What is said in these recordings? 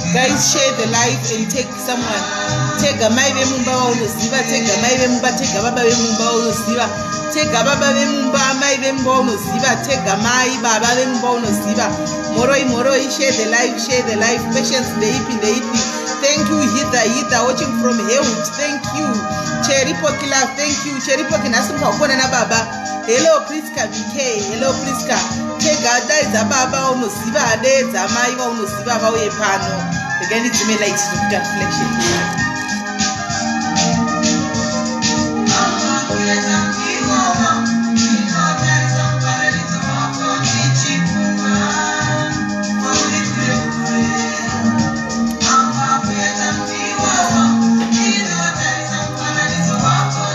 Guys, share the live and take someone. Tega mai vemumba vaunoziva, tega mai vemumba, tega baba vemumba vaunoziva, tega baba vemumba, mai vemumba vaunoziva, tega mai baba vemumba vaunoziva. Mhoroi, mhoroi, share the live, share the live. Patience ndeipi, ndeipi. Thank you, Hither, Hither, watching from Heywood. Thank you. Cherry Pokila, thank you. Cherry Poki, nhasi mukakuona na baba. Hello, Priska VK. Hello, Priska. Tega daidza baba vaunoziva, deedza mai vaunoziva vauye pano. Regai ndidzime light zvekuita reflection.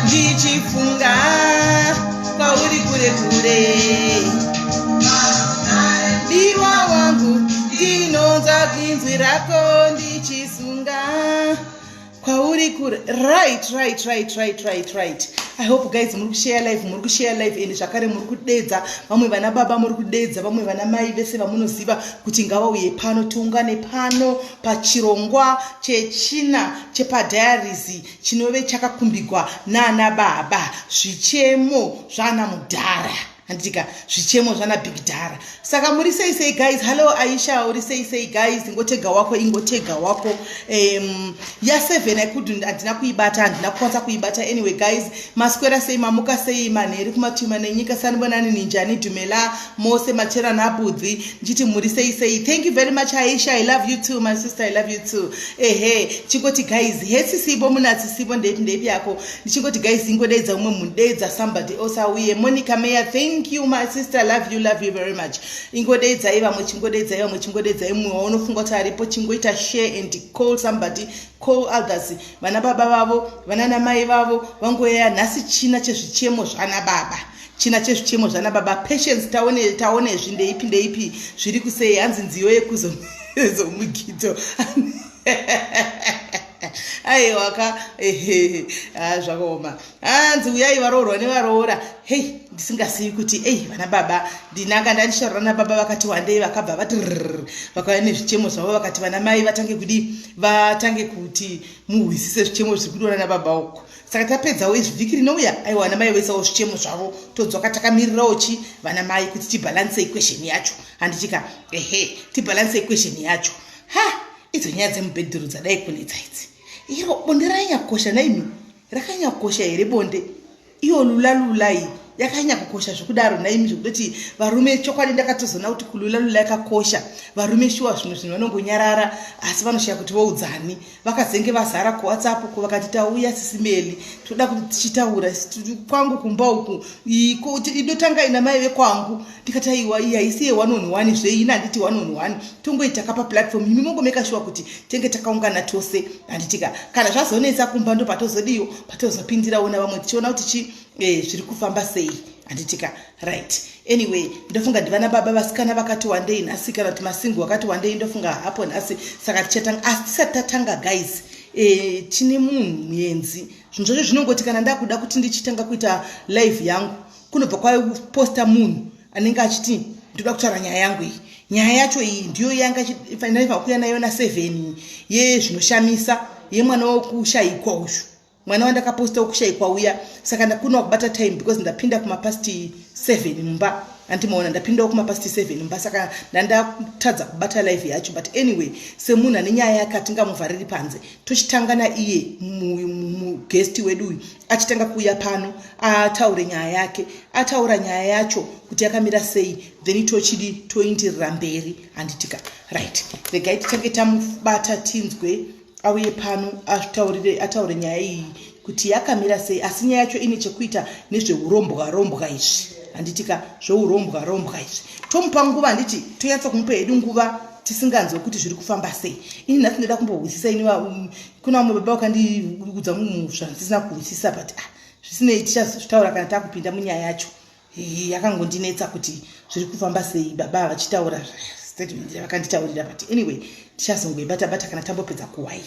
Ndichifunga kwauri kure kure, diwa wangu, ndinonzwa inzwi rako ndichisunga kwauri kure. Right. I hope guys muri kushare live, muri kushare live and zvakare muri kudedza vamwe vana baba, muri kudedza vamwe vana mai vese vamunoziva kuti ngavauye pano, tiungane pano pachirongwa chechina chepadiaries chinove chakakumbigwa nana baba, zvichemo zvana mudhara, handitika, zvichemo zvana big dhara. Saka muri sei sei, guys? Hello Aisha, uri sei sei? Guys, ingotega wako, ingotega wako. Ya7 I couldn't, handina kuibata, handina kukwanisa kuibata. Anyway guys, maswera sei? Mamuka sei? Manheri kumatima nenyika. Sanibonani, ninjani, dumela mose machera nabudzi, ndichiti muri sei sei? Thank you very much, Aisha. I love you too, my sister, I love you too. Ehe, chingoti guys, hesisibo munatsisibo, ndeipi, ndeipi yako? Ndichingoti guys, ingodeedza umwe munhu, deedza somebody else auye. Monica Mayor, thank you, my sister, love you, love you very much. Ingodeedzai vamwe, chingodeedzai vamwe, chingodeedzai mumwe waunofunga kuti aripo. Chingoita share and call somebody, call others. Vana baba vavo, vana namai vavo vangoyaya. Nhasi china chezvichemo zvana baba, china chezvichemo zvana baba. Patience, taone, taonezvi. Ndeipi, ndeipi, zviri kusei? Hanzi nziyo yekuzomugito. Aiwa ka, ehe, zvakaoma. Hanzi uyai varoorwa nevaroora. Hei, ndisingasiyi kuti ei vana baba, ndinanga ndandishaura nababa vakati wandei, vakabva vati rrr, vakauya nezvichemo zvavo, vakati vana mai vatange kudi, vatange kuti muhwisise zvichemo zviri kudiwa nababa uko. Saka tapedzawo izvi, vhiki rinouya, aiwa, vana mai voisawo zvichemo zvavo, todzoka takamirirawo chi vana mai kuti tibalance equation yacho, handitika? Ehe, tibalance equation yacho. Ha, idzo nyaya dzemubhedhuru dzadai kunetsa idzi. Iro bonde ranyakosha naimi, rakanyakosha here bonde? Iyo lula lula iyi yakanyanya kukosha zvekudaro naimi, zvekutoti varume, chokwadi ndakatozoona kuti kulula lula yakakosha. Varume shuwa, zvimwe zvinhu vanongonyarara, asi vanoshaya kuti voudzani. Vakazenge vazara kuWhatsApp ko, vakati tauya sisimeli, toda kuti tichitaura kwangu kumba uku, idotanga ina mai vekwangu. Ndikati aiwa, iyi haisi ye1 on 1 zveina, handiti 1 on 1, tongoita kapa platform. Imi mongomeka shuwa kuti tenge takaungana tose, handitika? Kana zvazonetsa kumba, ndo patozodiwo patozopindirawo navamwe, tichiona kuti chi zviri kufamba sei, handitika? Right, anyway, ndofunga ndivana baba vasikana vakati wandei nhasi, kana kuti masingle vakati wandei, ndofunga hapo nhasi. Saka tichatanga, asi tisati tatanga guys, tine munhu muenzi. Zvinhu zvacho zvinongoti kana ndakuda kuti ndichitanga kuita live yangu, kunobva kwaposta munhu anenge achiti ndoda kutaura nyaya yangu iyi. Nyaya yacho iyi ndiyo yanga ndaifanira kuuya nayo na7, yezvinoshamisa yemwana wokushayikwa uyu, mwana wandakaposta wokushayikwa uya. Saka ndakunwa kubata time because ndapinda kumapast 7 mumba, andimaona, ndapindawo kumapast 7 mumba, saka ndandatadza kubata live yacho. But anyway, semunhu ane nyaya yake, atingamuvhariri panze. Tochitanga naiye muguest wedu uyu, achitanga kuuya pano ataure nyaya yake. Ataura nyaya yacho kuti yakamira sei, then tochidi toindirira mberi, handitika? Right, regai titange tamubata, tinzwe, auye pano ataurire, ataure nyaya iyi kuti yakamira sei. Asi nyaya yacho ine chekuita nezveurombwa rombwa izvi, handitika? Zveurombwa rombwa izvi. Tomupa nguva, handiti? Tonyatsa kumupa hedu nguva, tisinganzwe kuti zviri kufamba sei. Ini nhasi ndoda kumbohwisisa. Ini kuna vamwe baba vakandiudza zvandisina kuhwisisa, but ah, zvisinei, tichazvitaura kana takupinda munyaya yacho. Yakangondinetsa kuti zviri kufamba sei, baba vachitaura statement yavakanditaurira. But anyway, tichazongoibata bata kana tambopedza kuhwai,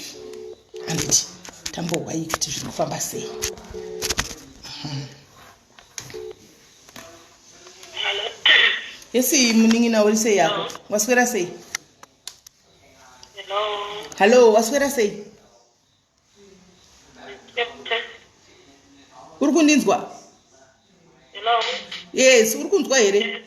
handiti? Tambohwai kuti zviri kufamba sei. Yesi munin'ina, uri sei yako? Waswera sei? Hello. Hallo, waswera sei? Uri kundinzwa? Hello. Yes, uri kunzwa here?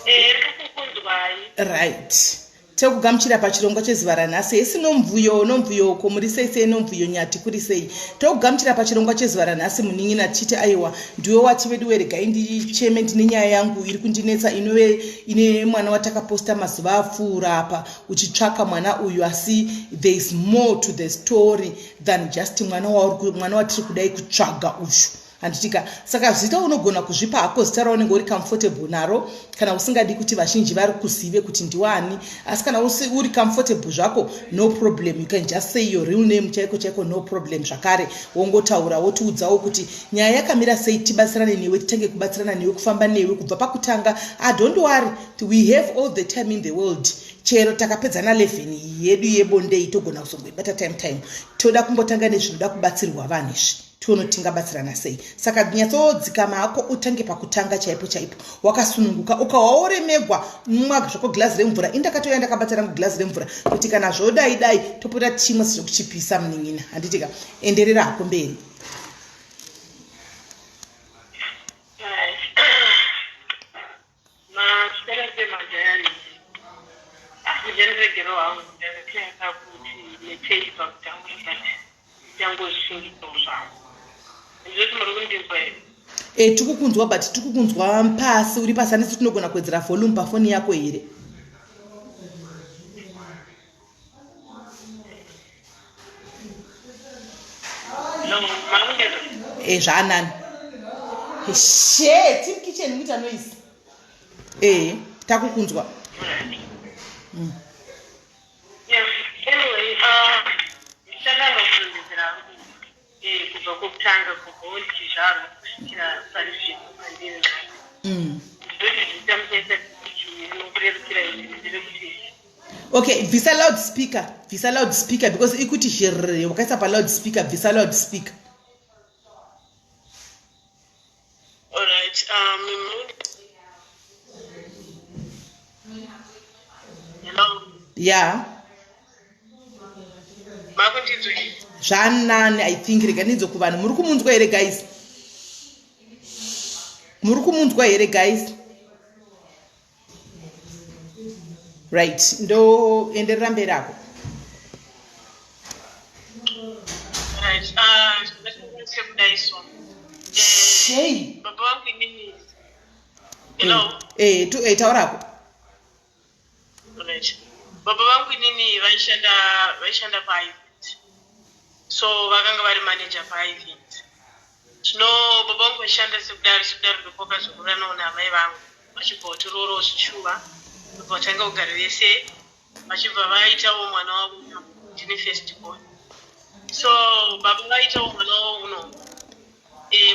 Eh, kukunzwai. Right. Tekugamuchira pachirongwa chezuva ranhasi. Hesi Nomvuyo, Nomvuyo ko muri sei sei Nomvuyo Nyati kuri sei? Tokugamuchira pachirongwa chezuva ranhasi munin'ina tichiti aiwa ndiwe wati veduwe regai ndicheme ndine nyaya yangu iri kundinetsa inove ine mwana watakaposta mazuva apfuura apa uchitsvaka mwana uyu asi there is more to the story than just mwana mwana watiri kudai kutsvaga uyu handitika saka zita unogona kuzvipa hako zita raunenge uri comfortable naro kana usingadi kuti vazhinji vari kuzive kuti ndiwani asi kana uri comfortable zvako no problem you can just say your real name chaiko chaiko no problem zvakare wongotaura wotiudzawo kuti nyaya yakamira sei tibatsirane newe titange kubatsirana newe kufamba newe kubva pakutanga ah, don't worry we have all the time in the world chero takapedza na 11 iyi yedu yebonde iyi togona kuzongoibata time time toda kumbotanga nezvinoda kubatsirwa vanhu izvi tione kuti tingabatsirana sei saka nyatsodzikama hako utange pakutanga chaipo chaipo wakasununguka ukawaoremegwa mwa zvako girazi remvura indakatouya ndakabata rangu girazi remvura kuti kana zvodai dai topota tichimwa sezvekuchipisa munin'ina handitika enderera hako mberi. Maswera sei majayani? Ah, muchandiregerawo hangu ndakatanga kuti netei pakutanga but ndichangozvishingisawo zvangu. Ndinoti muri kundinzwa here? E, tikukunzwa but tikukunzwa pasi uri pasi handisi tinogona kuwedzera volume pafoni yako here? E, zvaanani she team kitchen kuita noise ee takukunzwa. Anyway, ndichatanga kurondedzera hangu kubva kwekutanga kubva ndichizvarwa kusvikira pari zvino pandiri nhasi. Ndinoti zita muchaisa rinokurerukira iri nderekuti Okay, bvisa loud speaker, bvisa loud speaker because ikuti zhirr wakaisa pa loud speaker, bvisa loud speaker. Alright, hello. Yeah. Makundinzwa? Zvanani, I think rega ndinzwe kuvanhu. Muri kumunzwa here guys? Muri kumunzwa here guys? Right, ndoenderera mberi ako. Right, sekudai so. Shei. Baba vangu inini. Hello. Eh, tu eh taurako. Right. Baba vangu inini vaishanda paIvent. So vakanga vari manager paIvent. Zvino baba vangu vaishanda sekudaro ndopakazokuranawo naamai vangu vachibva vatoroorawo zvishuva ndobva vatanga kugara vese vachibva vaitawo mwana wavo ndini first born. So baba vaitawo mwana wavo uno.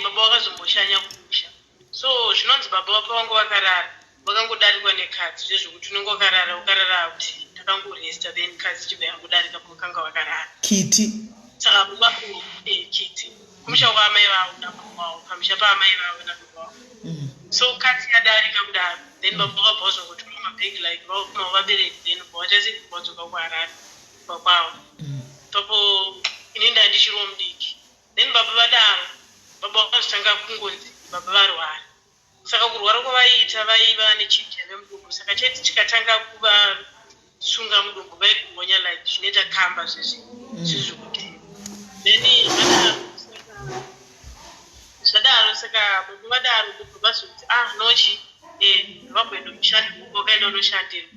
Baba vakazomboshanya kumusha. So zvinonzi baba pavangu vakarara vakangodarikwa nekadzi zvezvokuti unenge wakarara ukarara kuti ndakangoresta then kadzi ichibva yangodarika pavakanga vakarara. Kiti. Saka baba kiti kumusha kwaamai vavo nababa vavo pamusha paamai vavo nababa vavo. So katsi yadarika kudaro then baba vakabva vazongotora mabhegi like vakumawo vabereki then bva vachasi vadzoka kuHarare kumba kwavo. Ipapo ini ndandichiriwo mudiki. Then baba vadaro baba vakazotanga kungonzi baba varwara. Saka kurwara kwavaiita vaiva nechinhu chaive mudumbu saka chaiti chikatanga kuvasunga mudumbu vaikugonya like zvinoita kamba zvezvi zvezvokuti then vadaro zvadaro saka baba vadaro ndobva vazoti ah nochi vamboenda kumushandirwa vakaenda kunoshandirwa.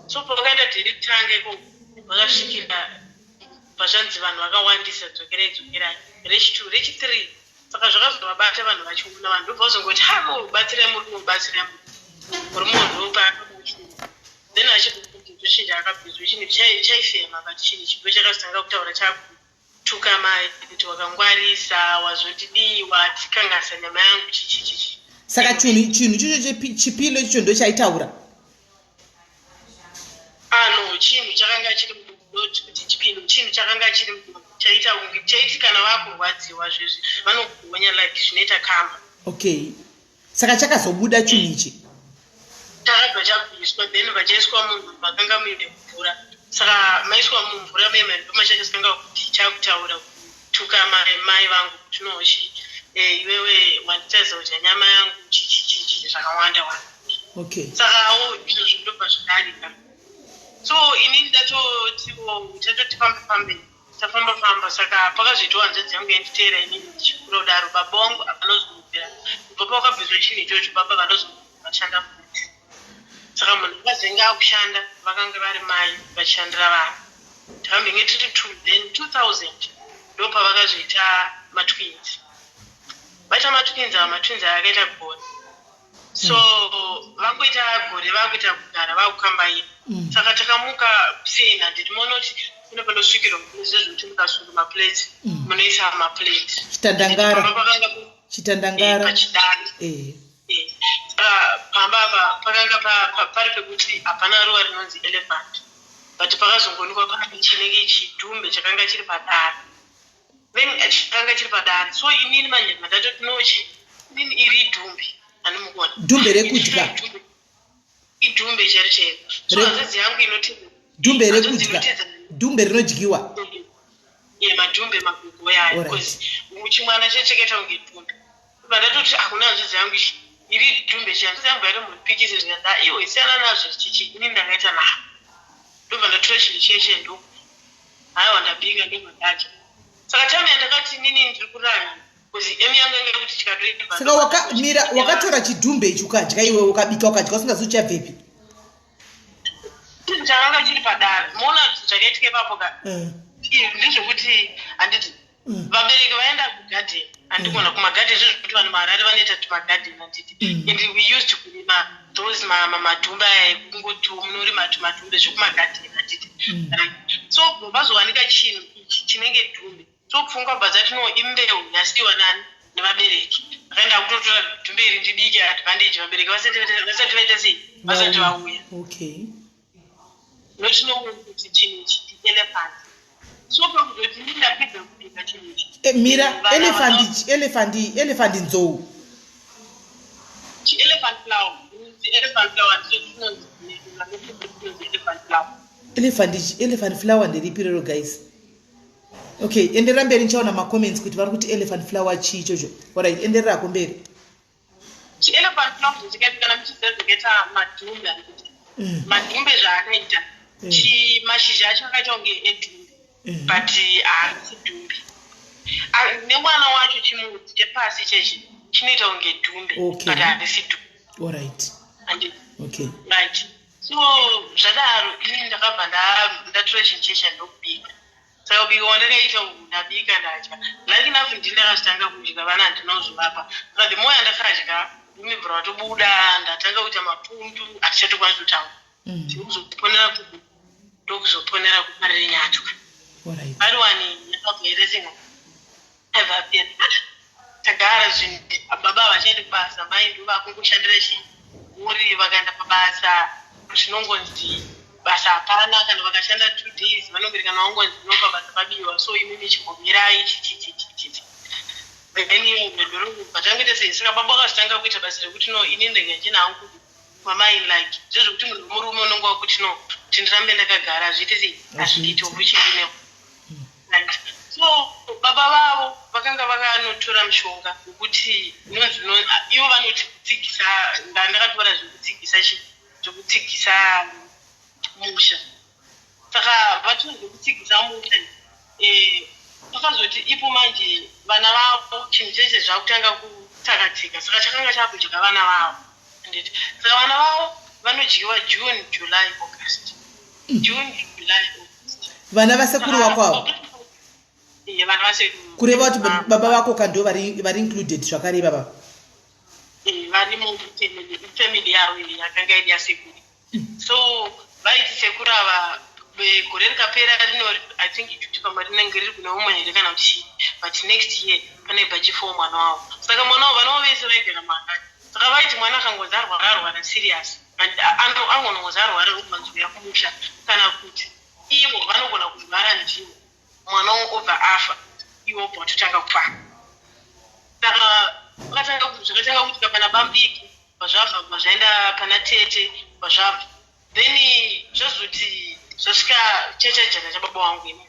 So pavakaenda dhiri kutanga ikoko vakasvikira pazvanzi vanhu vakawandisa dzokerai dzokerai rechi2 rechi3 saka zvakazovabata vanhu vachiona vanhu ndobva vazongoti ha no batsirai murume batsirai murume ndopaakabatsira then achibva akabvizwa chinhu chaifema but chinhu chipo chakazotanga kutaura chakutuka mai kuti wakangwarisa wazondidii watikanganisa nyama yangu chichichichi. Saka chinhu ichocho chipilo ichocho ndo chaitaura? Ah no, chinhu chakanga chiri mudumbu kuti chipilo, chinhu chakanga chiri mudumbu chaita kunge chaiti kana vakurwadziwa zvezvi vanogonya like zvinoita kamba. Okay, saka chakazobuda chinhu ichi chakabva chabvira. chabviswa then vachaiswa munhu makanga muine mvura. Saka maiswa mumvura mema ndomachakasanga kuti chakutaura kutuka mai vangu kuti nochi iwewe wanditadza kudya nyama yangu chichichichi zvakawanda wanda. Okay. Saka izvozvo ndobva zvadarika. So inini ndatotiwo tatoti fambe fambe tafamba famba, saka pakazoitawo hanzvadzi yangu yanditeera inini ndichikura kudaro, baba vangu havanozomubvira kubva pawakabviswa chinhu ichocho, baba vanozovashanda futi. Saka munhu akazenge akushanda vakanga vari mai vachishandira vanhu. Takambenge tiri two, then 2000 ndopavakazoita matwins. Vaita matwins ava, matwins aya akaita gore. So vangoita gore vakuita kugara vakukambaira. Saka takamuka kuseni, handiti monoti kune panosvikirwa zvezvekuti mukasuka maplates munoisa maplates. Chitandangara. Pamba pakanga Chitandangara. Pachidaro. Saka pamba apa pakanga pari pekuti hapana ruva rinonzi elephant, but pakazongoonekwa pane chinenge chidhumbe chakanga chiri padare, then chakanga chiri padare. So inini manje ndatoti nochi inini iri idhumbe, handimukuona. Dhumbe rekudya. Idhumbe chairo chairo. So hanzvadzi yangu inotedza Dhumbe hanzvadzi rekudya. inotedza. Dhumbe rinodyiwa. Ye, madhumbe magogo yayo. Because chimwana chechakaita kunge dhumbe. Pandatoti hakuna hanzvadzi yangu ichi iri dhumbe chi, hanzvadzi yangu yaitomupikisa zvikanzi, "Ah, iwe siyana nazvo chichi." Inini ndakaita navo, ndobva ndatora chinhu cheshe ndo haiwa ndabika, ndobva ndadya. Saka time yandakati inini ndiri kuranya because emi yangu yanga kuti chikatoibva. Saka wakamira wakatora chidhumbe ichi ukadya iwe, ukabika ukadya usingazi uchabvepi? Chinhu chakanga chiri padare, moona zvakaitika ipapo ka. Ndezvekuti handiti vabereki vaenda kugadheni, handikuona kumagadheni zvezvekuti vanhu maHarare vanoita tumagadheni, handiti? And we used kurima those madhumbe aya ekungoti munorima tumadhumbe zvekumagadheni, handiti? Right. So vazowanika chinhu ichi chinenge dhumbe, so pfungwa bva dzati no, imbeu yasiyiwa nani nevabereki. Akaenda kutotora dhumbe iri ndibike advantage vabereki vasati vaita sei, vasati vauya. Notinoona kuti chinhu ichi elephant. So pakuzoti ini ndapedza kubika chinhu ichi, Mira. vana Elephant, elephant, elephant, nzou? Chielephant flower, elephant flower ndicho chinonzi chinonzi elephant flower. Elephant, elephant flower nderipi rero, guys? Okay, enderera mberi, ndichaona macomments kuti vari kuti elephant flower chii ichocho. Alright, endererako mberi. Chielephant flower zvachakaita, kana muchiziva zvakaita madhumbe, handiti? Madhumbe zvaakaita, mashizha acho akaita kunge edhumbe, but haasi dhumbe. Ah, nemwana wacho chimudzi chepasi chechi chinoita kunge dhumbe, but harisi dhumbe. Handiti? Okay. Right, so zvadaro inini ndakabva ndatora chinhu checha ndokubika. Saka kubika kwandakaita uku, ndabika ndadya. Lucky enough ndini ndakazvitanga kudya, vana handina kuzovapa. Saka the more yandakadya ndimibvura watobuda, ndatanga kuita mapundu, handichatokwanisi kutaura. Ndinokuzoponera ndokuzoponera kuparire nyatwa. Pariwani yakabva ita abva apera. Tagara zvinhu, baba havachaendi kubasa, mai ndo vakungoshandira chimhuri. Vakaenda pabasa zvinongonzi basa hapana. Kana vakashanda 2 days vanongori kana vangonzi no, pabasa pabiwa, so imimi chimbomirai chichichichichichi. Then ndorobva sei. Saka baba vakazotanga kuita basa rekuti no, ini ndenge ndinangu mamai, like zvezvekuti munhu wemurume unonge wakuti no, kuti ndirambe ndakagara hazviiti sei, hazviiti uchindine. Right. So baba vavo vakanga vakanotora mushonga wekuti unonzi ivo vanoti kutsigisa. Ndakatora zvekutsigisa chi zvekutsigisa musha. Saka vatora zvekutsigisa musha, pakazoti ipo manje vana vavo chinhu chese zvakutanga kutsakatika. Saka chakanga chakudya vana vavo, handiti? Saka vana vavo vanodyiwa June, July, August, June, July, August. Vana vasekuru vako avo? Iye, vana vasekuru. Kureva kuti baba vako kando vari included zvakare baba? Varimo mufamily yavo iyi yakanga iri yasekuru. So vaiti sekuru ava gore rikapera rino, I think kuti pamwe rinenge riri kune umwe here kana kuti chii, but next year pane pachifowo mwana wavo. Saka mwana wavo, vana vavo vese vaigara muHarare. Saka vaiti mwana akangonzi arwara, arwara serious, and angonongozi arwara rokumanzouya kumusha, kana kuti ivo vanogona kurwara ndivo, mwana obva afa, iwo obva watotanga kufamba. Saka vakatanga zvakatanga kuitika pana bambiki, bva zvabva, bva zvaenda pana tete, bva zvabva. Then zvazoti zvasvika chachajana chababa wangu ini.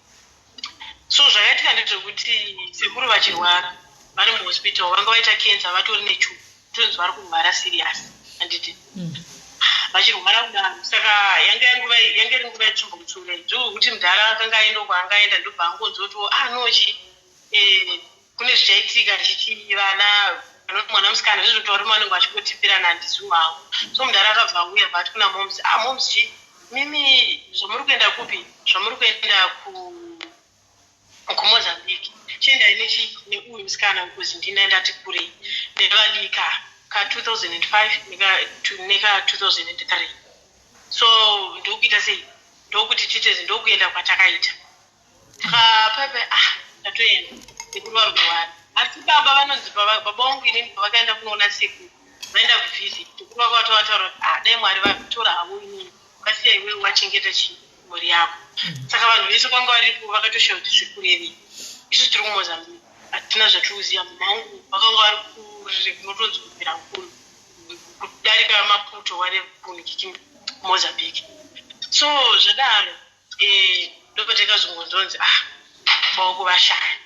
So zvakaitika ndezvekuti sekuru vachirwara vari muhospital vanga vaita cancer vatori nechuku tonzi vari kurwara serious handiti mm. vachirwara kudaro saka yanga yanguva yanga iri nguva yetsvimbo mutsure ndokuti mudhara akanga aenda uko anga aenda ndobva angonzoti ah no chi eh, kune zvichaitika chichi vana vanoti mwana musikana zvezvekuti varume vanenge vachingotipirana handizivi hangu so mudhara akabva auya bva ati kuna moms ah moms chi mimi zvamuri kuenda kupi zvamuri kuenda ku kumozambique chiendai nechi neuyu musikana because ndina ndati kurei nevadika ka 2005 neka neka 2003 so ndokuita sei ndokuti tiite ndokuenda kwatakaita Saka pepe ah ndatoenda sekuru vari kurwara asi baba vanonzi baba vangu inini pavakaenda kunoona sekuru vaenda kuvisit sekuru vaka vatovataura kuti ah dai mwari vatora havo inini vasiya iwewe wachengeta chii mhuri yako mm. saka vanhu vese kwanga varipo vakatoshaya kuti zviri kurevei isu tiri kumozambique hatina zvatiri kuziva mama vangu vakanga vari kure kunotonzi kubvira kuno kudarika maputo vari kunikiki mozambique so zvadaro Eh, ndopatakazongonzonzi ah maoko vashaya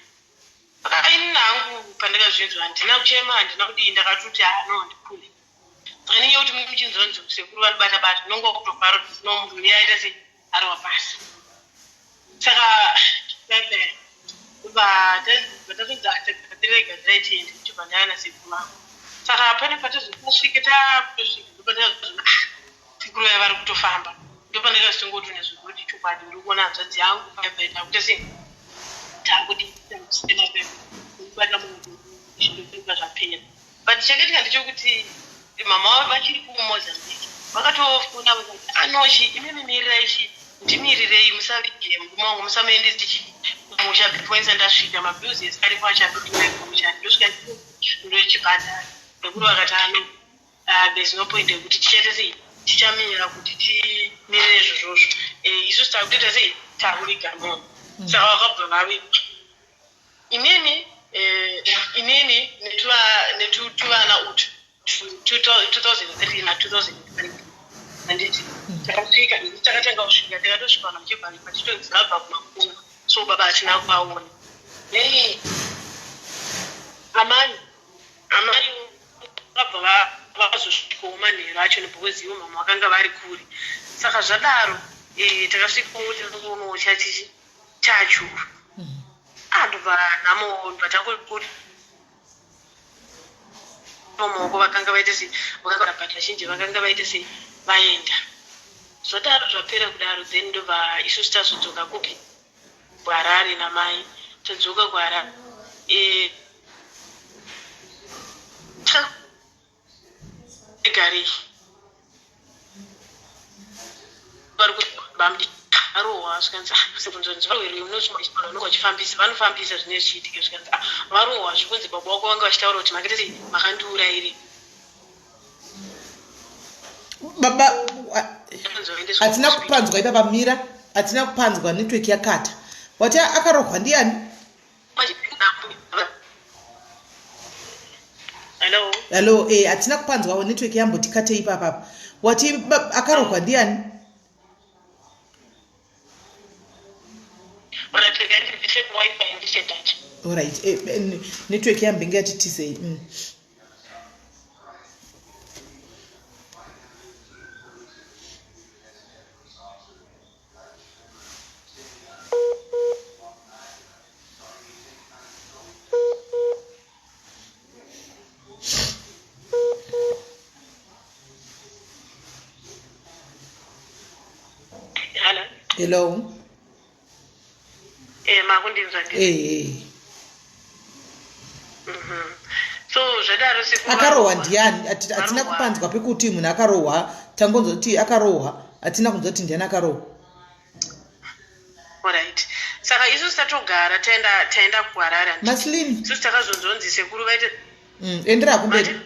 saka ini hangu pandakazvinzwa handina kuchema handina kudii ndakatoti ah no ndikule saka ninye kuti muchinzonzi sekuru vanobata bata unonga kutofara kuti no munhu uye aita sei arova pasi saka vatatonzi tagadzirai gadzirai tiende tichibva ndaya nasekuru vangu saka pane patazosvika takutosvika ndopatakazoona ah Sekuru vaya vari kutofamba ndopandakazongoti nezvekuti chokwadi ndiri kuona hanzvadzi yangu paipai takuita sei takudii takusema kubata munhu zvindoipa zvapera but chakaitika ndechekuti mama vavo vachiri kumozambique vakatofona vakati anochi ah, imimi mirirai chi ndimirirei musavige murume wangu musamuendesi chi kumusha before ndisati ndasvika mabills ese aripo achadodiwa kumusha ndosvika ndochibhadhara nekuti vakati ano ah, Uh, there's no point yekuti tichaita sei tichamira kuti timirire izvozvozvo eh, isusu takutoita sei takuviga munhu mm. saka vakabva vaviga inini eh, inini netuvana utu 2003 na 2005 handiti mm. takasvika takatanga kusvika takatosvika vanhu vachibva vachitonzi vabva kumakuna so baba hatina kuvaona then amani Amai vakabva vazosvikawo manheru acho because ivo mama vakanga vari kure saka zvadaro eh, takasvikawo tinongoonawo chachichi chachuru mm. ah, ndobva nhamo ndobva tangomaoko vakanga vaita sei vakanga but vazhinji vakanga vaita sei vaenda zvadaro zvapera kudaro then ndobva isusu tazodzoka kupi kuHarare namai tadzoka kuHarare eh, garei vari varohwa zvikanzi ah, sekunzonzi vanonge vachifambisa vanofambisa zvinenge zvichiitika zvikanzi ah, varohwa zvikunzi baba wako vanga vachitaura kuti makaita sei makandiuraire baba hatina kupanzwa ipapa mira hatina kupanzwa network yakata wati akarohwa ndiani hello eh hatina kupanzwawo network yamboti kate ipapapa wati akarohwa ndiani Alright, eh, eh, network yambenge yatitizei mm. Hello. Hello. Eh, makundinzwa ndi. Eh. eh. Mhm. So zvadaro sekuru. Akarohwa ndiani? Hatina kupanzwa pekuti munhu akarohwa, tangonzwa kuti akarohwa, hatina kunzwa kuti ndiani akarohwa. Alright. Saka isusu tatogara taenda taenda kuHarare. Maslin. Isusu takazonzonzi sekuru vaite Mm, enderera kumberi.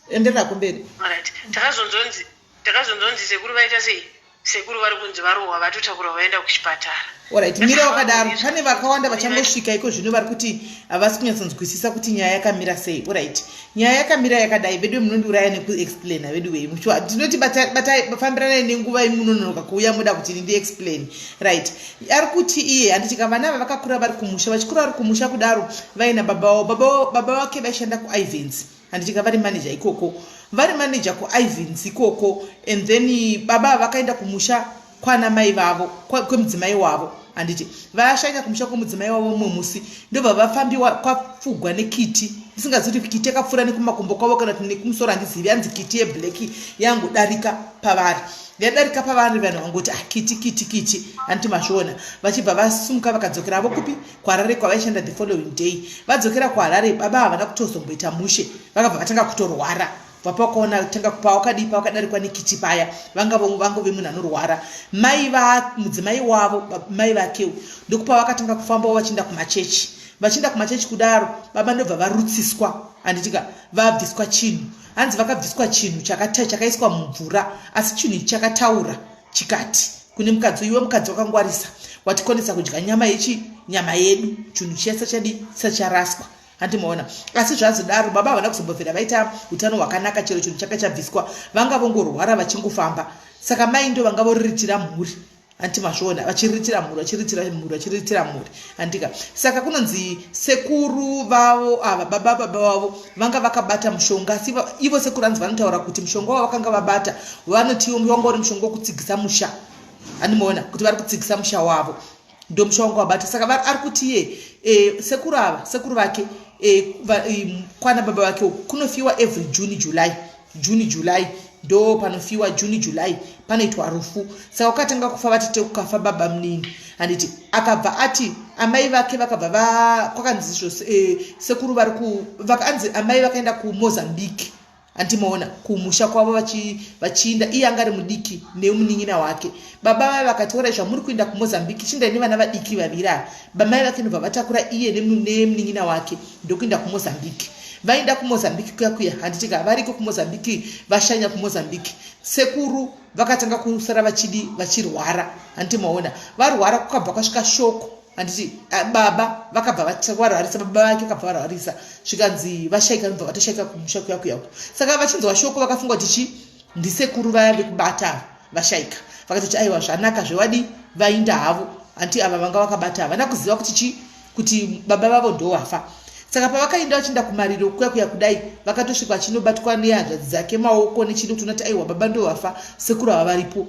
Enderera kumberi. Alright. Takazonzonzi takazonzonzi sekuru vaita sei? Sekuru vari kunzi varohwa vatotakurwa vaenda kuchipatara. Alright, mira wakadaro. Pane vakawanda vachangosvika iko zvino vari kuti havasi kunyatsonzwisisa kuti nyaya yakamira sei. Alright. Nyaya yakamira yakadai veduwe munondiuraya nekuexplaina veduwe. Muchiwa ndinoti batai fambiranai nenguva imunononoka kuuya moda kuti ini ndiexplain. Right. Ari kuti iye handiti ka vana ava vakakura vari kumusha vachikura vari kumusha kudaro vaina baba wavo. Baba baba vake vaishanda kuIvens. Handitika vari manager ikoko vari manager kuivins ikoko and then baba vakaenda kumusha kwana mai vavo kwemudzimai wavo handiti vashanya kumusha kwemudzimai wavo mumwe musi ndobva vafambiwa kwapfugwa nekiti ndisingazivi kuti kiti yakapfuura nekumakumbo kwavo kana kuti nekumusoro handizivi hanzi kiti yeblack yangodarika pavari yadarika pavari vanhu vangoti ah, kiti kiti kiti handiti mazviona vachibva vasumuka vakadzokera avo kupi kuharare kwavaishanda the following day vadzokera kuharare baba havana kutozomboita mushe vakabva vatanga kutorwara vapakaona tanga pawakadii pawakadarikwa nekiti paya vanga vangove munhu anorwara mai va mudzimai wavo mai vakewo ndokupa vakatanga kufambawo vachienda kumachechi vachienda kumachechi kudaro baba ndobva varutsiswa handitika vabviswa chinhu hanzi vakabviswa chinhu chakaiswa mumvura asi chinhu ichi chakataura chikati kune mukadzi iwe mukadzi wakangwarisa watikonesa kudya nyama yechi nyama yedu chinhu chiya sachadi sacharaswa hanti maona asi zvazodaro baba havana kuzombobvira vaita utano hwakanaka chero chinhu chaka chabviswa vanga vongorwara vachingofamba saka mai ndo vanga voriritira mhuri hanti mazviona vachiriritira mhuri vachiriritira mhuri vachiriritira mhuri handika saka kunonzi sekuru vavo ava baba baba vavo vanga vakabata mushonga asi ivo sekuru hanzi vanotaura kuti mushonga wavo vakanga vabata vanoti wanga uri mushonga wekutsigisa musha handimaona kuti vari kutsigisa musha wavo ndo musha wanga wabata saka ari kuti iye e, sekuru ava sekuru vake e, va, e, kwana baba vake uku kunofiwa every june july june july ndo panofiwa june july panoitwa rufu saka ukatanga kufa vatete kukafa baba munini handiti akabva ati amai vake vakabva va kwakanzi izvo e, sekuru vari ku vakanzi amai vakaenda kumozambique handimoona kumusha kwavo vachiinda iye anga ari mudiki nemunin'ina wake baba vaya vakati orai zvamuri kuenda kumozambique chindai nevana vadiki vaviri ava bamai vake ndobva vatakura iye nemunin'ina wake ndokuenda kumozambique vaenda kumozambique kuya kuya handitika variko kumozambique vashanya kumozambique sekuru vakatanga kusara vachidi vachirwara handiti maona varwara kukabva kwasvika shoko handiti baba vakabva varwarisa baba vake vakabva varwarisa zvikanzi vashaika nobva vatoshaika kumusha kuya kuya uko saka vachinzwa shoko vakafunga kuti chi ndisekuru vaya vekubata vashaika vakatoti aiwa zvanaka zvewadi vainda havo hanti ava vanga vakabata havana kuziva kuti chi kuti baba vavo ndowafa saka pavakaenda vachienda kumariro kuya kuya kudai vakatosvika vachinobatwa nehanzvadzi dzake maoko nechino kuti unati aiwa baba ndowafa sekuru ava varipo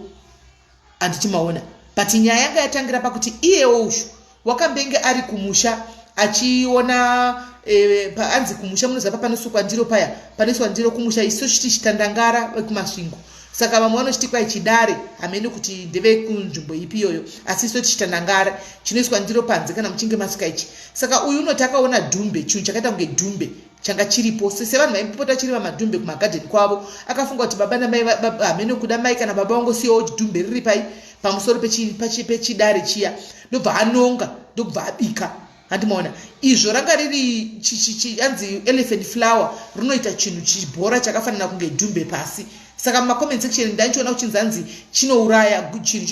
handiti maona but nyaya yanga yatangira pakuti iyewo ushu wakambenge ari kumusha achiona e, paanzi kumusha munoziva papanosukwa ndiro paya panoiswa ndiro kumusha isu chiti chitandangara vekumasvingo saka vamwe vanochiti kwai chidare hamene kuti ndevekunzvimbo ipi iyoyo asi isu tichitandangara chinoiswa ndiro panze kana muchinge masuka ichi saka uyu unoti akaona dhumbe chinhu chakaita kunge dhumbe changa chiripo sevanhu vaipota chirima madhumbe kumagadheni kwavo akafunga kuti baba namai hamene kuda mai kana baba vangosiyawo dhumbe riri pai pamusoro pechidare chiya ndobva anonga ndokubva abika handimaona izvo ranga riri anzi elephant flower rinoita chinhu chibhora chakafanana kunge dhumbe pasi saka mumacomment section ndaichiona kuchinzi anzi chinouraya chinhu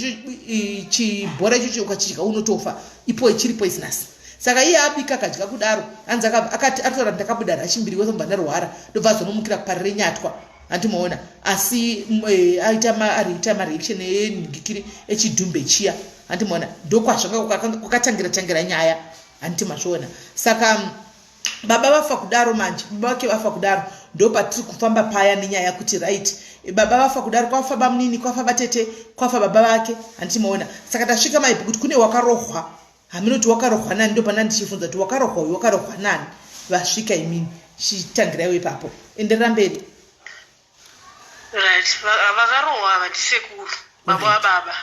chibhora ichocho ukachidya unotofa ipo chiri poisonous saka iye abika akadya kudaro anzi akati aritaura ndakabuda rachimbiri wese mubva ndarwara ndobva azonomukira kuparire nyatwa handimaona asi eh, aita ariita mareaction enhingikiri echidhumbe chiya handimaona ndokwazvanga kwakatangira tangira nyaya handiti mazviona saka baba vafa kudaro manje baba vake vafa kudaro ndopatiri kufamba paya nenyaya kuti right baba vafa kudaro kwafa bamunini kwafa vatete kwafa baba vake handiti maona saka tasvika maipi kuti kune wakarohwa hameno kuti wakarohwa nani ndopana ndichifunza kuti wakarohwa uyu wakarohwa nani vasvika imini chitangiraiwo ipapo enderera mberi right vakarohwa ava ndisekuru baba wababa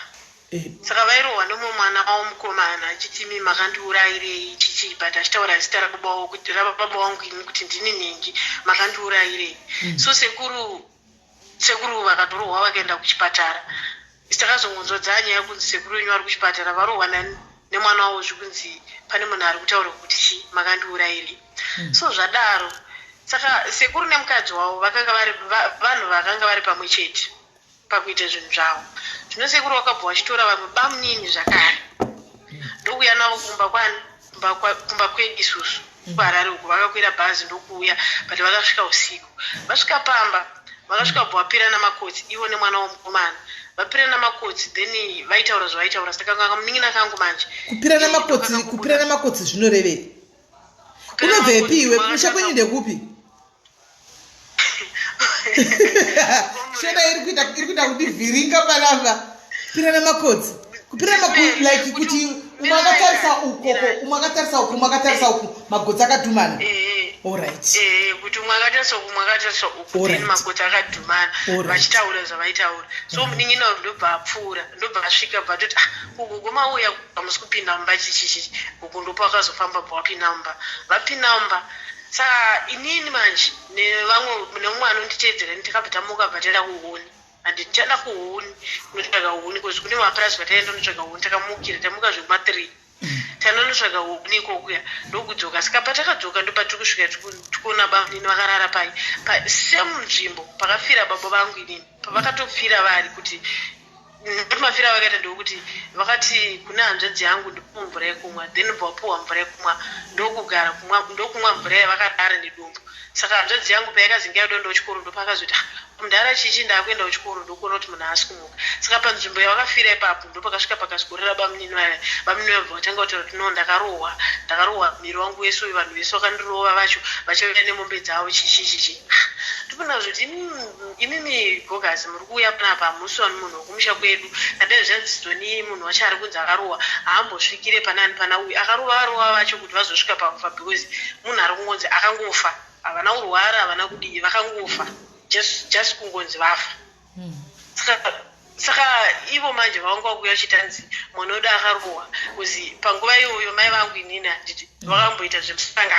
eh. saka vairohwa nemumwe mwana wavo mukomana achiti imi makandiurayirei chichii but achitaura zita rababa wangu ini kuti ndini nhingi makandiurayirei mm. so sekuru sekuru vakatorohwa vakaenda kuchipatara Isu takazongonzwa dzanyaya kunzi sekuru venyu vari kuchipatara varohwa nemwana wavo zvikunzi pane munhu ari kutaura kuti chi makandiurayirei mm. so zvadaro saka sekuru nemukadzi wavo vakanga vari vanhu vakanga vari pamwe chete. pakuita zvinhu zvavo. Zvino sekuru vakabva vachitora vamwe bamunini zvakare ndokuuya navo kumba kwani kumba kwedu isusu kuHarare uku. Vakakwira bhazi ndokuuya, but vakasvika usiku. Vasvika pamba, vakasvika bva vapirana makotsi ivo nemwana womukomana. Vapirana makotsi, then vaitaura zvavaitaura. Saka kanga munin'ina kangu manje Kupirana makotsi, kupirana makotsi zvinorevei? Unobvepi iwe? Kumusha kwenyu ndekupi? Shona iri kuita iri kuita kundivhiringa panapa. Kupirana makotsi, kupirana, like kuti umwe akatarisa ukoko, umwe akatarisa uku, umwe akatarisa uku, magotsi akadhumana. Alright. Kuti umwe akatarisa uku, umwe akatarisa uku, then magotsi akadhumana, vachitaura zvavaitaura. So munin'ina uyu ndobva apfuura, ndobva asvika, bva atoti, "Ah, kugogo mauya, hamusi kupinda mumba, chichichi." Gogo ndopo akazofamba, bva wapinda mumba. Vapinda mumba, saka inini manje nevamwe nemumwe anonditeedzera ini takabva tamuka, bva taenda kuhuni. Handiti tichada kuhuni kunotsvaga huni, because kune mapurazi kwataenda kunotsvaga huni. Takamukira, tamuka zvekuma 3, tandonotsvaga huni ikokuya, ndokudzoka. Saka patakadzoka, ndopatiri kusvika tikuona bamunini vakarara pai same nzvimbo pakafira baba vangu inini, pavakatofira vari. Kuti mafira vakaita ndokuti vakati kune hanzvadzi yangu, "Ndipuwa mvura yekumwa." Then bva wapuwa mvura yekumwa, ndokugara ndokumwa mvura yavakarara nedumbu. Saka hanzvadzi yangu payakazinge yadoenda kuchikoro, ndopakazoti, "Ah, mudhara, chichi, ndaakuenda kuchikoro." Ndokuona kuti munhu haasi kumuka. Saka panzvimbo yavakafira ipapo ndopakasvika pakazorera bamunini vaya. Bamunini vabva vatanga kutaura kuti, "No, ndakarohwa, ndakarohwa muviri wangu wese uyu, vanhu vese vakandirova vacho vachauya nemombe dzavo, chichi chichi." Ndopona zvoti, "Imimi gogazi muri kuuya panapa, hamusi wani munhu wekumusha kwedu. Kadai zvanzizoni munhu wacho ari kunzi akarohwa haambosvikire panani pana uyu akarova varova vacho kuti vazosvika pakufa, because munhu ari kungonzi akangofa, havana kurwara, havana kudii, vakangofa, just kungonzi vafa." Saka ivo manje vanga vakuuya vachitanzi mwana wedu akarohwa, kuzi panguva iyoyo mai vangu inini, handiti, vakamboita zvemusangano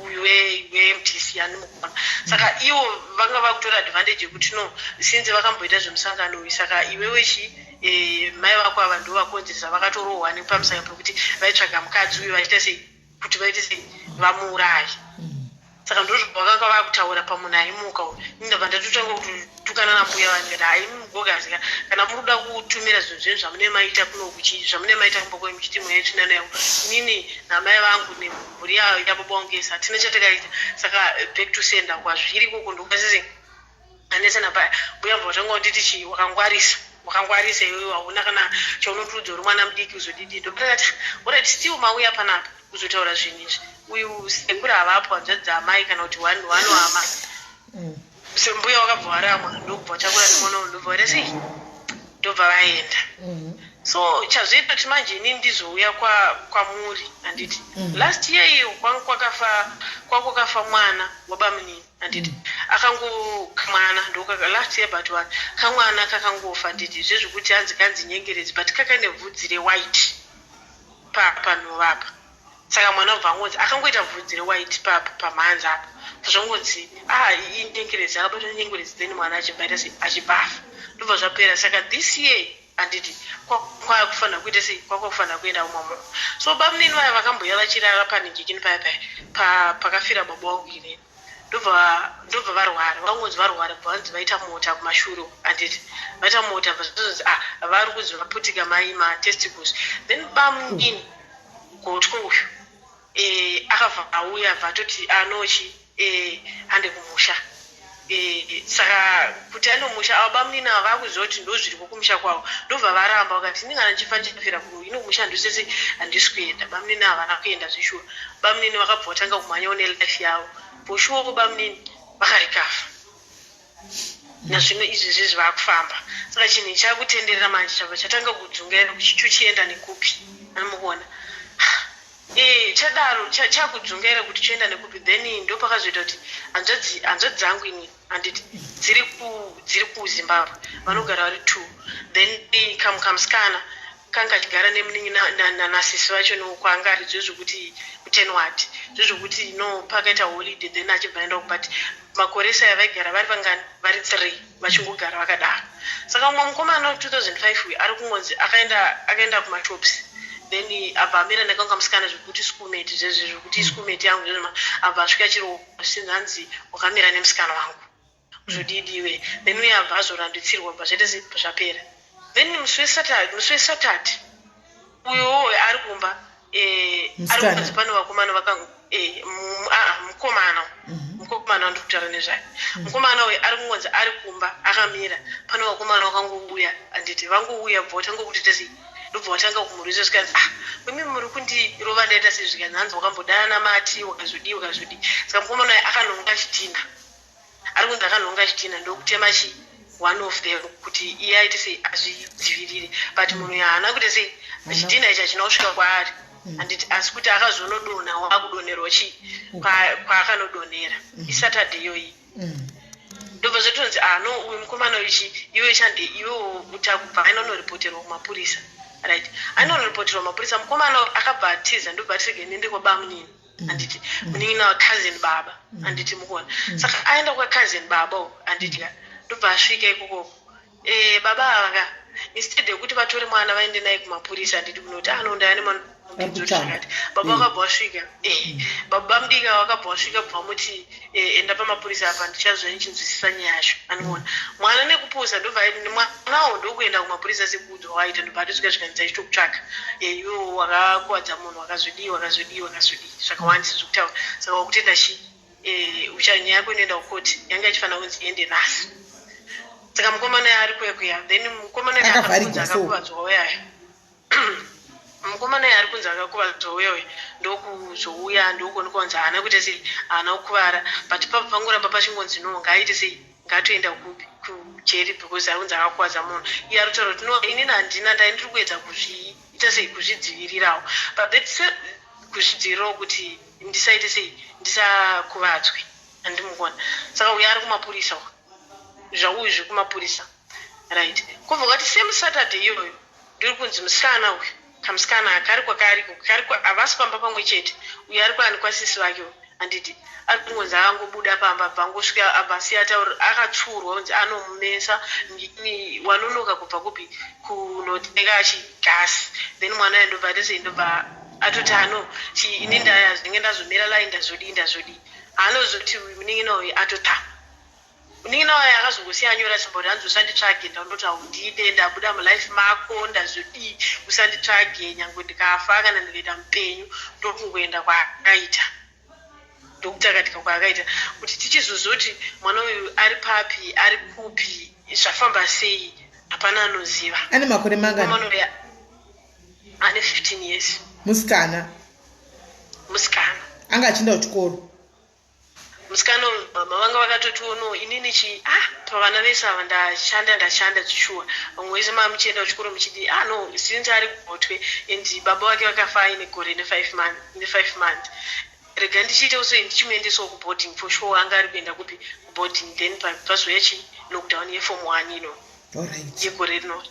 uyu weMDC, andimukona. Saka ivo vanga vakutora advantage yekuti no, since vakamboita zvemusangano uyu, saka iwewe chi mai vako ava ndo vakonzeresa, vakatorohwa nepamusana pekuti vaitsvaga mukadzi uyu, vachiita sei kuti vaite sei vamuurayi. Saka ndozvavakanga vakutaura pamunhu aimuka uyu. Ndabva ndatotanga kutukana nambuya vanhu, ndikati, "Hai mugogazika, kana muri kuda kutumira zvinhu zvenyu zvamune maita kunoku, zvamune maita kumba kwenyu, muchiti mweya tsvina nayo, inini namai vangu nemhuri yababa vangu yese hatina chatakaita. Saka back to sender kwazviri ikoko." Ndokwasese anetsana paya. Mbuya bva vatanga kunditi, "Chii, wakangwarisa, wakangwarisa iwewe, hauna kana chaunotiudza, uri mwana mudiki, uzodidi." Ndopakati, "Alright, still mauya panapa kuzotaura zvinhu izvi, uyu sekuru havapo, hanzvadzi dzamai kana kuti one one hama." Sembuya wakabva waramwa, ndokubva watakura nemwana uyu, ndobva waita sei, ndobva vaenda. So chazoita kuti manje inini ndizouya kwamuri, handiti, last year iyo kwangu kwakafa, kwakwakafa mwana wabamunini, handiti, akango kamwana ndoka last year but one kamwana kakangofa, handiti, zvezvekuti hanzi kanzi nyengeredzi, but kakaine bvudzi rewhite panhova apa. Saka mwana ubva angonzi akangoita bvudzi rewhite pamhanza apa, zvongonzi, "Ah, inyengeredzi, akabatwa nyengeredzi." Then mwana achibva aita sei, achibva afa, ndobva zvapera. Saka this year, handiti, kwakufanira kuita sei, kwakwakufanira kuenda umwe munhu. So bamunini vaya vakamboya vachirara panhingikini paya paya pakafira baba vangu inini, ndobva varwara. Vangonzi varwara, bva vanzi vaita mota kumashure, handiti, vaita mota, bva zvazonzi, ah, vari kunzi vaputika mai matesticles. Then bamunini gotwe uyu akabva auya, bva atoti anochi ande kumusha. Saka kuti andomusha, ava bamunini ava vakuziva kuti ndo zviriko kumusha kwavo, ndobva varamba, vakati, "Ini kana ndichifa ndichafira kuno, ino kumusha handisese, handisi kuenda." Bamunini havana kuenda zveshuwa. Bamunini vakabva vatanga kumhanyawo nelife yavo. For sure bamunini vakarecover nazvino izvi zvezvi vaakufamba. Saka chinhu chakutenderera manje, chabva chatanga kudzungaira kuchichochienda nekupi, anomukuona chadaro chakudzungaira kuti choenda nekupi. Then ndo pakazoita kuti hanzvadzi dzangu inini, handiti, dziri kuZimbabwe, vanogara vari two. Then kamusikana kanga kachigara nemunin'ina nasisi vacho nokwanga ari, zvezvokuti kuTenward, zvezvokuti no pakaita holiday then achibva aenda. But makore ese aya vaigara vari vangani, vari three, vachingogara vakadaro. Saka mumwe mukomana 2005 uyu ari kungonzi akaenda kumashops, then abva amira nekanga musikana, zvekuti schoolmate, zvezve zvekuti schoolmate yangu zvezvema. Abva asvika chiro zvinzi, hanzi, "Wakamira nemusikana wangu." Kuzodidiwe then uye abva azorandutsirwa bva zvaita se zvapera. Then musi wesaturday musi wesaturday uyowo ari kumba eh, ari kunzi pane vakomana vaka eh, ah, mukomana mhm. mukomana wandiri kutaura nezvaye mhm. mukomana uyu ari kungonzi ari kumba akamira pane vakomana vakangouya handiti vangouya bva watanga kuti tese ndobva watanga kumurwisa zvikanzi ah imi muri kundirova ndaita sei zvikanzi hanzi wakambodana mati wakazodii wakazodii saka mukomana uyu akanonga chitinha Ari kunzi akanhonga chitinha ndokutema chi one of them kuti iye aite sei azvidzivirire but munhu uyu haana kuita sei chitinha ichi hachina kusvika kwaari mm. handiti asi kuti akazonodonha waakudonherwa chii kwaakanodonhera mm. isaturday iyoyi mm. ndobva zvatonzi ah no uyu mukomana uyu chi iwe chande iwe utakubva ainonoripoterwa kumapurisa right ainonoripoterwa kumapurisa mukomana akabva atiza ndobva atirege ndiende kwabamunini mm. handiti mm. munin'ina wacousin baba mm. handiti mukuona mm. saka aenda kwacousin baba uko handiti ka ndobva asvika ikokoko e, baba ava ka instead yekuti vatore mwana vaende naye kumapurisa handiti kunoti anonda ah, ane mwana zvakati baba vakabva vasvika eh, baba mudika vakabva vasvika bva vamuti eh, enda pamapurisa apa ndichazva ndichinzwisisa nyaya yacho anoona mwana nekupusa ndobva mwanawo ndokuenda kumapurisa sekuudzwa waita ndobva atosvika zvikanzi achitokutsvaka eh, iwe wakakuwadza munhu wakazodii wakazodii wakazodii zvakawandisa zvekutaura saka wakutenda chii eh, ucha nyaya yako inoenda kukoti yanga ichifanira kunzi iende nhasi saka mukomana ari kuya kuya then mukomana akakuvadzwa uyaya Mukomana uyu ari kunzi akakuvadzwa uya uya ndokuzouya ndokuonekwa kunzi haana kuita sei haana kukuvara but pabva pangoramba pachingonzi no ngaaite sei ngaatoenda kupi kujeri because ari kunzi akakuvadza munhu iye ari kutaura kuti no inini handina ndai ndiri kuedza kuzviita sei kuzvidzivirirawo but that kuzvidzivirirawo kuti ndisaite sei ndisakuvadzwe handimukona saka uyo ari kumapurisa zvauyu zvekumapurisa right kubva kwati same saturday iyoyo Ndiri kunzi musikana uyu kamusikana aka ari kwakaari iko kari havasi pamba pamwe chete uyu ari kwaani kwasisi vake uyu handiti ari kungonzi akangobuda pamba abva angosvika abva asiya ataura akatsiurwa kunzi anomumesa ndini wanonoka kubva kupi kunotenga chigasi then mwana uyu ndobva atese ndobva atoti ano chi ini ndaya zvinenge ndazomira lai ndazodii ndazodii haanozoti uyu munin'ina uyu atotama Munin'ina waye akazongosiya anyora tsamba kuti hanzi usanditsvage ndaundoti haundide ndabuda mulife mako ndazodii usanditsvage nyangwe ndikafa kana ndikaita mupenyu ndokungoenda kwaakaita ndokutsakatika kwaakaita kuti tichizozoti mwana uyu ari papi ari kupi zvafamba sei hapana anoziva. Ane makore mangani? Ane 15 years. Musikana. Musikana. Anga achienda kuchikoro. Musikana uyu mama vanga vakatotiwo no inini chi ah pavana vese ava ndashanda ndashanda zvishuwa vamwe vese mava muchienda kuchikoro muchidii ah no since ari gotwe and baba vake vakafa aine gore nefive month nefive month rega ndichiitawo sei ndichimuendesawo kuboarding for sure anga ari kuenda kupi kuboarding then pazouya chi lockdown yeform one ino yegore rino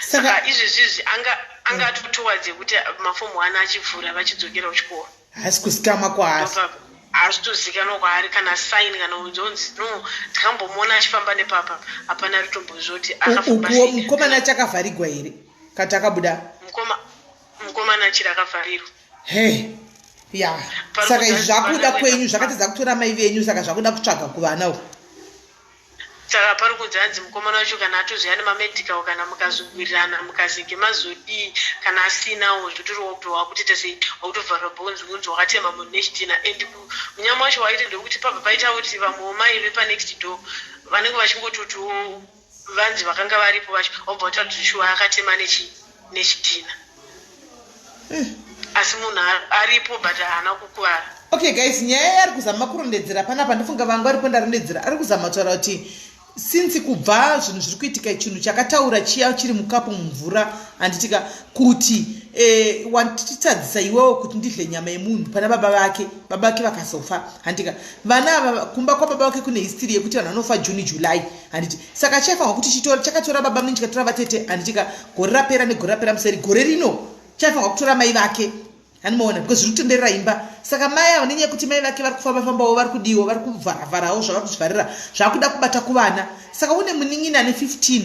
saka izvezvizvi anga anga atotowadze kuti maform one achivhura vachidzokera kuchikoro haasi kuzikamwa kwaari haasi kutozikanwa kwaari kana sign kana unzonzi no takambomuona achifamba nepapa hapana ritombozvoti akafamba sei mukomana achakavharigwa here kati akabuda mukomana achiri akavharirwa he ya saka izvi zvakuda kwenyu zvakatadza kutora mai venyu saka zvakuda kutsvaga kuvana uku Saka pari kunzi hanzi mukomana wacho kana atozouya nemamedical kana mukazowirirana mukazenge mazodii kana asinawo zvotori wabva wakutoita sei wakutovharwa bhonzi kunzi wakatema munhu nechitinha and munyama wacho waita ndewekuti pabva paita kuti vamwewo mai vepanext door vanenge vachingototiwo vanzi vakanga varipo vacho wabva wataura kuti shuwa akatema nechi nechitinha asi munhu aripo but haana kukuvara. Okay guys, nyaya yaari kuzama kurondedzera panapa ndofunga vangu aripo ndarondedzera ari kuzama kutaura kuti since kubva zvinhu zviri kuitika chinhu chakataura chiya chiri mukapu mumvura handitika kuti eh, wanditadzisa iwewo kuti ndidle nyama yemunhu pana baba vake baba vake vakazofa handika vana ava kumba kwababa vake kune history yekuti vanhu vanofa june july handiti saka chaifanirwa kuti chitora chakatora baba mini chikatora vatete handitika gore rapera negore rapera museri gore rino chaifanirwa kutora mai vake handimaona because zviri kutenderera imba saka mai ava nenyaya yekuti mai vake vari kufamba fambawo vari kudiwo vari kuvharavharawo zvavari kuzvivharira zvakuda kubata kuvana saka une munin'ina ane 15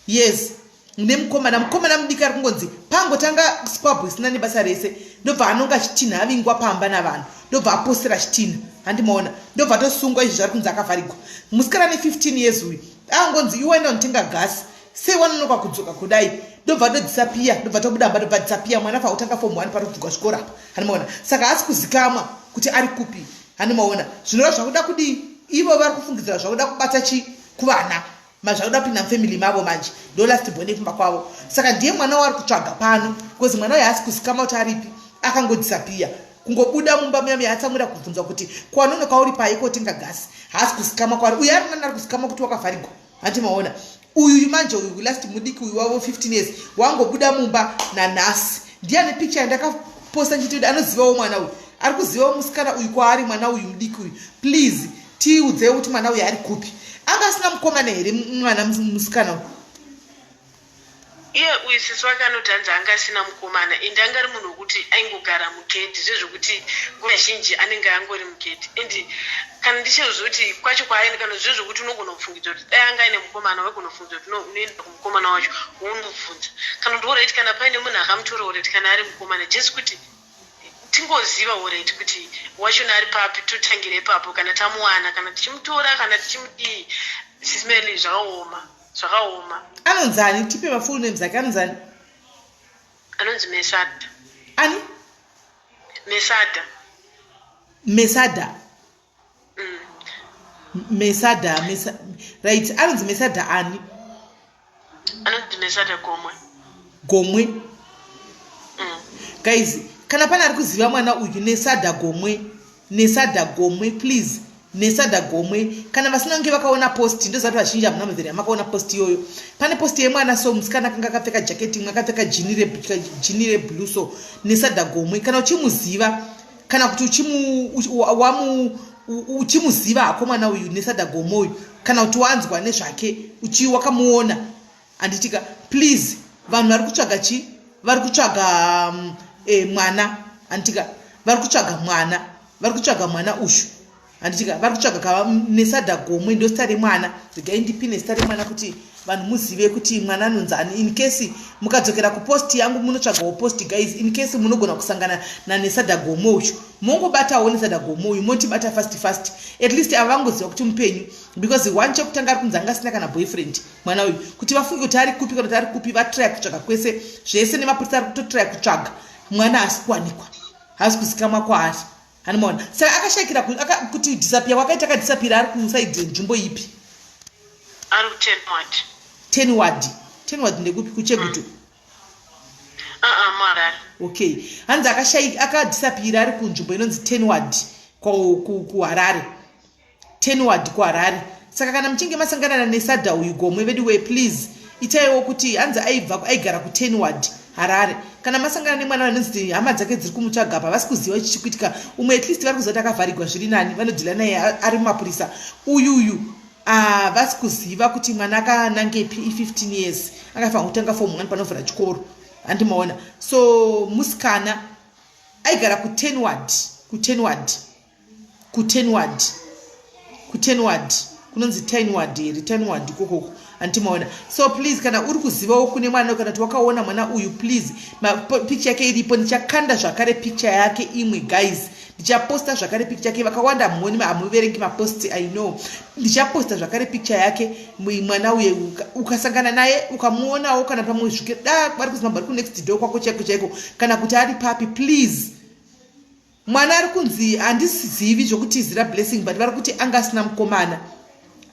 years nemukomana mukomana mudiki ari kungonzi pangotanga squab isina nebasa rese ndobva anonga chitinha avingwa pamba navanhu ndobva apostera chitinha. Handimaona, ndobva tosungwa. Izvi zvari kunzi akavharigwa. Musikana ne15 years uyu angonzi, "Iwe enda unotenga gasi, sei wanonoka kudzoka kudai?" Ndobva todisappear, ndobva tobuda mba, ndobva disappear. Mwana fa kutanga form 1 parodzigwa chikoro apa, handimaona. Saka haasi kuzikamwa kuti ari kupi, handimaona. Zvinoreva zvakuda kudii? Ivo vari kufungidzira zvakuda kubata chi kuvana, mazvakuda kupinda mufamily mavo manje. Ndo last born kumba kwavo, saka ndiye mwana waari kutsvaga pano, because mwana uyo haasi kuzikama kuti aripi. Akangodisappear, kungobuda mumba muya muya, atsamwira kubvunzwa kuti kwanonoka uri pai kotenga gasi. Haasi kuzikama kwaari. Uyo ari nani, ari kuzikama kuti wakavharigwa, handimaona. Uyu manje, uyu last mudiki uyu wavo, 15 years, wangobuda mumba nanhasi. Ndiani picture yandakaposta nchiti anozivawo mwana uyu, ari kuzivawo musikana uyu kwaari, mwana uyu mudiki uyu? Please tiudzei kuti mwana uyu ari kupi. Anga asina mukomana here mwana musikana uyu? Iye uyu sisi wake anoti hanzi anga asina mukomana, ende anga ari munhu wekuti aingogara mugedhi, zvezvekuti nguva zhinji anenge angori mugedhi. And kana ndichizoti kwacho kwaaenda, kana zvezvokuti unogona kufungidza kuti dai anga aine mukomana, waigona kufungidza kuti unoenda kumukomana wacho wounobvunza, kana kuti alright, kana paine munhu akamutora, alright, kana ari mukomana, just kuti tingoziva, alright, kuti wachona ari papi, totangira ipapo. Kana tamuwana, kana tichimutora, kana tichimudii. Sis Melly, zvakaoma, zvakaoma. Anonzani? Tipe mafull names ake. Anonzani? Anonzi Mesada. Ani? Mesada. Mesada. Mesada, right, anonzi Mesada ani? Anonzi Mesada Gomwe. Gomwe. Guys, kana pane ari kuziva mwana uyu Nesada Gomwe, Nesada Gomwe, please, Nesada Gomwe. Kana vasina kunge vakaona post, ndoziva kuti vazhinji hamuna mavheri amakaona post iyoyo. Pane post yemwana so, musikana akanga akapfeka jaketi imwe, akapfeka jini reblue. So Nesada Gomwe, kana uchimuziva, kana kuti uchimuziva hako mwana uyu Nesada Gomwe uyu, kana kuti wanzwa nezvake, uchi wakamuona, handitika? Please, vanhu vari kutsvaga chi, vari kutsvaga mwana, handitika? Vari kutsvaga mwana, vari kutsvaga mwana ushu, handitika? Vari kutsvaga kava Nesada Gomwe, ndo zita remwana. Regai ndipine zita remwana kuti vanhu muzive kuti mwana anonzani, in case mukadzokera kupost yangu munotsvagawo post. Guys, in case munogona kusangana naNesada Gomwe uchu, mongobatawo Nesada Gomwe uyu, motibata fast fast. At least ava vangoziva kuti mupenyu, because one, chekutanga, ari kunzi anga asina kana boyfriend mwana uyu, kuti vafunge kuti ari kupi. Kana kuti ari kupi, vatraya kutsvaga kwese zvese, nemapurisa ari kutotraya kutsvaga mwana, haasi kuwanikwa, haasi kuzikamwa kwaari, hanimaona. Saka akashayikira kuti disappear kwakaita, akadisappear ari kuside nzvimbo ipi? Ari kuTenward. Tenward. Tenward ndekupi? KuChegutu? Uh-uh, muHarare. Okay, hanzi akadisappear ari kunzvimbo inonzi Tenward kuHarare. Tenward kuHarare. Saka kana muchinge masangana naNesada uyu Gomwe, veduwe, please itaiwo kuti, hanzi aibva, aigara kuTenward, Harare. Kana masangana nemwana vanonzi hama dzake dziri kumutsvaga pa vasi kuziva chichi kuitika. Umwe at least vari kuziva kuti akavharigwa, zviri nani, vanodeala naye ari mumapurisa. Uyuyu vasi kuziva kuti mwana akanangepi. I15 years, akafanira kutanga form 1 panovhura chikoro, handimaona. So musikana aigara kuTenward, kuTenward, kuTenward, kuTenward, kunonzi Tenward here? Tenward ikokoko, handimaona. So please, kana uri kuzivawo kune mwana, kana kuti wakaona mwana uyu, please, picture yake iripo. Ndichakanda zvakare picture yake imwe, guys. Ndichaposta zvakare picture yake. Vakawanda hamuoni, hamuverengi mapost, I know. Ndichaposta zvakare picture yake mwana uyu. Ukasangana naye, ukamuonawo, kana pamwe zvike da vari kuZimbabwe, ari kunext door kwako chaiko chaiko, kana kuti ari papi, please. Mwana ari kunzi, handisizivi zvokutizira Blessing, but vari kuti anga asina mukomana.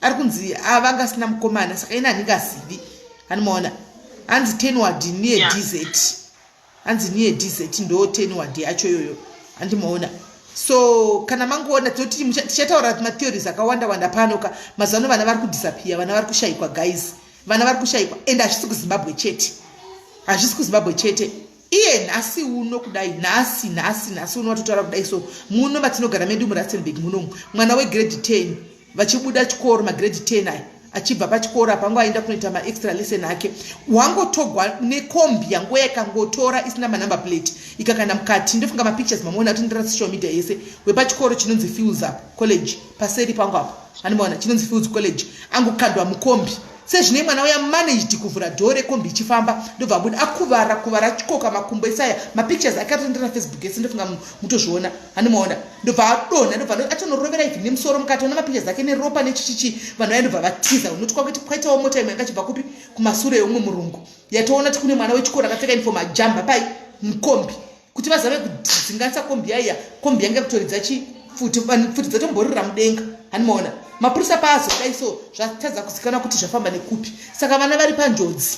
Ari kunzi ava anga asina mukomana, saka ina handingazivi, hanimaona. Hanzi Tenward near DZ, hanzi near DZ, ndo Tenward yacho iyoyo, handimaona. So kana mangoona, tinoti tichataura matheories akawanda wanda pano ka. Mazuva ano vana vari kudisappear, vana vari kushayikwa, guys, vana vari kushayikwa. And hazvisi kuZimbabwe chete, hazvisi kuZimbabwe chete. Iye nhasi uno kudai, nhasi nhasi nhasi uno vatotaura kudai, so muno matinogara medu muRustenburg munomu, mwana wegrade 10 vachibuda chikoro, magrade 10 aya, achibva pachikoro apa, ango aenda kunoita maextra lesson ake, wangotogwa nekombi yanguva yakangotora isina manumber plate, ikakanda mukati. Ndofunga mapictures mamuona atondera social media yese, wepachikoro chinonzi Fields up College, paseri pangu apo, anomaona, chinonzi Fields College. Angokandwa mukombi. Sezvinei mwana uya managed kuvhura door rekombi ichifamba ndobva abuda akuvara kuvara achikoka makumbo esaya. Mapictures ake atondera Facebook ese, ndofunga mutozviona, handimaona. Ndobva adonha, ndobva atonorovera even nemusoro mukati. Ona mapictures ake neropa nechichichi. Vanhu vaya ndobva vatiza. Unoti kwakuti kwaitawo mota imwe yanga chibva kupi kumasure yeumwe murungu yatoona kuti kune mwana wechikoro akapfeka uniform ajamba pai mukombi kuti vazame kudzinganisa kombi yaiya. Kombi yanga kutoridza chi pfuti, pfuti dzatomborira mudenga, handimaona. Mapurisa paazodai so zvatadza kuzikanwa kuti zvafamba nekupi. Saka vana vari panjodzi.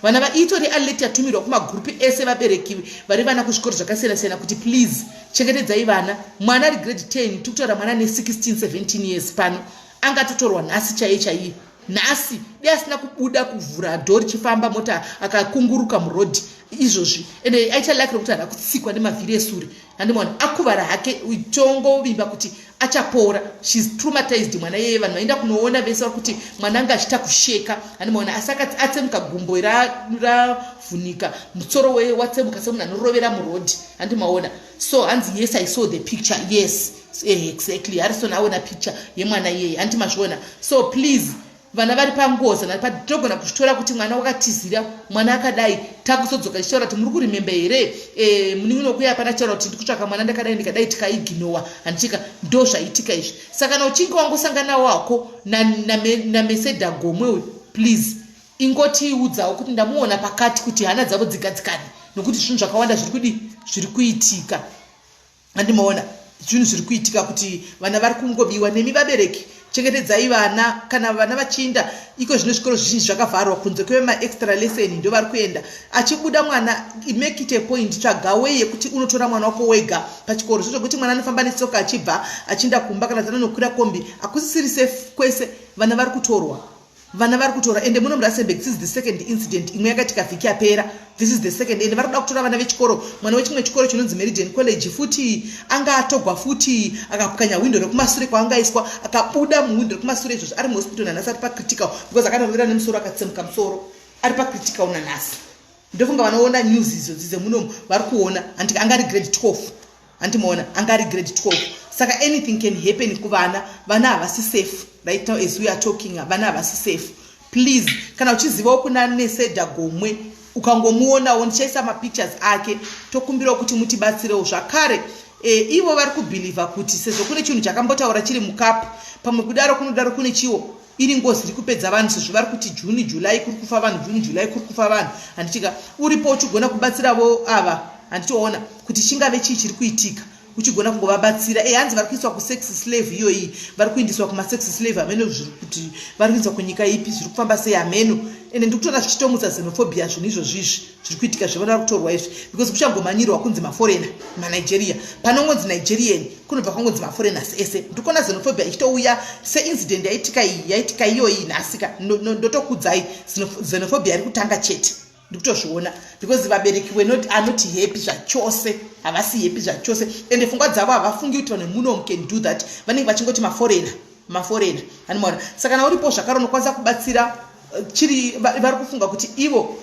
Vana vaitori alert yatumirwa kumagurupi ese vabereki vari vana kuzvikoro zvakasiyana siyana kuti please chengetedzai vana. Mwana ari grade 10, tiri kutaura mwana ane 16 17 years pano angatotorwa nhasi chaiye chaiye nhasi dei asina kubuda kuvhura door richifamba mota akakunguruka murodhi izvozvi. Ende aita lucky rekuti haana kutsikwa nemavhiri esure, handimaona. Akuvara hake, tongovimba kuti achapora. She's traumatized mwana iyeye. Vanhu vaenda kunoona vese vari kuti mwana anga achiita kusheka, handimaona. Asi atsemuka gumbo ravhunika, musoro watsemuka semunhu anorovera murodhi, handimaona. So hanzi, "Yes, I saw the picture." Yes, exactly, Harrison aona picture yemwana iyeye, handiti mazviona? So please, vana vari pangozi. Tinogona kuzvitora kuti mwana wakatizira, mwana akadai, takuzodzoka tichitaura kuti muri kuremember here munin'ina wekuya pana taura kuti ndikutsvaka mwana ndakadai ndikadai, tikaignowa, handitika? Ndo zvaitika izvi. Saka kana uchinge wangosangana wako naMeseda Gomwe uyu, please ingotiudzawo kuti ndamuona pakati, kuti hana dzavo dzigadzikane, nokuti zvinhu zvakawanda zviri kudi zviri kuitika, handimaona. Zvinhu zviri kuitika kuti vana vari kungobiwa. Nemi vabereki, chengetedzai vana. Kana vana vachiinda iko zvino, zvikoro zvizhinji zvakavharwa kunze kwemaextra lesson, ndo vari kuenda. Achibuda mwana, make it a point, tsvaga way yekuti unotora mwana wako wega pachikoro, zvo zvokuti mwana anofamba netsoka achibva achienda kumba kana kuti anonokwira kombi. Hakusisiri safe kwese, vana vari kutorwa, vana vari kutora. Ende muno muRustenburg, this is the second incident. Imwe yakaitika vhiki yapera. This is the second, ende vari kuda kutora vana vechikoro. Mwana wechimwe chikoro chinonzi Meridian College futi anga atogwa futi, akapwanya hwindo rekumasure kwaangaiswa, akabuda muhwindo rekumasure. Izvozvo ari muhospital nanhasi, ari pacritical because akanorwira nemusoro, akatsemuka musoro, ari pacritical nanhasi. Ndofunga vanoona news idzodzi dzemunomu vari kuona, handiti? Anga ari grade 12, handimaona? Anga ari grade 12. Saka anything can happen kuvana. Vana havasi safe right now as we are talking, vana havasi safe. Please, kana uchizivawo kuna Neseda Gomwe, ukangomuonawo, ndichaisa mapictures ake. Tokumbirawo kuti mutibatsirewo zvakare. Ivo vari kubhilivha kuti sezvo kune chinhu chakambotaura chiri mukapu, pamwe kudaro kunodaro kune chiwo iri ngozi iri kupedza vanhu, sezvo vari kuti June, July kuri kufa vanhu, June, July kuri kufa vanhu, handitika? Uripo uchigona kubatsiravo ava, handitoona kuti chingave chii chiri kuitika, uchigona kungovabatsira. Hanzi vari kuiswa kusex slave iyoyi, vari kuindiswa kumasex slave, hameno zviri kuti vari kuindiswa kunyika ipi, zviri kufamba sei, hameno. Ende ndikutoona zvichitomutsa xenophobia zvinhu izvozvizvi zviri kuitika zvevana vari kutorwa izvi, because kuchangomanyirwa kunzi maforeigner, maNigeria. Panongonzi Nigerian kunobva kwangonzi maforeigners ese. Ndikuona xenophobia ichitouya seincident yaitika iyi, yaitika iyoyi nhasika. Ndotokudzai, xenophobia iri kutanga chete, ndikutozviona, because vabereki were not, are not happy zvachose, havasi happy zvachose. Ende pfungwa dzavo havafungi kuti vanhu munomu can do that. Vanenge vachingoti maforeigner, maforeigner, animaona. Saka kana uripo zvakare unokwanisa kubatsira chiri vari kufunga kuti ivo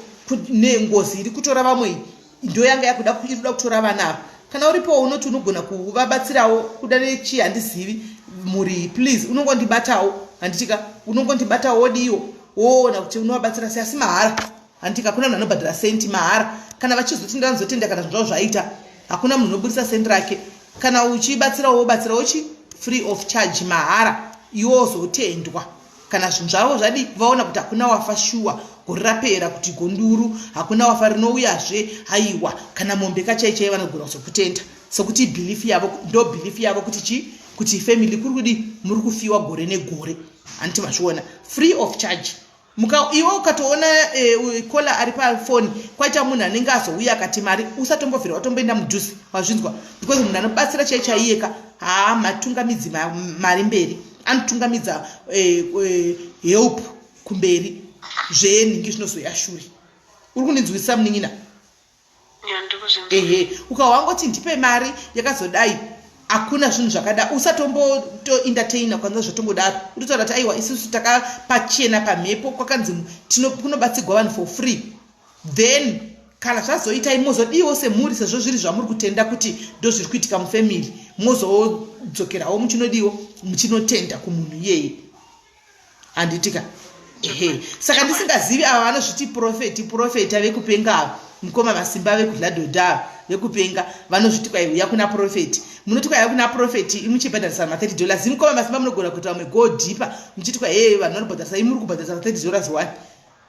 nengozi iri kutora vamwe ndo yanga yakuda iri kuda kutora vana ava. Kana uripo unoti unogona kuvabatsirawo kuda nechii, handizivi mhuri, please unongondibatawo, handitika? Unongondibatawo, wodiwo woona kuti unovabatsira sei, asi mahara, handitika? Hakuna munhu anobhadhara senti, mahara. Kana vachizoti ndanzotenda kana zvinhu zvavo zvaita, hakuna munhu unobudisa sendi rake. Kana uchibatsirawo, wobatsirawo chi free of charge, mahara. Iwo wozotendwa kana zvinhu zvavo zvadi vaona kuti hakuna wafa shuwa. Gore rapera kuti gonduru, hakuna wafa, rinouyazve haiwa kana mombe kachai chai vanogona kuzokutenda, sekuti belief yavo, ndo belief yavo kuti chi kuti family kuri kudi muri kufiwa gore negore, handiti mazviona? Free of charge. Muka iwe ukatoona caller ari pafoni, kwaita munhu anenge azouya akati mari, usatombobvira watomboenda mudhuze, wazvinzwa? Because munhu anobatsira chai chaiyeka haa matungamidzi mari mberi, anotungamidza help kumberi, zvenhingi zvinozoya shure. Uri kundinzwisisa, munin'ina? Ehe, ukawangoti ndipe mari yakazodai, hakuna zvinhu zvakada, usatombotoentertaina kwanza zvatongodaro. Utotaura kuti aiwa, isusu takapachena pamhepo kwakanzi kunobatsirwa vanhu for free. Then kana zvazoitai, mozodiwo semhuri, sezvo zviri zvamuri kutenda kuti ndo zviri kuitika mufamily, mozodzokerawo muchinodiwo muchinotenda kumunhu iyeye, handitika? Ehe, saka ndisingazivi ava vanozviti profeti profeta vekupenga ava, mukoma masimba vekudladodha ava vekupenga vanozviti kwai uya kuna profeti, munoti kwai kuna profeti imuchibhadharisa ma 30 dollars. Mukoma masimba munogona kuita vamwe go deeper muchiti kwai hey, vanhu vanobhadharisa, imi muri kubhadharisa ma 30 dollars one.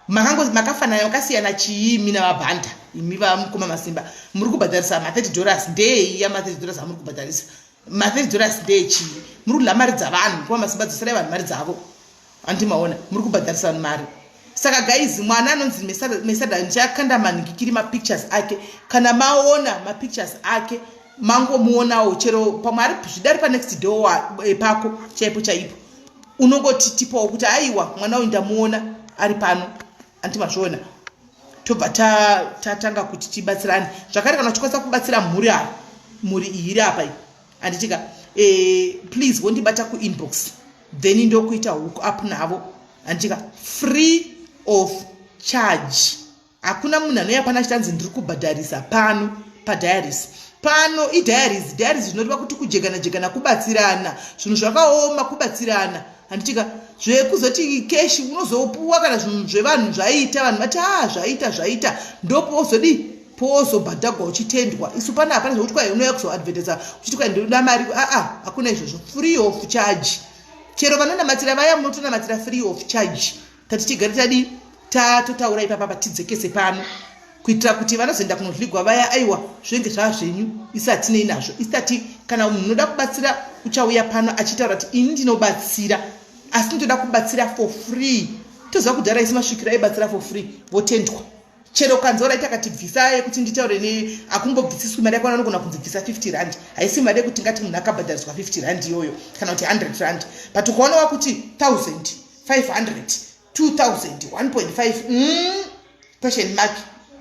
Makango makafanana makasiyana chii imi navabhanda imi vamukoma masimba muri kubhadharisa ma 30 dollars ndeyei ya ma 30 dollars amuri kubhadharisa ma 30 dollars ndeyechii? Muri kudla mari dzavanhu mukoma masimba, dzoserai vanhu mari dzavo. Andimaona muri kubhadharisa vanhu mari. Saka guys, mwana anonzi Mesada ndichakanda manhikikiri mapictures ake. Kana maona mapictures ake mangomuonawo chero pamwe ari zvidari panext door pako chaipo chaipo, unongoti tipawo kuti aiwa mwana uyu ndamuona ari pano. Anti mazviona? Tobva tatanga kuti tibatsirane zvakare. Kana uchikwanisa kubatsira mhuri ava, mhuri iyi iri apa iyi, handitika please wondibata kuinbox, then ndokuita hook up navo, handitika, free of charge. Hakuna munhu anouya pano achitanzi ndiri kubhadharisa pano padiaries. Pano idiaries, diaries zvinoreva kuti kujegana jegana, kubatsirana. Zvinhu zvakaoma, kubatsirana, handitika. Zvekuzoti cash unozopuwa kana zvinhu zvevanhu zvaita, vanhu vati a zvaita zvaita, ndopozodii pozobhadhagwa uchitendwa. Isu pana hapana zvekuti kwai unouya kuzoadvertisa uchiti kwai ndinoda mari. Aa, hakuna izvozvo, free of charge. Chero vanonamatira vaya munotonamatira free of charge. Tati tigare tadii tatotaura ipapapa, tidzekese pano kuitira kuti vanozoenda kunodligwa vaya, aiwa zvinenge zvava zvenyu, isi hatinei nazvo. Isi tati kana munhu unoda kubatsira uchauya pano achitaura kuti ini ndinobatsira, asi ndinoda kubatsira for free. Toziva kudhara isi masvikiro aibatsira for free, votendwa. Chero kanzora akati bvisa yekuti nditaure ne, akumbobvisiswi mari yakwana. Anogona kunzi bvisa 50 rand, haisi mari yekuti ngati munhu akabhadhariswa 50 rand iyoyo kana kuti 100 rand. But ukaona wakuti 1500, 2000, 1.5, question mark,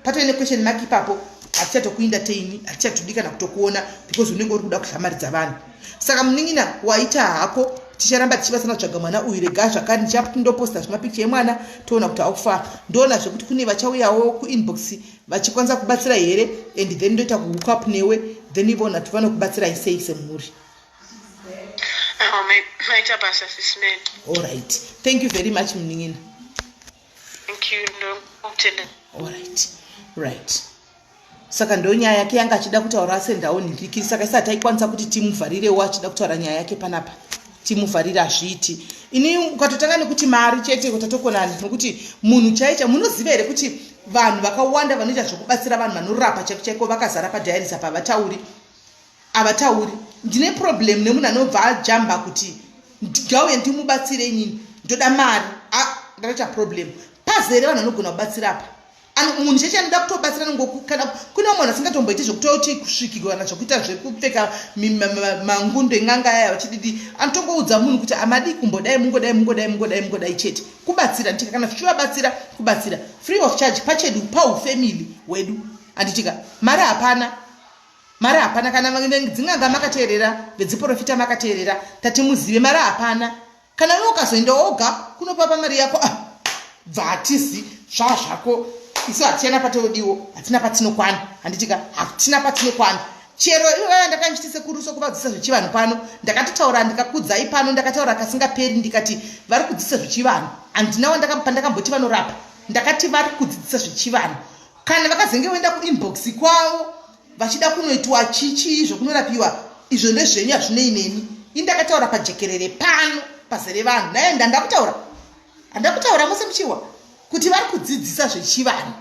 patove nequestion mark ipapo. Hatichatokuinda teini, hatichatodi kana kutokuona because unenge uri kuda kudya mari dzavanhu. Saka munin'ina, waita hako, ticharamba tichibatsana kutsvaga mwana uyu. Rega zvakare ndichandoposta zvimapicture emwana, toona kuti haufa. Ndoona zvekuti kune vachauyawo kuinbox vachikwanisa kubatsira here, and then ndoita kuhook up newe, then ivona tivanokubatsirai sei semhuri. Maita basa, Sis Melly. Allright, thank you very much, munin'ina. Thank you, ndokutenda. Allright, right. Saka ndo nyaya yake yanga achida kutaura, asendawo nhirikiri. Saka isati taikwanisa kuti timuvharirewo achida kutaura nyaya yake panapa, timuvharire hazviiti. Ini ukatotanga nekuti mari chete, utatokonani nokuti munhu chaicha. Munoziva here kuti vanhu vakawanda vanoita zvokubatsira vanhu, vanorapa chaiko chaiko, vakazara padiaries apa? Havatauri, havatauri. Ndine problem nemunhu anobva ajamba kuti ngauye ndimubatsire, inini ndoda mari. Ndatoita problem. Pazere vanhu vanogona kubatsira apa. Munhu cheche anoda kutobatsira kana kune vamwe vanhu vasingatomboiti zvekutoti kusvikirwa kana zvekuita zvekupfeka mangundo en'anga aya vachididi. Anotongoudza munhu kuti amadii kumbodai, mungodai, mungodai, mungodai, mungodai chete. Kubatsira nditika kana zvichivabatsira, kubatsira free of charge pachedu paufamily hwedu, handitika. Mari hapana, mari hapana. Kana dzin'anga makateerera, vedziprofita makateerera, tati muzive mari hapana. Kana iwe ukazoenda woga kunopapa mari yako, ah, bva hatizi zvaa zvako. Isu hatichana patodiwo, hatina patinokwana, handitika, hatina patinokwana. Chero ivo vaya ndakandichiti sekuru sokuvadzidzisa zvechivanhu pano, ndakatotaura ndikakudzai pano, ndakataura kasingaperi ndikati vari kudzidzisa zvechivanhu. Handina pandakamboti vanorapa, ndakati vari kudzidzisa zvechivanhu. Kana vakazenge voenda kuinbox kwavo vachida kunoitwa chichii zvokunorapiwa, izvo ndezvenyu, hazvinei neni. Ini ndakataura pajekerere pano pazere vanhu naye, ndandakutaura, handakutaura mose muchiwa kuti vari kudzidzisa zvechivanhu.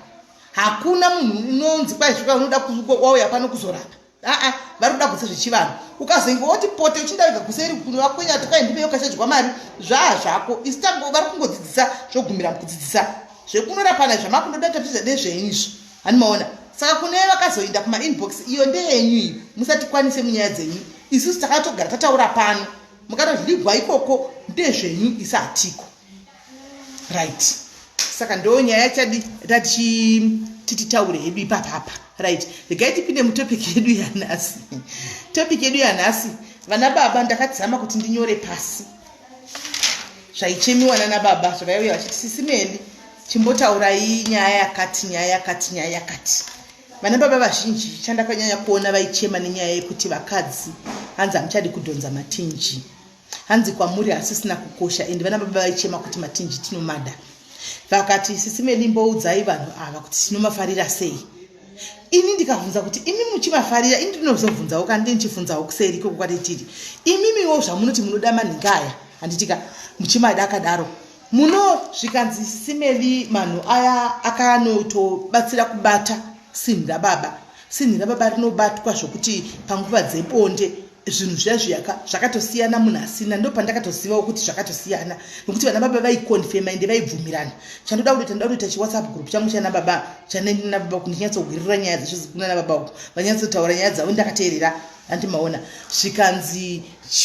Hakuna munhu unonzi kwaizvika unoda wauya pano kuzorapa. Aa, vari kuda kudzidzisa zvechivanhu. Ukazenge woti pote uchinda wega kuseri kunovakwenya kuti kwai ndipeyo kachadya mari, zvaa zvako. Isi tango vari kungodzidzisa, zvogumira mukudzidzisa. Zvekunorapana zvamakundoda tapisa ndezvenyu izvo, hanimaona. Saka kune vakazoenda kumainbox, iyo ndeyenyu iyo, musatikwanise munyaya dzenyu. Isusu takatogara tataura pano, mukatozvirigwa ikoko ndezvenyu, isi hatiko. Right, saka ndo nyaya chadi tati tititaure hedu ipapapa. Right, regai tipinde mutopic yedu yanhasi. Topic yedu yanhasi, vana baba, ndakadzama kuti ndinyore pasi zvaichemiwa nana baba zvavaiuya vachiti, "Sis Melly, chimbotaurai nyaya yakati, nyaya yakati, nyaya yakati." Vana baba vazhinji, chandakanyanya kuona vaichema nenyaya yekuti vakadzi hanzi hamuchadi kudhonza matinji, hanzi kwamuri hasisina kukosha. Ende vana baba vaichema kuti matinji tinomada. Vakati, "Sisi Melly, mboudzai vanhu ava kuti tinomafarira sei." Ini ndikabvunza kuti, "Imi muchimafarira?" Ini ndinozobvunzawo kana ndinichibvunzawo kuseri ikoko kwatitiri. Imimiwo zvamunoti munoda manhinga aya, handitika muchimada akadaro muno? Zvikanzi, "Sisi Melly, manhu aya akanotobatsira kubata sinhi rababa. Sinhi rababa rinobatwa zvokuti panguva dzebonde zvinhu zviya zviyaka zvakatosiyana munhu asina." Ndo pandakatozivawo kuti zvakatosiyana, nokuti vana baba vaikonfema ende vaibvumirana. Chandoda kutoita, ndoda kutoita chiWhatsApp group changu chana baba, chanena baba, kuti ndinyatsohwirira nyaya dzacho kunana baba uku, vanyatsotaura nyaya dzavo ndakateerera, handimaona. Zvikanzi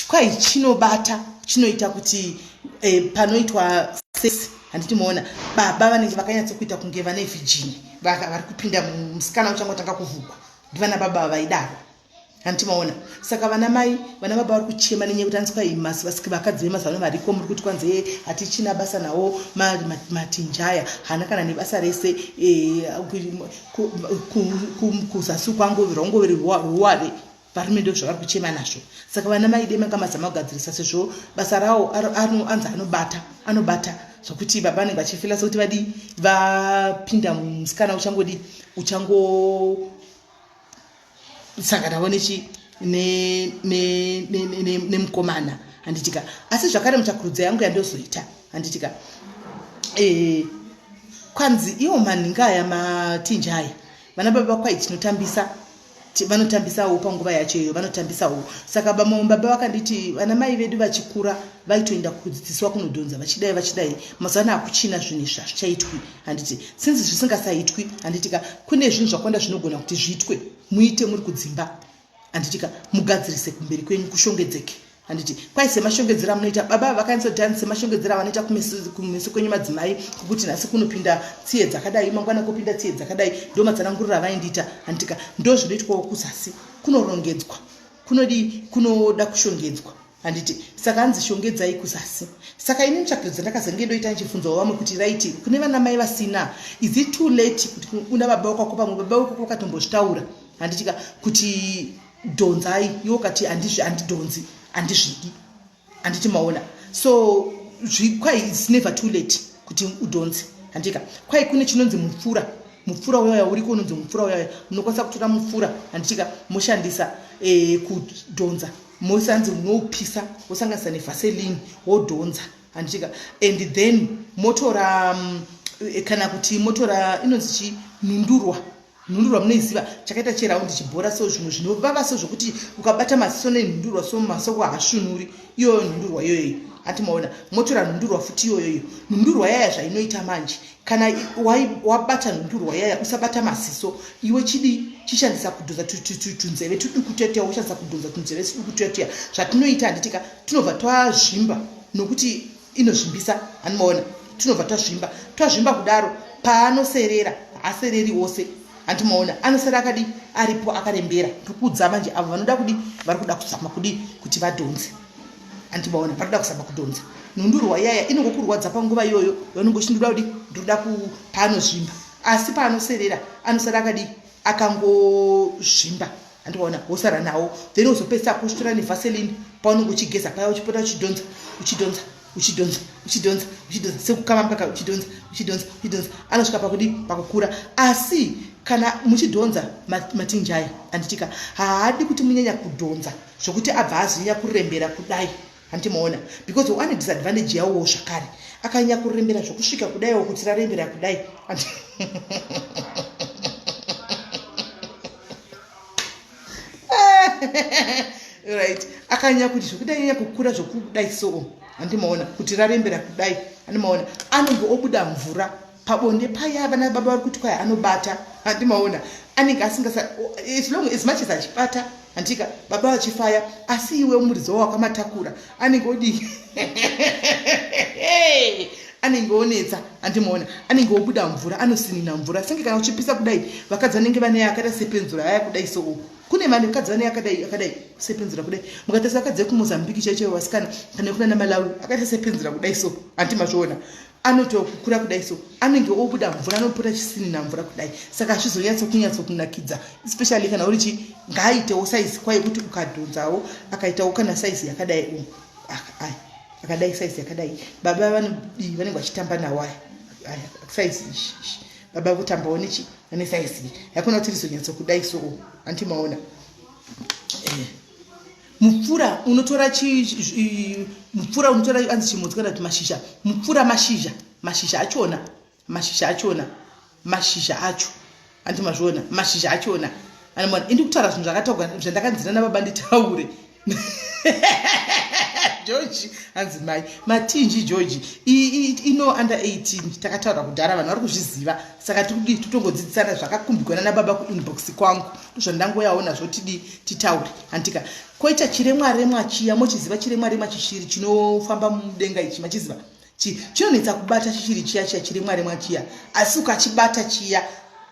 kwai chinobata, chinoita kuti panoitwa sex, handiti maona, baba vanenge vakanyatsokuita kunge vane virgin, vari kupinda musikana uchangotanga kuvhugwa. Ndivana baba vaidaro, handiti maona. Saka vana mai, vana baba vari kuchema nenyaya yekuti anzi kwai vakadzi vemazano variko, muri kuti kwanzi hatichina basa nawo matinjaya, haana kana nebasa rese, kuzasi kwangu rwangoveri ruware. Varume ndo zvavari kuchema nazvo. Saka vana mai, demanga mazama kugadzirisa, sezvo basa rawo anzi anobata, anobata zvokuti baba vanenge vachifila sekuti vadi vapinda musikana uchangodi uchango sanganawo nechi nemukomana, handitika. Asi zvakare muchakurudzo yangu yandozoita, handitika, kwanzi iwo manhinga aya, matinja aya, vana baba kwai tinotambisa, vanotambisawo panguva yacho iyoyo, vanotambisawo. Saka vamwe baba vakanditi vana mai vedu vachikura vaitoenda kudzidziswa kunodhonza, vachidai vachidai. Mazuva ano hakuchina zvinhu izvi, hazvichaitwi, handiti? Since zvisingasaitwi, handitika, kune zvinhu zvakawanda zvinogona kuti zviitwe, muite muri kudzimba, handitika, mugadzirise kumberi kwenyu kushongedzeke, handiti? Kwai semashongedzero amunoita, baba vakanyatsodanzi semashongedzero avanoita kumeso kwenyu madzimai, kukuti nhasi kunopinda tsiye dzakadai, mangwana kupinda tsiye dzakadai, ndo matsananguriro avaindiita, handitika? Ndo zvinoitwawo kuzasi, kunorongedzwa, kunodi kunoda kushongedzwa, handiti? Saka hanzi shongedzai kuzasi. Saka ini mutsvakidzo ndakazenge ndoita ndichibvunzawo vamwe kuti, right, kune vana mai vasina, is it too late kuti una baba wakwako, pamwe baba wakwako wakatombozvitaura, handitika, kuti dhonzai, iwo kati handidhonzi, handizvidi, handiti maona? So kwai it's never too late kuti udhonze, handika? Kwai kune chinonzi mupfura, mupfura uyaya uriko unonzi mupfura uyaya, munokwanisa kutora mupfura, handitika, moshandisa kudhonza. Mosanzi unoupisa, wosanganisa nevaseline, wodhonza, handitika? And then motora kana kuti motora inonzi chi nhundurwa. Nhundurwa munoiziva, chakaita cheraundi, chibhora so, zvimwe zvinovava so, zvokuti ukabata maziso nenhundurwa so, masoko haasvunuri. Iyoyo nhundurwa iyoyo, hati maona? Motora nhundurwa futi iyoyoyo. Nhundurwa yaya zvainoita manje, kana wabata nhundurwa yaya, usabata maziso iwe, chidi chishandisa kudhonza tunzeve tuduku tuya, ushandisa kudhonza tunzeve tuduku tuya tuya. Zvatinoita, handitika, tinobva twazvimba, nokuti inozvimbisa, handimaona? Tinobva twazvimba, twazvimba kudaro, paanoserera haasereri wose, handimaona? Anosera akadi aripo akarembera. Ndikuudza manje, avo vanoda kudi, vari kuda kuzama kudi kuti vadhonze, handimaona? Vari kuda kuzama kudhonza nhundurwa iyaya, inongokurwadza panguva iyoyo yaunenge uchindoda kudi, ndoda paanozvimba, asi paanoserera anosara akadi akangozvimba, handiona? Wosara nawo, then wozopedzisa kusvitora nevaseline paunenge uchigeza paya, uchipota uchidhonza, uchidhonza, uchidhonza, uchidhonza, uchidhonza, sekukama mukaka, uchidhonza, uchidhonza, uchidhonza, anosvika pakudi pakukura. Asi kana muchidhonza matinjai, handitika, haadi kuti munyanya kudhonza zvokuti abva azonyanya kurembera kudai, handimaona? Because ane disadvantage yawowo zvakare, akanyanya kurembera zvokusvika kudaiwo, kuti rarembera kudai. Right, akanyanya kuti zvokuti anyanya kukura zvokudai so, handimaona, kuti rarembera kudai, handimaona, anenge obuda mvura pabonde paya. Vana baba vari kuti kwai anobata, handimaona, anenge asingasa, as long as much as achibata, handika, baba vachifaya, asi iwe muridzi wavo wakamatakura anenge odii? Anenge onetsa, handimaona? Anenge obuda mvura, anosinina mvura senge kana uchipisa kudai. Vakadzi vanenge vane akaita sepenzura aya kudai so, kune vanhu vane akadai akadai sepenzura kudai. Mukatarisa vakadzi vekuMozambique chaicho, vasikana, kana kuna naMalawi, akaita sepenzura kudai so, handi mazviona? Anotokukura kudai so, anenge obuda mvura, anopota chisinina mvura kudai. Saka hazvizonyatso kunyatso kunakidza, especially kana uri chi ngaaitewo saizi kwai kuti ukadhonzawo akaitawo kana saizi yakadai, aya akadai, saizi yakadai, baba vanodii? Vanenge vachitamba nawo aya. Aya size baba kutambawo nechi ane size iyi yakona kuti rizonyatso kudai so anti maona eh. Mupfura unotora chi mupfura unotora anzi chimodzi kana kuti mashizha mupfura mashizha mashizha achona mashizha achona mashizha acho anti mazviona mashizha achona anamwana indi kutaura zvinhu zvakataurwa zvandakanzira nababa nditaure george hanzi mai matinji george ino under 18 takataura kudhara vanhu vari kuzviziva saka tikudii totongodzidzisana zvakakumbigwa nana baba kuinbox kwangu ndozvandangoyawo nazvo tidii titaure handitika koita chiremwa remwa chiya mochiziva chiremwa remwa chishiri chinofamba mudenga ichi machiziva chinonetsa kubata chichiri chiya chiya chiremwa remwa chiya asi ukachibata chiya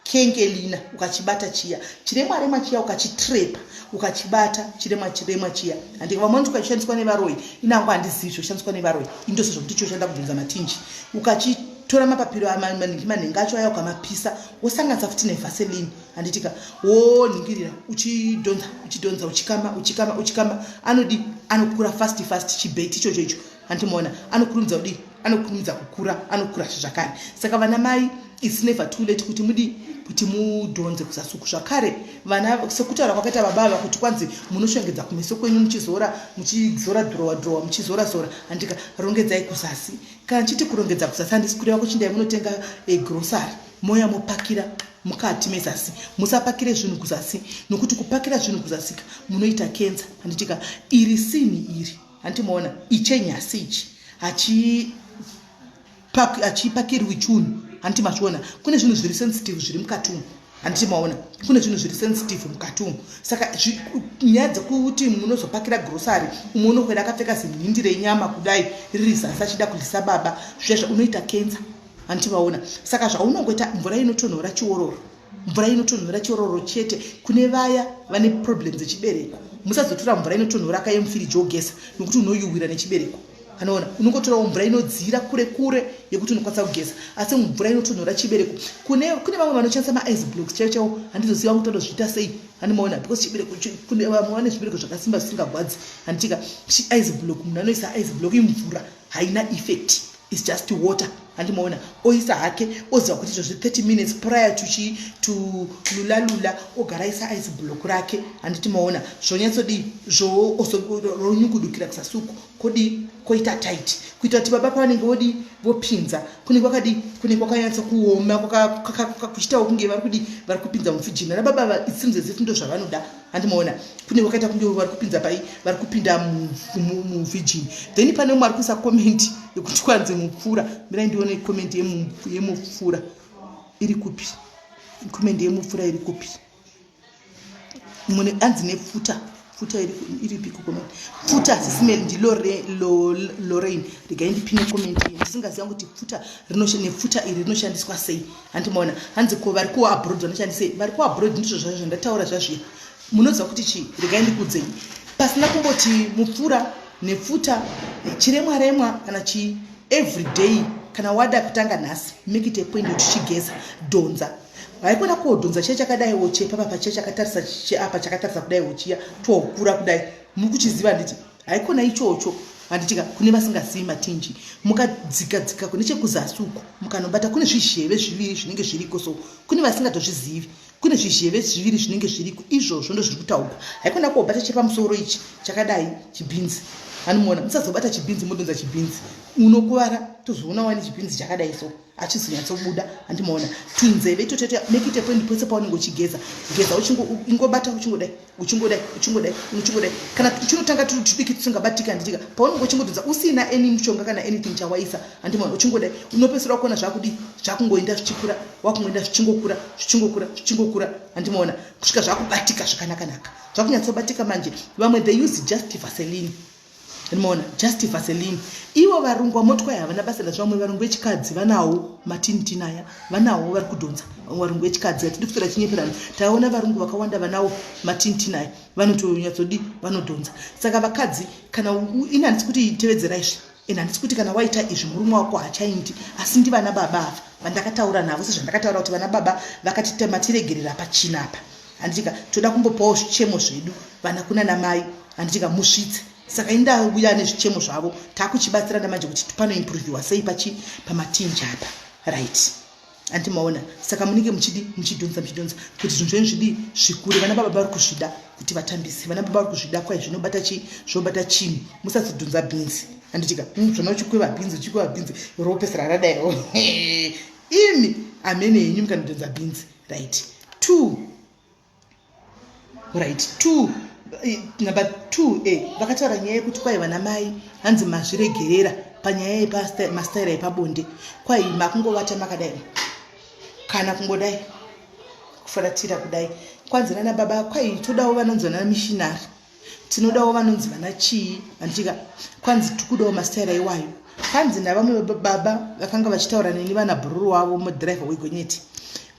kengelina ukachibata chiya chiremwa remwa chiya ukachitrepa ukachibata chiremwa chiremwa chiya handika vamwe vanoti ukachishandiswa nevaroyi inango handizivi zvoshandiswa nevaroyi indose zvokuti choshanda kudhonza matinji ukachitora mapapiro maningi manhenga acho aya ukamapisa wosanganisa futi nevaseline handitika woningirira uchidhonza uchidhonza uchikama uchikama uchikama anodi anokura fast fast chibheti ichocho icho Handimoona anokurumidza kudii? Anokurumidza kukura, anokura zvakare. Saka vana mai it's never too late kuti mudii kuti mudhonze kuzasi uku zvakare vana sekutaura kwakaita baba ava kuti kwanzi munoshongedza kumeso kwenyu muchizora muchizora dhurowa dhurowa muchizora zora handika rongedzai kuzasi kana chiti kurongedza kuzasi handisi kureva kuchindai munotenga eh, grocery moya mopakira mukati mezasi musapakire zvinhu kuzasi nokuti kupakira zvinhu kuzasika munoita kenza handitika iri sinhi iri Hanti maona ichenyasi ichi hachi hachipakirwi chunhu hanti mazviona kune zvinhu zviri sensitive zviri mukati umu handiti maona kune zvinhu zviri sensitive mukati umu saka nyaya dzekuti munozopakira grocery umwe unokweda akapfeka zinhindi renyama kudai riri zasi achida kudyisa baba zviya unoita kenza handiti vaona saka zvaunongoita mvura inotonhora chiororo mvura inotonhora chiororo chete kune vaya vane problem dzechibereko musazotora mvura inotonhora ka yemufiriji wogesa nokuti unoyuwira nechibereko anoona unongotorawo mvura inodziira kure kure yekuti unokwanisa kugeza asi mvura inotonhora chibereko kune kune vamwe vanoshandisa maice blocks chaiwo chaiwo handizoziva kuti vanozviita sei handimaona because chibereko kune vamwe vane zvibereko zvakasimba zvisingagwadzi handitika chiice block munhu anoisa ice block imvura haina effect is just water handimaona oisa hake oziva kuti izvozvi 30 minutes prior to chi to lula lula ogara aisa ice block rake handiti maona zvonyatsodii zvoronyungudukira kusasuku kodii koita tight kuita kuti baba pavanenge vodii vopinza kunenge kwakadii kunenge kwakanyatsa kuoma kuchitawo kunge vari kudii vari kupinza mufijini nababa it seems as if ndo zvavanoda handimaona kune vakaita kunge vari kupinza pai vari kupinda muvigin then pane umwe ari kuisa comment yekuti kwanzi mupfura mirai ndione comment yemupfura iri kupi comment yemupfura iri kupi mune anzi nepfuta pfuta iripi kucomment pfuta sisimeli ndilorraine regai ndipine comment iyi ndisingaziva kuti pfuta nepfuta iri rinoshandiswa sei hanti maona hanzi ko vari kuabroad vanoshandisei vari kuabroad ndizvo zvazvo zvandataura zvazviya munoziva kuti chii regai ndikudzei pasina kumboti mupfura nepfuta chiremwa remwa kana chii every day kana wada kutanga nhasi make it a point kuti chigeza dhonza haikona kodhonza chiya chakadaiwo chepapa pachiya chakatarisa cheapa chakatarisa kudaiwo chiya tokura kudai muri kuchiziva handiti haikona ichocho handitika kune vasingazivi matinji mukadzika dzika kune chekuzasi uko mukanobata kune zvizheve zviviri zvinenge zviriko so kune vasingatozvizivi kune zvizheve zviviri zvinenge zviriko izvozvo ndo zviri kutaurwa haikona kobata chepamusoro ichi chakadai chibhinzi anomuona musazobata chibhinzi modonza chibhinzi unokuvara tozoona wani chibhinzi chakadai so achizonyatsobuda handimaona tunzeve itotoita make it a point pose paunenge uchigeza geza uchingobata uchingodai uchingodai uchingodai uchingodai kana chinotanga turi tudiki tusingabatiki handitika paunenge uchingodonza usina any mushonga kana anything chawaisa handimaona uchingodai unopedzisira wakuona zvakudii zvakungoenda zvichikura wakungoenda zvichingokura zvichingokura zvichingokura handimaona kusvika zvakubatika zvakanakanaka zvakunyatsobatika manje vamwe they use just vaseline Unoona, just vaseline. Ivo varungu vamotwai havana basa nazvo vamwe varungu vechikadzi vanawo matinitini aya vanawo vari kudhonza vamwe varungu vechikadzi hatidi kuswera chinyeperana taona varungu vakawanda vanawo matinitini aya vanotonyatsodi vanodhonza saka vakadzi kana ini handisi kuti tevedzera izvi and handisi kuti kana waita izvi murume wako hachaindi asi ndivana baba ava vandakataura navo sezvandakataura kuti vana baba vakati matiregerera pachina apa handitika toda kumbopawo zvichemo zvedu vana kunana mai handitika musvitse saka indauya nezvichemo zvavo takuchibatsirana manje kuti panoimproviwa sei pachi pamatinji apa. Right, anti maona? Saka munenge muchidi muchidhonza, muchidhonza kuti zvinhu zvenyu zvidii? Zvikure. Vana baba vari kuzvida kuti vatambise, vana baba vari kuzvida. Kwai zvinobata chii? Zvinobata chinhu. Musazodhonza bhinzi, handitika? Zvona uchikweva bhinzi, uchikweva bhinzi, ropesera radaiwo imi amene henyu mukanodhonza bhinzi. Right, two. Right, two. Number two, vakataura nyaya yekuti kwai vana mai, hanzi mazviregerera panyaya yemastaira epabonde. Kwai makungovata makadai kana kungodai kufuratira kudai. Kwanzi nana baba, kwai todawo vanonzi vana missionary, tinodawo vanonzi vana chii, handitika? Kwanzi tikudawo mastaira iwayo. Kwanzi navamwe baba vakanga vachitaura neni, vana bhururu wavo, mudhiraivha wegonyeti.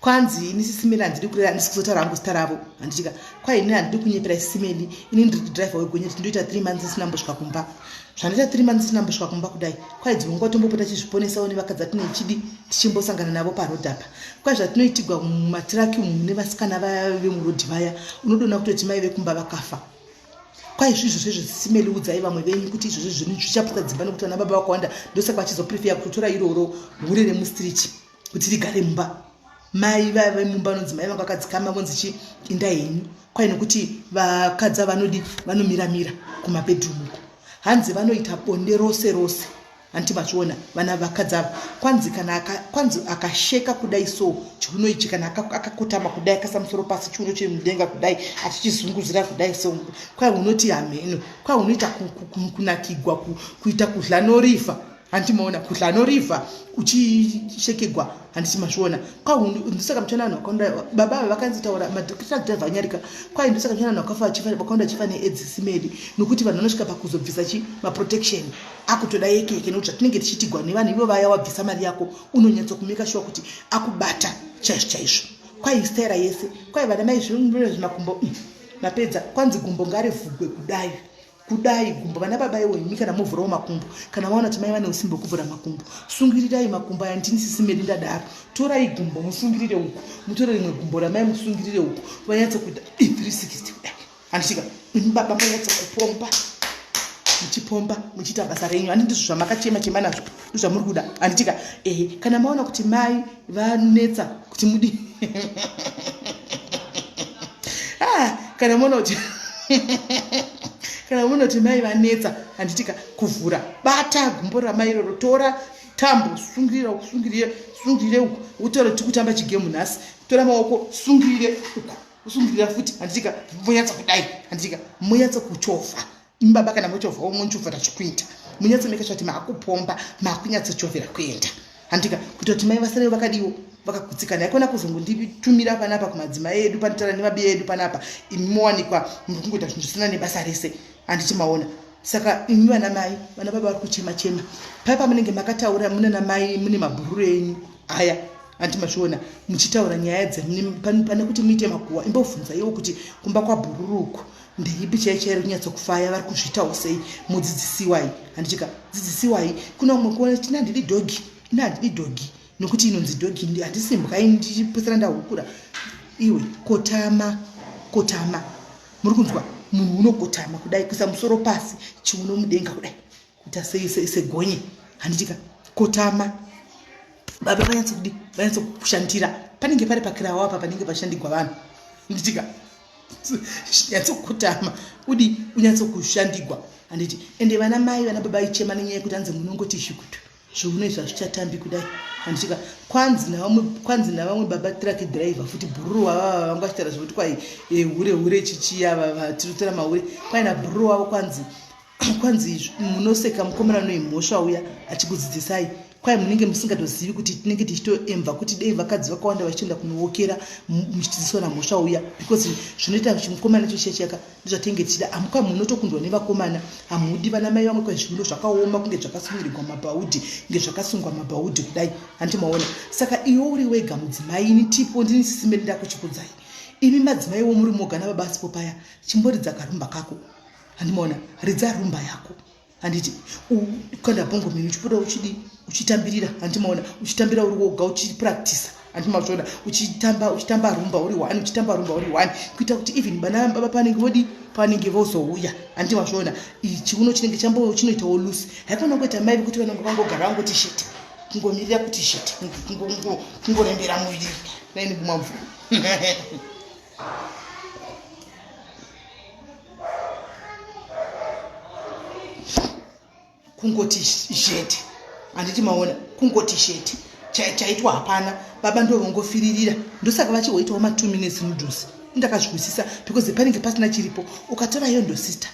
Kwanzi ini Sisi Meli handidi kureva, handisi kuzotaura hangu zita ravo, handitika? Kwai ini handidi kunyepera Sisi Meli, ini ndiri dhiraivha wegonyeti, ndinoita 3 months isina mbosvika kumba. Zvandoita 3 months isina mbosvika kumba kudai, kwai dzimwe nguva tombopota chizviponesawo nevakadzi atinechidi tichimbosangana navo parodhi apa. Kwai zvatinoitigwa mumatiraki umu mune vasikana vaya vemurodhi vaya, unodona kutoti mai vekumba vakafa. Kwai izvizvo zvezvo, Sisi Meli, udzai vamwe venyu kuti izvozvo zvinhu zvichaputsa dzimba, nekuti vana baba vakawanda ndosaka vachizoprefera kutotora iroro hure remustreet kuti rigare mumba. Mai vave mumba vanonzi mai vanga vakadzikama, vonzi chi inda henyu. Kwai nokuti vakadzi avanodi vanomiramira kumabedroom uko, hanzi vanoita bonde rose rose, handiti mazviona? Vana vakadzi ava, kwanzi kana kwanzi akasheka kudai so chiuno ichi, kana akakotama kudai, akasa musoro pasi, chiuno chiri mudenga kudai, achichizunguzira kudai so, kwai unoti hameno. Kwai unoita kunakigwa kuita kudla norifa, handiti maona? Kudla norifa uchishekegwa, handiti mazviona? Ndosaka muchiona vanhu vakawanda, baba ava vakanzitaura madhokotadhivha anyarika. Kwai ndosaka muchiona vanhu vakafa vachifa, vakawanda vachifa neAIDS, simedi, nokuti vanhu vanosvika pakuzobvisa chi maprotection akutoda yekeke, nekuti zvatinenge tichiitigwa nevanhu ivo vaya, wabvisa mari yako, unonyatsokumeka shuwa kuti akubata chaizvo chaizvo. Kwai staira yese, kwai vana mai zvimakumbo mapedza. Kwanzi gumbo ngarivhugwe kudai kudai gumbo. Vana baba iwo imi, kana movhurawo makumbo, kana maona kuti mai vane usimbi hwekuvhura makumbo, sungirirai makumbo aya. Ndini Sisi Meli ndadaro. Torai gumbo musungirire uku, mutore rimwe gumbo ramai musungirire uku, vanyatsokuita 360 kudai, handitika? Imi baba munyatsokupomba, muchipomba, muchiita basa renyu, handi ndizvo zvamakachema chema nazvo? Ndizvamuri kuda, handitika? Ehe, kana maona kuti mai vanetsa kuti mudi, ah, kana maona kuti mai vanetsa, handitika, kuvhura, bata gumbo ramai iroro, tora tambo, sungirira uku, sungirire, sungirire uku, utore tikutamba chigemu nhasi. Tora maoko, sungirire uku, usungirira futi, handitika? Munyatsa kudai, handitika? Munyatsa kuchovha. Baba, kana muchovhawo, muchovhera chikuita, munyatsomeka sure kuti maakupomba, maakunyatsochovhera kuenda, handika? Kuita kuti mai vasare vakadiwo, vakagutsikana. Yakona kuzongonditumira panapa kumadzimai edu, panotaura nemabiya edu panapa, imi mowanikwa muri kungoita zvinhu zvisina nebasa rese, handiti maona? Saka imi vana mai, vana baba vari kuchema chema pai pamunenge makataura mune mai, mune mabhururu enyu aya, handiti mazviona? Muchitaura nyaya pane kuti muite makuhwa, imbobvunzaiwo kuti kumba kwabhururu uku ndeipi chai chairi kunyatsokufaya, vari kuzviitawo sei? Mudzidzisiwai, handitika? Dzidzisiwai. Kuna umwe kuona tina handidi doggy, ina handidi doggy nokuti inonzi doggy, handisimbwai, ndichipesera ndahukura. Iwe kotama, kotama. Muri kunzwa? Munhu unokotama kudai, kuisa musoro pasi, chiuno mudenga kudai, kuita segonye, handitika? Kotama. Baba vanyatsokudi, vanyatsokushandira. Panenge pari pakirawo apa panenge pashandigwa vanhu, handitika? Nyatsokutama udi unyatsokushandigwa, handiti? Ende vana mai, vana baba aichema nenyaya yekuti hanzi munongoti shikutu, zviuno izvi hazvichatambi kudai, handitika? Kwanzi navamwe baba truck driver futi, bhururu wavava vanga vachitaura zvekuti kwai hure hure chichiya, tinotora mahure. Kwai nabhururu wavo, kwanzi munoseka mukomana noimhosva uya achikudzidzisai. Kwai munenge musingatozivi kuti tinenge tichitoemva kuti dei vakadzi vakawanda vachitoenda kunowokera muchidzidziswa namhosva uya, because zvinoita chimukomana icho chiyachiyaka ndozvatinenge tichida. Amuka munotokundwa nevakomana, hamudi vana mai vamwe. Kwai zviuno zvakaoma kunge zvakasungirirwa mabhaudhi, kunge zvakasungwa mabhaudhi kudai, handiti maona? Saka iwe uri wega mudzimai, ini tipo ndini Sisi Meli ndakuchikudzai. Imi madzimaiwo muri moga nababa asipo paya, chimboridza karumba kako, handimaona? Ridza rumba yako, handiti? Ukanda bhongo mhini, uchipota uchidi uchitambirira, handimaona? Uchitambira uri woga, uchipractisa, handimazviona? Uchitamba, uchitamba rumba uri one, uchitamba rumba uri one, kuita kuti even bana baba panenge vodi, panenge vozouya, handimazviona? Chiuno chinenge chambo chinoitawo loose. Haikona kuita mai vekuti vanenge vangogara vangoti shete. Kungomirira kuti shit, kungorembera muviri naini kumwa mvura. Kungoti zhete, handiti maona? Kungoti zhete, chaitwa hapana. Baba ndo vongofiririra, ndosaka vachihoitawo ma2 minutes noodles. Ndakazwisisa because panenge pasina chiripo. Ukatora yondo sister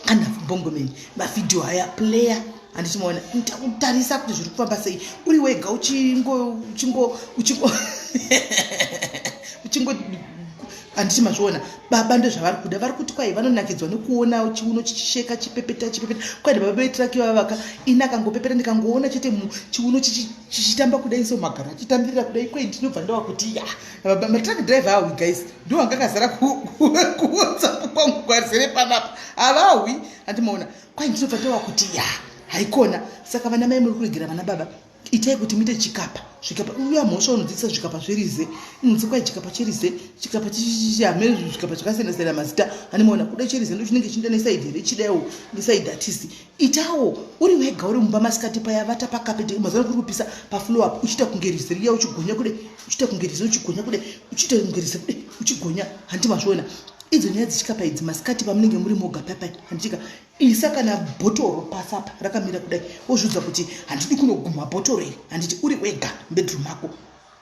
kana mbongomeni mavhidhiyo aya player, handiti maona? Kutarisa kuti zviri kufamba sei uri wega, uchingo uchingo uchingo uchingo, handiti mazviona? Baba ndozvavari kuda. Vari kuti kwai vanonakidzwa nekuona chiuno chichisheka, chipepeta chipepeta. Kwai baba vetraki vavaka, ini akangopepeta, ndikangoona chete chiuno chichitamba kudai so, magaro achitambirira kudai, kwai ndinobva ndava kuti ya matruck driver awi. Guys, ndo anga akazara kuWhatsApp kwangu kwazere panapa, havawi, handimaona? Kwai ndinobva ndava kuti ya haikona. Saka vana mai muri kuregera vana baba, itai kuti muite chikapa zvikapa. Uya mhosva unodzidzisa zvikapa zverize, inonzi kwai chikapa cherize, chikapa hamene, zvikapa zvakasiyana siyana mazita, handimaona? Kuda cherize ndo chinenge chiinda neside here, chidaiwo neside hatisi. Itawo uri wega, uri mumba masikati paya, vata pakapeti. Mazuva kuri kupisa, pafloor up, uchiita kunge rize riya, uchigonya kude, uchiita kunge rize, uchigonya kude, uchiita kunge rize kude, uchigonya, handi mazviona? Idzo nyaya dzechikapa idzi, masikati pamunenge muri moga papai, handitika? Isa kana bhotoro pasapa rakamira kudai, wozviudza kuti handidi kunoguma bhotoro iri, handiti? Uri wega mubedroom mako,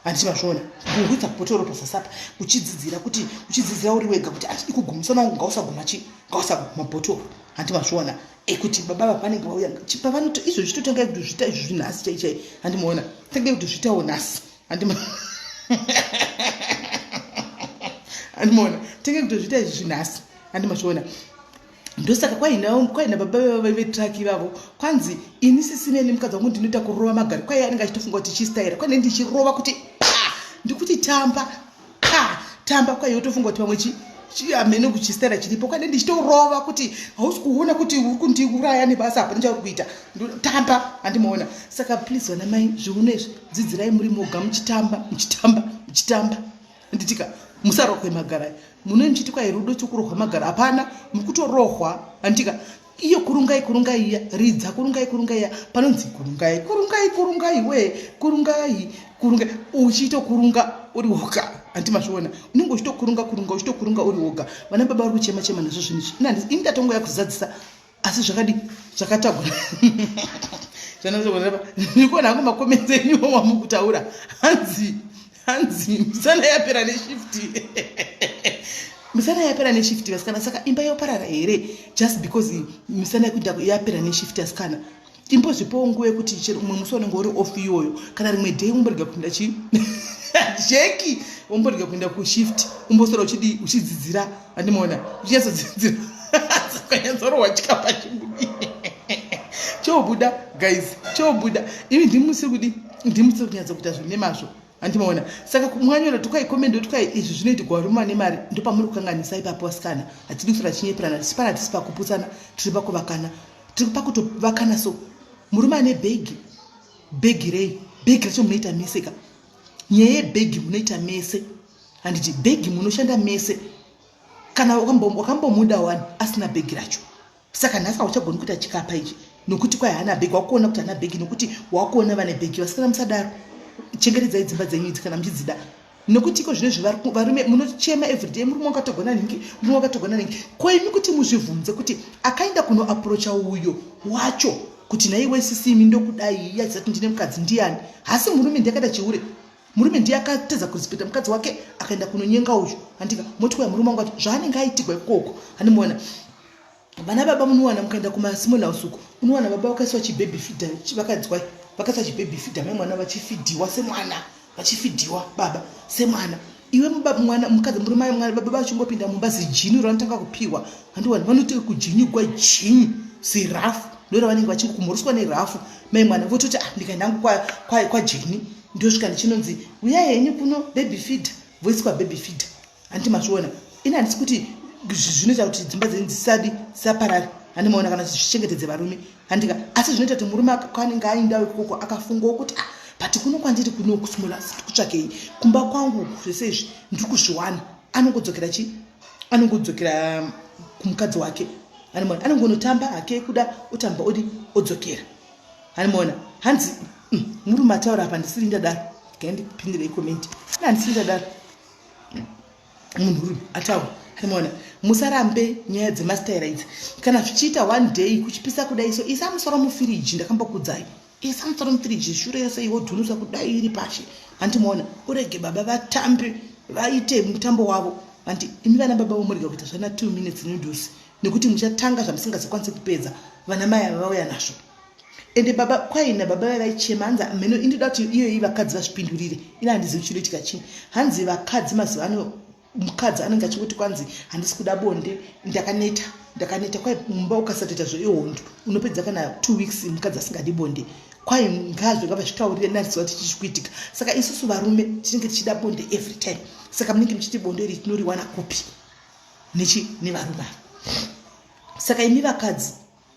handiti mazviona? Kuhwidza bhotoro pasasapa, uchidzidzira kuti, uchidzidzira uri wega kuti handidi kuguma musana wangu, ngausaguma chi ngausaguma bhotoro, handi mazviona? Ekuti baba vapanenge vauya pavanoto izvo, chitotangai kutozviita izvo zvinhasi chai chai, handimaona? Tangai kutozviitawo nhasi, handimaona? Tangai kutozviita izvi zvinhasi, handimazviona? Ndosaka kwaina baba vetraki ivavo, kwanzi ini sisimeni mukadzi wangu ndinoita kurova magari. Kwai anenge achitofunga kuti chistaira, kwaine ndichirova kuti pa, ndikuti tamba pa, tamba. Kwai yotofunga kuti pamwe hamene kuchistaira chiripo. Kwaine ndichitorova kuti hausi kuona kuti uri kundiuraya nebasa, hapana chauri kuita, tamba, handimaona? Saka please vana mai, zviuno izvi dzidzirai muri moga, muchitamba, muchitamba, muchitamba, handitika? Musarohwe magara. Munoi muchiti kwai rudo chikurohwa magara, hapana, mukutorohwa, handitika? Iyo kurungai kurungai iya, ridza kurungai kurungai iya, panonzi kurungai kurungai kurungai we kurungai kurungai, uchitokurunga uri woga, handi mazviona? Unenge uchitokurunga kurunga, uchitokurunga uri woga. Vana baba vari kuchema chema nazvo zvinhu izvi. Ini ndatongoya kuzadzisa, asi zvakadi zvakatagura. Ndikuona hangu macomments enyuwo wamukutaura, hanzi hanzi misana yapera neshift, misana yapera neshift, vasikana. Saka imba yoparara here just because misana yekuita yapera neshift? Asikana, imbozvipowo nguva yekuti chero umwe musi wanenge uri off iyoyo, kana rimwe day umborega kuenda chi jeki, umborega kuenda kushift, umbosora uchidi uchidzidzira, handimaona? Uchinyatsodzidzira, sakanyatsorohwa chikapa chibudi chobuda. Guys, chobuda. Imi ndimusiri kudi, ndimusiri kunyatsokuita zvinhu nemazvo, handimaona? Saka mwanyora tukai comment, tukai izvi zvinoitigwa varume vane mari. Ndopamuri kukanganisa ipapo, vasikana. Hatidi kusora chinyeperana tisipana, tisi pakuputsana, tiri pakuvakana, tiri pakutovakana. So murume ane bhegi, bhegi rei? Bhegi racho munoita mese ka. Nyaya yebhegi munoita mese, handiti? Bhegi munoshanda mese. Kana wakambomuda wani asina bhegi racho, saka nhasi hauchagoni kuita chikapa ichi nokuti kwai haana bhegi. Wakuona kuti haana bhegi nokuti wakuona vane bhegi. Vasikana, musadaro. Chengetedzai dzimba dzenyu idzi kana muchidzida, nokuti iko zvino izvi varume munochema everyday, murume wakatogona nhingi, murume wakatogona nhingi. Ko imi kuti muzvibvunze kuti akaenda kunoaprocha uyo wacho kuti naiwe sisimi ndokudai, yazati ndine mukadzi, ndiani? Hasi murume ndiye akaita chiure. Murume ndiye akatedza kurespecta mukadzi wake, akaenda kunonyenga uyu, handika? Moti kuya murume wangu ati zvaanenge aitigwa ikoko, handimuona? Vana baba munowana mukaenda kumasmall house uko, unowana baba vakaiswa chibaby feeder, vakadzwa vakaiswa chibaby feeder, mai mwana vachifidhiwa semwana, vachifidhiwa baba semwana. Iwe mwana mukadzi, murume mwana, baba vachingopinda mumba, zijini ravanotanga kupiwa, handiwani? Vanoti kujinyigwa jinyi zirafu, ndo ravanenge vachingokumhoriswa nerafu. Mai mwana vototi, ah, ndikaenda hangu kwajeni, ndosvika ndichinonzi uyai henyu kuno baby feeder, voiswa baby feeder, handiti mazviona? Ini handisi kuti zvinoita kuti dzimba dzenyu dzisadi dzisaparare, handimaona? Kana zvichengetedze varume, handika? Asi zvinoita kuti murume kwanenge aindawo ikoko akafungawo kuti, ah, but kuno kwandiri kuno kusmall kutsvakei? Kumba kwangu zvese izvi ndiri kuzviwana. Anongodzokera chi anongodzokera kumukadzi wake, handimaona? Anongonotamba hake kuda otamba odi odzokera, handimaona? Hanzi Murume ataura apa ndisiri ndadaro. Gai ndipindirei comment. Ina handisiri ndadaro. Munhurume ataura. Maona, musarambe nyaya dzemastaira idzi. Kana zvichiita one day kuchipisa kudai so isa musoro mufiriji ndakambokudzai. Isa musoro mufiriji shure yose iwo dhunusa kudai iri pashi. Hanti maona, urege baba vatambe vaite mutambo wavo. Hanti imi vana baba vomurega kuita zvana 2 minutes noodles nekuti muchatanga zvamusingazokwanisi kupedza. Vana mai ava vauya nazvo. Ende baba kwaina baba vaya vaichema hanzi mheno indoda kuti iyoyi vakadzi vazvipindurire. Ini handizivi chinoitika chii. Hanzi vakadzi mazuva ano mukadzi anenge achingoti kwanzi handisi kuda bonde ndakaneta ndakaneta kwai mumba ukasatoita zvehondo unopedza kana 2 weeks mukadzi asingadi bonde kwai ngazve ngavazvitaurire nariziva kuti chichi kuitika. Saka isusu varume tinenge tichida bonde every time. Saka munenge muchiti bonde iri tinoriwana kupi nechi nevarume ava. Saka imi vakadzi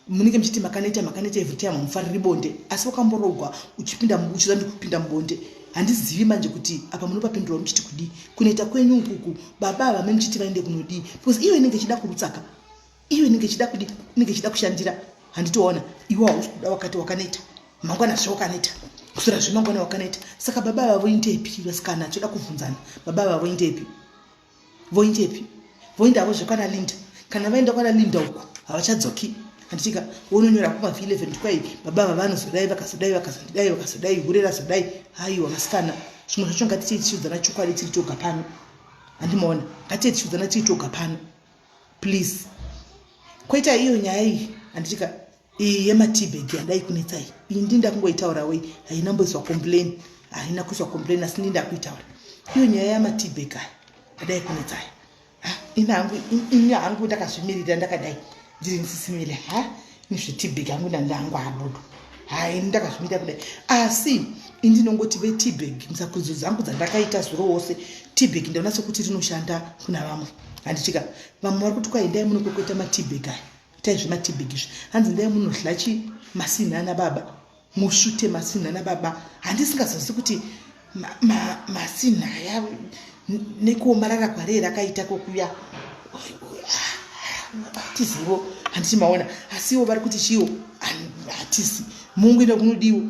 munenge muchiti makaneta makaneta every time hamufariri bonde asi wakamborogwa uchipinda uchida ndikupinda mubonde handizivi manje kuti apa munopapindura muchiti kudii kuneta kwenyu ukuku baba ava me muchiti vaende kunodii because iyo inenge ichida kurutsaka iyo inenge ichida kudii inenge ichida kushandira handitoona iwe hausi kuda wakati wakaneta mangwana zve wakaneta kuswera zve mangwana wakaneta saka baba ava voindepi vasikana toda kuvhunzana baba ava voindepi Voindepi? Voinda havo zvekwana Linda. Kana vaenda kwana Linda uko havachadzoki. Handitika wononyora kuma V11 kwai baba ava vanozodai vakazodai vakazondidai vakazodai hure razodai. Haiwa vasikana zvimwe zvacho ngatiite tichiudzana chokwadi tiri toga pano. Handimaona ngatiite tichiudzana tiri toga pano. Please. Koita iyo nyaya iyi handitika iyi yematibag yadai kunetsa iyi iyi ndini ndakungoitaura wei haina mboiswa complain haina kuiswa complain asi ndini ndakuitaura iyo nyaya yamatibag aya yadai kunetsa aya ini hangu ini hangu ndakazvimirira ndakadai ndiri ndisisimire ha nezvetibag hangu ndandangu abudo ha ini ndakazvimirira kudai asi indinongoti vetibag musakurudzo dzangu dzandakaita zuro wose tibag ndaona sekuti rinoshanda kuna vamwe handitika vamwe vari kuti kwaendai munokwekweta matibag aya Itai zvematibig izvi. Hanzi ndai munohla chi masinhi ana baba. Musvute masinhi ana baba. Handisingazozi kuti masinhi aya nekuomarara kwarei rakaita kokuya. Hatizivo handiti maona. Asiwo vari kuti chiwo hatisi. Mungu enda kunodiwo.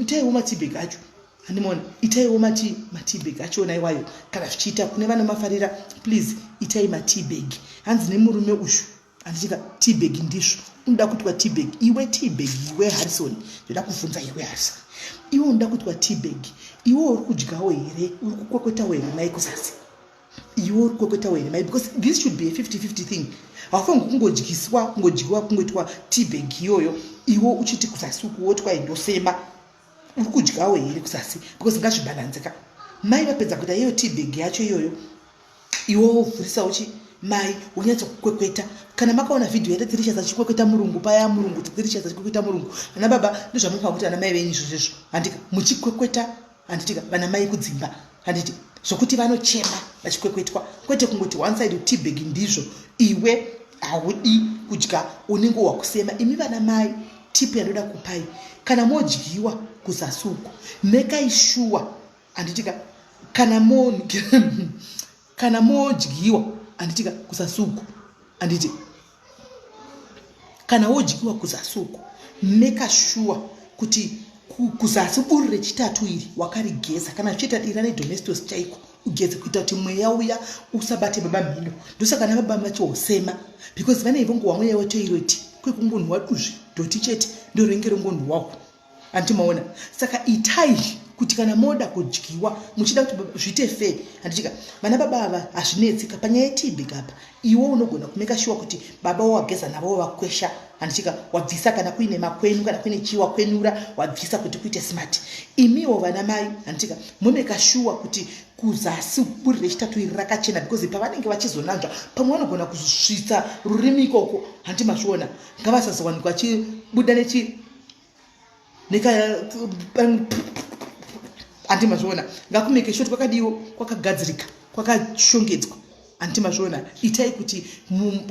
Itaiwo matibig acho. Handimaona itaiwo mati matibag achona iwayo kana zvichiita kune vanomafarira please itai matibag hanzi nemurume uyu handitika tibag ndizvo unoda kuitwa tibag iwe tibag iwe Harrison ndoda kuvhunza iwe Harrison iwe unoda kuitwa tibag iwe uri kudyawo here uri kukwekwetawo here mai kuzasi iwe uri kukwekwetawo here mai because this should be a 50-50 thing haufanirwi kungodyiswa kungodyiwa kungoitwa tibag iyoyo iwe uchiti kuzasi uku woti kwai ndosema uri kudyawo here kuzasi because ngazvibhalanze ka mai vapedza kuita iyo tbag yacho iyoyo iwe wovhurisa uchi mai wonyatso kukwekweta kana makaona vhidhiyo yatatirisha achikwekweta murungu paya murungu tatirisha achikwekweta murungu ana baba ndozvamunofanira kuti ana mai venyu izvozvo izvo handika muchikwekweta handitika vana mai kudzimba handiti zvokuti vanochema vachikwekwetwa kwete kungoti one side tbag ndizvo iwe haudi kudya unenge wakusema imi vana mai Tip yandoda kupai kana modyiwa kuzasi uko mekai shuwa handitika kana mo kana modyiwa handitika kuzasi uko handiti kana wodyiwa kuzasi uko meka shuwa kuti kuzasi buri rechitatu iri wakarigeza kana zvichiita dira nedomestos chaiko ugeze kuita kuti mweya uya usabate baba mhino ndosaka na baba vachihosema because vane vongohwa mweya wetoireti kwekungonhuwa duzvi dhoti chete ndorenge rongonhuwawo anti maona saka itai kuti kana moda kudyiwa muchida kuti zviite fair handitika vana baba ava hazvinetsi ka panyaya yetb kapa iwe unogona kumeka shuwa kuti baba wawageza navo wavakwesha handitika wabvisa kana kuine makwenu kana kuine chii wakwenura wabvisa kuti kuite smart imiwo vana mai handitika momeka shuwa kuti kuzasi buri rechitatu iri rakachena because pavanenge vachizonanzva pamwe vanogona kuzvisvitsa rurimi ikoko hanti mazviona ngavasazowanikwa achibuda nechi neka anti mazviona ngakumeke shoti kwakadiwo kwakagadzirika kwakashongedzwa anti mazviona itai kuti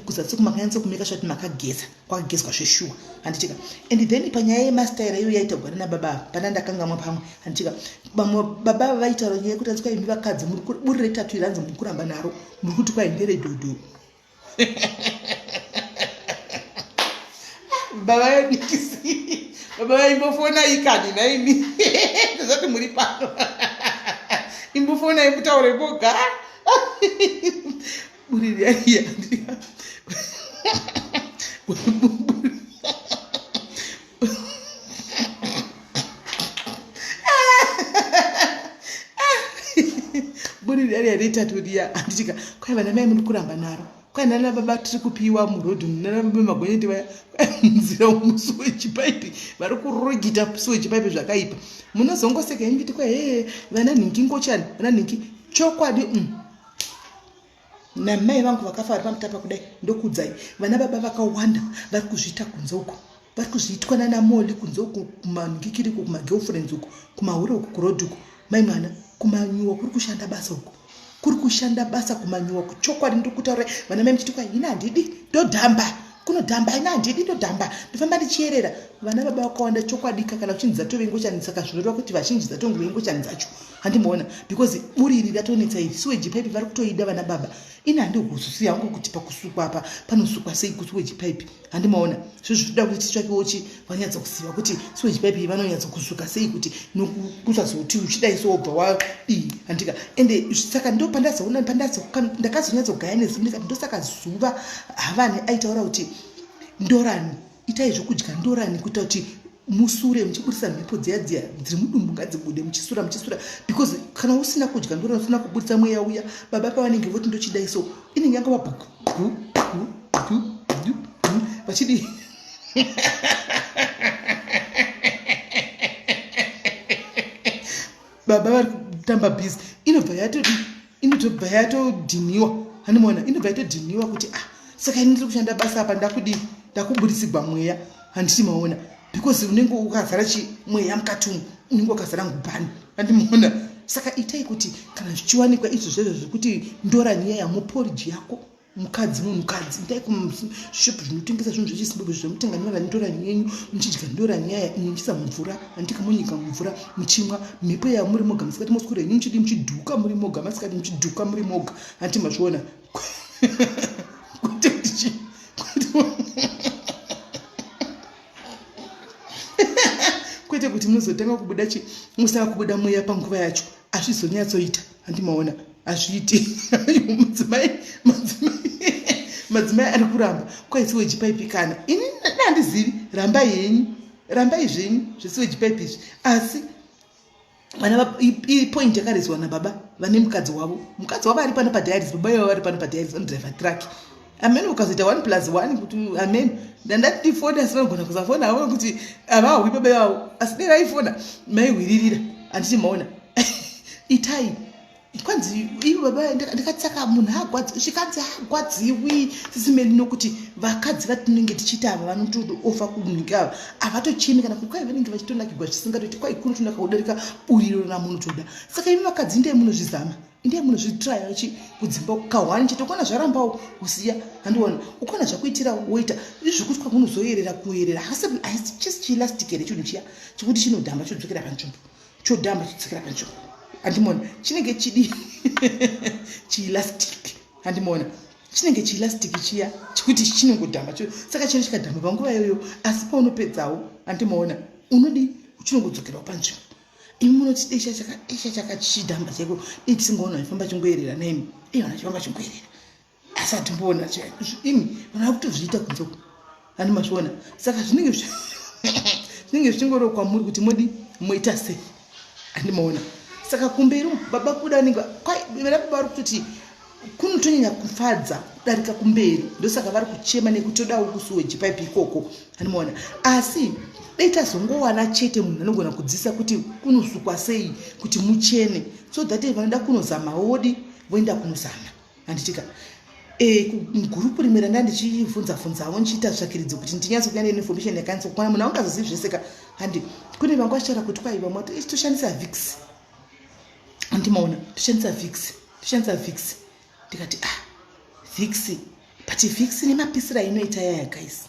kuzasi kumakanyatsa kumeka shoti makageza kwakagezwa zveshuwa handitika and then panyaya yemastaira iyo yaitagwa nana baba ava pana ndakangamwa pamwe handitika vamwe baba ava vaitaura nyaya yekuti anzi kwaimi vakadzi buri retatu iri hanzi muri kuramba naro muri kuti kwai ndere dhodho Baba vedikisi, baba vaimbofona ikani nhaimi? Ndozati muri pano, imbofonai mutaure moga. Buri riya buri riya riya retatu riya, handitika? Kwai vana mai muri kuramba naro, kwai nana baba tiri kupiwa murodhi, nana baba magonyeti vaya munzira musuweji paipi vari kurogita suweji paipi zvakaipa. Munozongoseka ingiti kwa hee vana nhingi ngochani, vana nhingi chokwadi. Namai vangu vakafa vari pamutapa kudai, ndokuudzai, vana baba vakawanda vari kuzviita kunze uko, vari kuzviitwa nana moli kunze uko, kumangikiriko, kumagirlfriends uko, kumahure uko, kurodhi uko. Mai mwana, kumanyuwa kuri kushanda basa uko, kuri kushanda basa kumanyuwa kuchokwadi. Ndiri kutaura vana mai muchiti kwai ina handidi, ndodhamba kunodhamba, ina handidi, ndodhamba, ndofamba ndichiyerera. Vana baba vakawanda chokwadika, kana uchinzi dzatove ngochani, saka zvinoreva kuti vazhinji dzatongove ngochani dzacho, handimuona? Because buri iri ratonetsa iri, sewage pipe vari kutoida vana baba. Ina handihuzvisi yangu kuti pakusukwa apa panosukwa sei kusewage pipe, handimaona? Zvo zvinoda kuti titsvakewo chi vanyatsa kuziva kuti sewage pipe iyi vanonyatsa kusuka sei, kuti kusazoti uchidai so wobva wadii, handika? Ende saka ndo pandazoona, ndakazonyatsogaya nezivo, ndikati ndosaka zuva Havani aitaura kuti ndorani, itai zvokudya ndorani, kuita kuti musure muchibudisa mhepo dziya dziya dziri mudumbu, ngadzibude muchisura muchisura. Because kana usina kudya ndorani, usina kubudisa mweya uya, baba pavanenge voti ndochidai so, inenge yangova bhu bhu bhu bhu bhu vachidii. Baba vari kutamba busy, inobva yatodi, inotobva yatodhiniwa, handimaona? Inobva yatodhiniwa kuti ah, saka ini ndiri kushanda basa apa, ndakudii, ndakubuditsigwa mweya, handiti maona? Because unenge ukazara chi mweya mukati umu, unenge wakazara ngubhani, handimaona? Saka itai kuti kana zvichiwanikwa izvo zvezvo zvekuti ndora nyaya yamuporiji yako, mukadzi, munhukadzi, ndai kuzvishopu zvinotengesa zvinhu zvechizimbabwe zvemutenga nyora ndorani yenyu, muchidya ndora nyaya muchiisa mumvura, handika? Munyika mumvura muchimwa mhepo yamuri moga masikati, moswera henyu muchidi muchidhuka muri moga masikati, muchidhuka muri moga, hanti mazviona? Kwete kuti kwete kuti munozotanga kubuda chi musava kubuda mweya panguva yacho, hazvizonyatsoita, handimaona? Hazviiti. Madzimai, madzimai, madzimai ari kuramba kwaisiweji paipi, kana ini handizivi. Rambai henyu, rambai zvenyu zvesiweji paipi izvi, asi vana, ipoint yakarezwa nababa vane mukadzi wavo. Mukadzi wavo ari pano padiaries, baba ivavo vari pano padiaries, vanodriva truck. Amen. Ukazoita 1 plus 1 kuti amen, ndandati ndifone, asi vanogona kusafona havo kuti havahwi baba ivavo, asi dai vaifona maihwiririra, handiti maona? Itai kwanzi ivo baba ndikatsaka munhu agwadzi, zvikanzi haagwadziwi sisimeni, nokuti vakadzi vatinenge tichiita ava vanotoofa kunhika ava havatochemi kana kukwai, vanenge vachitonakigwa zvisingatoti kwai kunotonaka kudarika buriro ramunotoda. Saka imi vakadzi ndee munozvizama, ndiye munozvitraya chi kudzimba kahwani chete, ukaona zvarambawo usiya, handiona? Ukaona zvakuitira woita izvi, kuti kwamunozoyerera kuyerera hasi chisi chielastic here chinhu chiya chekuti chinodhamba chodzokera panzvimbo, chodhamba chodzokera panzvimbo, handimona? Chinenge chidi chielastic, handimona? Chinenge chielastic chiya chekuti chinongodhamba, saka chino chikadhamba panguva iyoyo, asi paunopedzawo, handimaona, unodi chinongodzokerawo panzvimbo. Imi munoti desha chakachidhamba chaiko, dei tisingaona vachifamba chingoerera naimi, iye vana chifamba chingoerera, asi hatimboona imi vanhu vakutozviita kunze uko, hani mazviona? Saka zvinenge zvichingoriwo kwamuri kuti modi moita sei, handimaona? Saka kumberi baba kuda vanenge vana baba vari kutoti kunotonyanya kufadza kudarika kumberi, ndosaka vari kuchema nekutodawo kusuweji pipe ikoko, handimaona? Asi dai tazongowana chete munhu anogona kudzidzisa kuti kunosukwa sei kuti muchene, so that vanoda kunozama wodi voenda kunozama, handitika? Gurupu rimwe ranga ndichibvunza bvunzawo, ndichiita tsvakiridzo kuti ndinyatso kuya neinformation yakanyatso kukwana, munhu aungazozivi zvese ka, handi? Kune vanga vachitaura kuti kwai vamwe toshandisa Vicks, handimaona? Toshandisa Vicks, toshandisa Vicks. Ndikati ah, Vicks, but Vicks nemapisira inoita yaya, guys,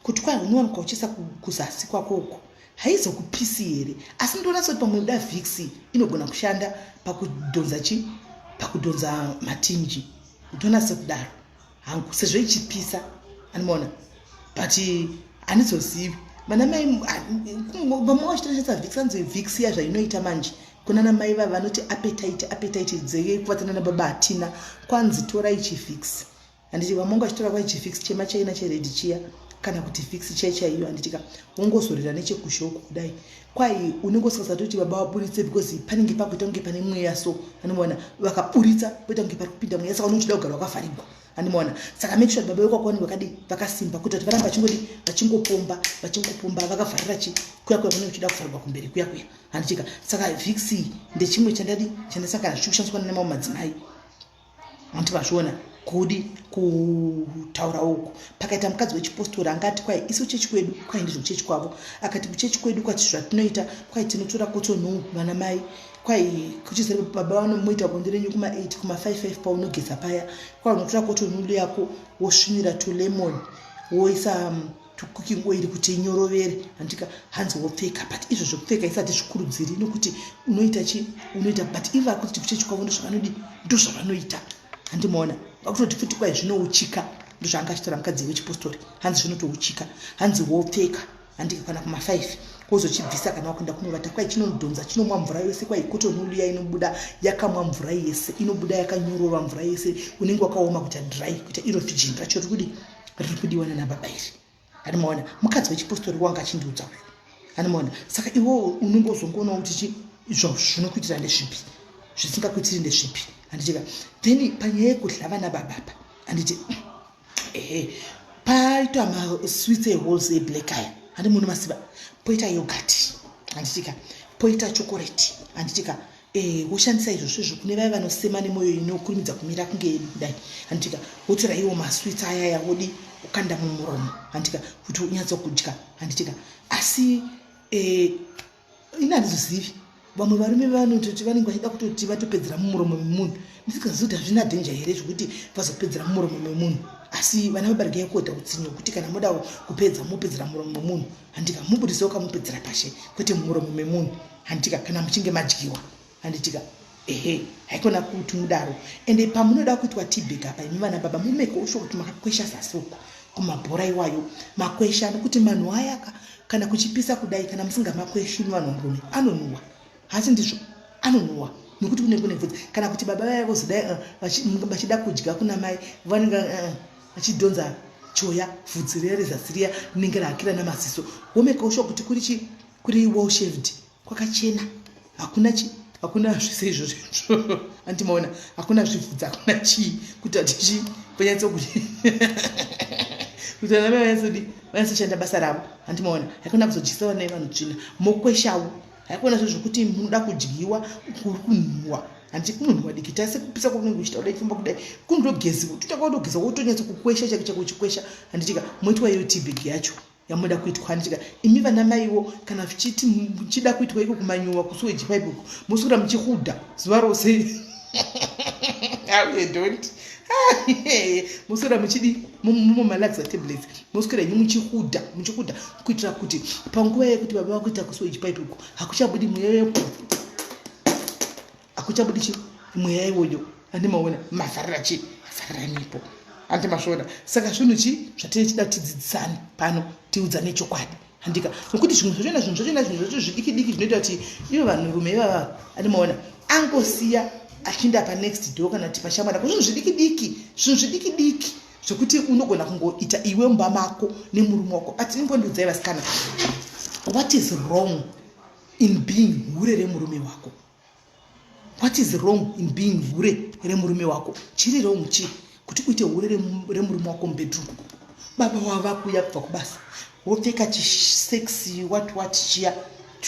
kuti kwai unowanikwa uchiisa kuzasi kwako uko, haizokupisi here? Asi ndoona sekuti pamwe uda Vicks inogona kushanda pakudhonza chi pakudhonza matinji, ndoona sekudaro hangu, sezvo ichipisa, animaona? But Handizozivi vana mai vamwe vachitoshandisa vix, anzi Vix ya zvainoita manje kunana mai vava vanoti appetite appetite dzekuvatana nababa hatina. Kwanzi torai chiVicks, handiti? Vamwe vachitora kwai chiVicks chemachaina chered chiya, kana kuti Vicks chai chaiyo, handitika? Wongozorera nechekushoko kudai, kwai unenge usingasati kuti baba vaburitse, because panenge pakuita kunge pane mweya. So anoona vakaburitsa poita kunge pari kupinda mweya, saka unochida kugara wakavharigwa, handimaona? Saka make sure baba vekwako vanenge vakadi vakasimba, kuita kuti varamba vachingodi vachingopomba, vachingopomba vakavharira chi kuya kuya kunenge uchida kuvharirwa kumberi kuya kuya, handichika? Saka Vicks ndechimwe chandadi chandasangana zvichikushandiswa nemamwe madzimai. Vanti vazviona kudi kutaura uku. Pakaita mukadzi wechipostori angati kwai isu chechi kwedu, kwai ndizvo kuchechi kwavo, akati kuchechi kwedu kwati zvatinoita, kwai tinotora cotton vana mai, kwai kuchizere baba vanomuita bonde renyu kuma8 kuma5 paunogeza paya, kwai unotora cotton wool yako, wosvinira tulemon, woisa tucooking oil kuti inyorovere, handika? Hanzi wopfeka. But izvo zvekupfeka isati zvikurudziri, nokuti unoita chi unoita, but ivo vari kuti kuchechi kwavo ndozvavanodi, ndozvavanoita, handimaona? Vakutoti futi kwai zvinouchika, ndozvaanga achitora mukadzi wechipostori, hanzi zvinotouchika. Hanzi wopfeka, handika, kana kuma5 wozochibvisa kana wakuenda kunovata. Kwai chinodhonza, chinomwa mvura yose. Kwai cotton wool iya inobuda yakamwa mvura yese, inobuda yakanyorova mvura yese, unenge wakaoma kuita dry, kuita iro fijini racho riri riri kudiwa nana baba iri, handimaona? Mukadzi wechipostori wanga achindiudza uyu, handimaona? Saka iwo unenge uzongoonawo kuti chi izvo zvinokuitira ndezvipi, zvisingakuitiri ndezvipi, handitika? Then panyaya yekudla vana babapa, handiti? Ehe, paitwa masweets eholes eblack aya, handi muno masiva? Poita yogurt, handitika? Poita chokoreti, handitika? Woshandisa izvozvo izvo kune vaya vanosema nemwoyo inokurumidza kumira kunge yedu kudai, handitika? Wotora iwo masweets ayaya, wodi ukanda mumuromo, handitika, kuti unyatsokudya, handitika? Asi ini handizozivi, vamwe varume vanototi vanenge vachida kutoti vatopedzera mumuromo memunhu. Ndisingazivi kuti hazvina dhenja here zvekuti vazopedzera mumuromo memunhu. Asi vana vabarigei kuita utsinye wekuti kana moda kupedza mopedzera muromo memunhu, handika? Mubudisewo kamupedzera pashe, kwete mumuromo memunhu, handitika? Kana muchinge madyiwa, handitika? Ehe, haikona kuti mudaro. Ende pamunoda kuitwa teabag apa, imi vana baba, mumeke usho kuti makakwesha zasi uku kumabhora iwayo, makwesha, nekuti manhu ayaka kana kuchipisa kudai, kana musingamakweshi vanhu varume anonhuhwa. Hasi ndizvo, anonhuhwa nekuti kune kune bvudzi. Kana kuti baba vaya vozodai vachida kudya kuna mai vanenge vachidhonza choya, bvudzi riya rezasi riya rinenge rahakira namaziso. Womeka usho kuti kuri chi kuri well shaved, kwakachena, hakuna chi hakuna zvese izvozvo, andimaona? Hakuna zvibvudzi, hakuna chii, kuti atichi panyatsokuti kuti vana mai vanyatsodi vanyatsoshanda basa ravo, handimaona? Haikona kuzodyisa vana vevanhu tsvina. Mokweshawo, haikona zvo zvokuti munoda kudyiwa kuri kunhuhwa, handiti? Kunonhuhwa dikita sekupisa kwakunenge kuchita kudai, kufamba kudai kundogeziwa, tutaka kutogeza, wotonyatso kukwesha chako chako uchikwesha, handitika? Moitwa iyo teabag yacho yamunoda kuitwa, handitika? Imi vana maiwo, kana zvichiti muchida kuitwa iko kumanyuwa kusewage pipe uko, moswera muchihudha zuva rose, don't moswera muchidi mumomalaxa tablets, moswera inyu muchihudha, muchihudha, kuitira kuti panguva yekuti baba vakuita kusewage pipe uko hakuchabudi mweya, hakuchabudi chi mweya iwoyo, andimaona? Mavharira chi mavharira mipo, handi masvoda? Saka zvinhu chi zvatine chida tidzidzisane pano, tiudzane chokwadi, handika? Nokuti zvimwe zvachona, zvinhu zvachona, zvinhu zvacho zvidiki diki zvinoita kuti ivo vanhurume ivava, andimaona, angosiya achiinda panext door kana kuti pashamwari. Zvinhu zvidiki diki, zvinhu zvidiki diki zvekuti unogona kungoita iwe mumba mako nemurume wako. But imbondiudzai vasikana, what is wrong in being hure remurume wako? What is wrong in being hure remurume wako? Chiri wrong chii kuti uite hure remurume wako mubedroom? Baba wava kuuya kubva kubasa, wopfeka chisexy what what chiya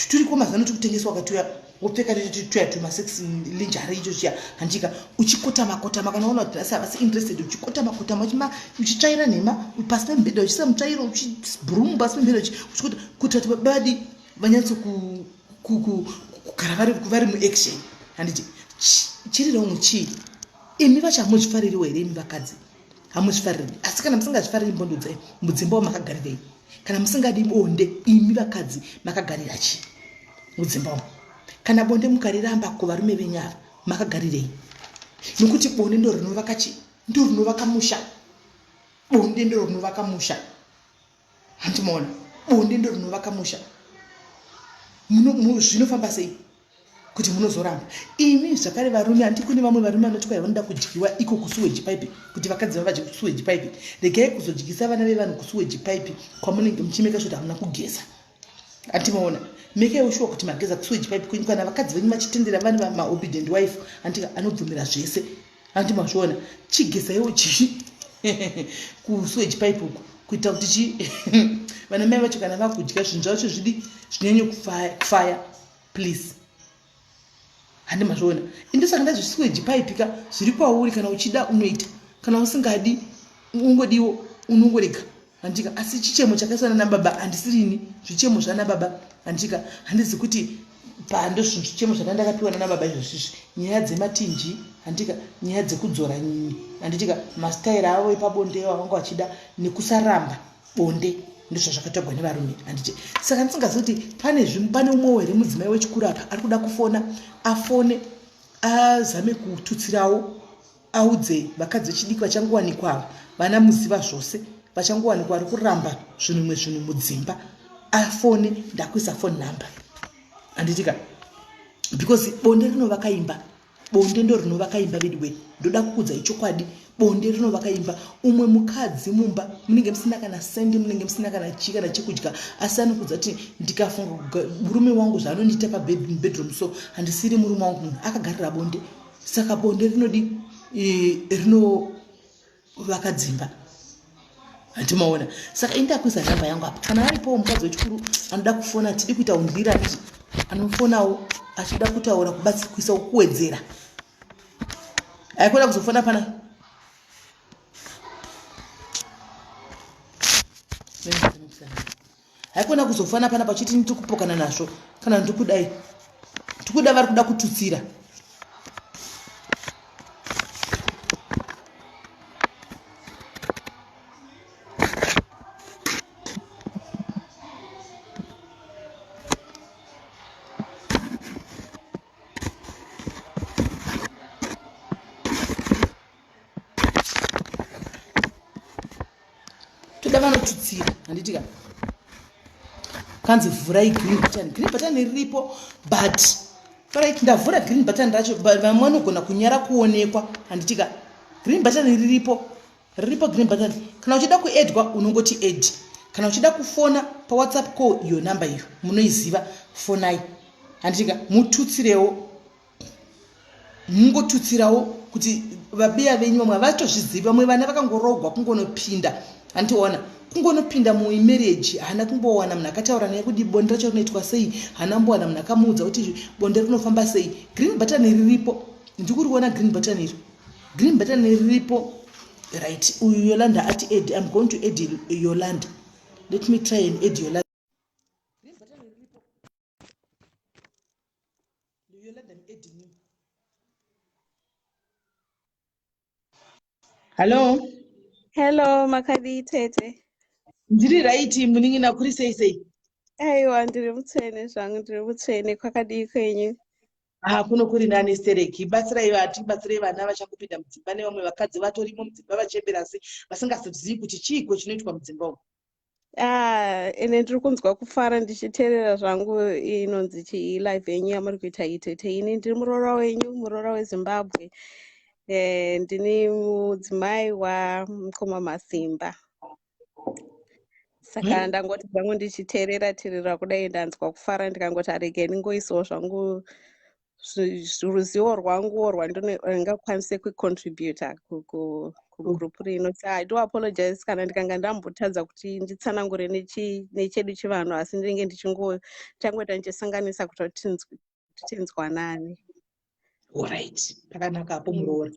turiko mazano tikutengeswa katuya, wopfeka tuya tumasexy lingerie icho chiya, handika? Uchikotama kotama kana waona kuti nhasi havasi interested, uchikotama kotama, uchitsvaira nhema pasi pemubhedha, uchisa mutsvairo, uchibroom pasi pemubhedha, uchikota kuitira kuti babadi vanyatso kugara vari muaction, handiti? Chiri wrong chii? Imi vacho hamuzvifaririwo here? Imi vakadzi hamuzvifariri? Asi kana musingazvifariri, mbondodzai mudzimba wamakagarirei? Kana musingadi bonde, imi vakadzi makagarira chii mudzimba umu? Kana bonde mukariramba, kuvarume venyu ava makagarirei? Nokuti bonde ndo rinovaka chi ndo rinovaka musha. Bonde ndo rinovaka musha. Handimaona bonde ndo rinovaka musha. Zvinofamba sei kuti munozoramba imi zvakare varume? Handi kune vamwe varume vanoti kwai vanoda kudyiwa iko kusewage pipe, kuti vakadzi vavadye kusewage pipe. Regai kuzodyisa vana vevanhu kusewage pipe kwamunenge muchimeka kuti hamuna kugeza. Handimaona, mekaiwo shuwa kuti mageza kusewage pipe kwenyu. Kana vakadzi venyu vachitendera, vane maobedient wife, handi anobvumira zvese, handi mazviona? Chigezaiwo chii kusewage pipe uku, kuitira kuti chi vana mai vacho kana vakudya zvinhu zvacho zvidi zvinyanye kufaya, please. Handi mazviona? Indosaka ndazvisewage pipe ka zviri kwauri. Kana uchida unoita, kana usingadi ungodiwo unongorega, handika? Asi chichemo chakaiswa nana baba handisirini, zvichemo zvana baba, handika? Handizi kuti pando zvichemo zvaka ndakapiwa nana baba izvozvizvi, nyaya dzematinji, handika? Nyaya dzekudzora nyini, handitika? Masitaira avo epabonde avanga vachida nekusaramba bonde, ndizvo zvakatagwa nevarume, handiti? Saka ndisingazivi kuti pane umwewo here mudzimai wechikuru apa ari kuda kufona, afone azame kututsirawo, audze vakadzi vechidiki vachangowanikwa ava, vana muziva zvose vachangowanikwa vari kuramba zvinhu mwe zvinhu mudzimba, afone. Ndakuisa phone number, handitika? Because bonde rinovaka imba, bonde ndo rinovaka imba. Veduwe, ndoda kukudzai chokwadi, bonde rinovaka imba. Umwe mukadzi mumba munenge musina kana sendi, munenge musina kana chii, kana chekudya, asi anokudza kuti ndikafunga murume wangu zvaanondiita pabedroom, so handisiri murume wangu. Munhu akagarira bonde. Saka bonde rinodi rinovaka dzimba, handimaona? Saka indakuisa nhamba yangu apa. Kana aripowo mukadzi wechikuru anoda kufona, tidi kuita undira, handiti? Anofonawo achida kutaura, kuisa kuwedzera, aikona kuzofona pana. Haikona kuzofana pana pachiti ndiri kupokana nazvo kana ndikudai, tikuda vari kuda kututsira. Toda vanotutsira, handiti ka? Kanzi vhurai green button. Green button riripo, but right, ndavhura green button racho, vamwe vanogona kunyara kuonekwa, handiti ka? Green button riripo, riripo green button. Kana uchida kuedwa unongoti add. Kana uchida kufona pawhatsapp call, iyo namba iyo munoiziva, fonai, handiti ka? Mututsirewo, mungotutsirawo kuti vabiya venyu vamwe havatozvizivi. Vamwe vana vakangorogwa kungonopinda, handiona, kungonopinda mumarriage, haana kumbowana munhu akataura naye kuti bonde racho rinoitwa sei, haana kumbowana munhu akamuudza kuti bonde rinofamba sei. Green button riripo, ndikuriona green button iri, green button riripo. Right, uyu Yolanda ati add. I'm going to add Yolanda. Let me try and add Yolanda. Green button riripo. Yolanda, I'm adding you. Hello. Hello, makadii tete? Ndiri right, munin'ina, kuri sei sei? Aiwa, ndiri mutsvene zvangu, ndiri mutsvene. Kwakadii kwenyu? Ah, kuno kuri nani stereki. Batsirai vati, batsirai vana vachangopinda mudzimba nevamwe vakadzi vatorimo mudzimba vachembera asi vasingazivi kuti chiiko chinoitwa mudzimba umu. Ah, ene ndiri kunzwa kufara ndichiteerera zvangu inonzi chii live yenyu yamuri kuita iyi tete. Ini ndiri muroora wenyu, muroora weZimbabwe. Ndini mudzimai wamukoma Masimba. Saka ndangoti zvangu ndichiteerera teerera kudai, ndanzwa kufara, ndikangoti arege ndingoisawo zvangu ruzivo rwanguwo rwandingakwanise kucontributa kugroup rino. So I do apologize kana ndikanga ndambotadza kuti nditsanangure nechedu chivanhu, asi ndinenge ndichingotangoita ndichisanganisa kuti tinzwanane. Alright, pakanaka apo, muroora.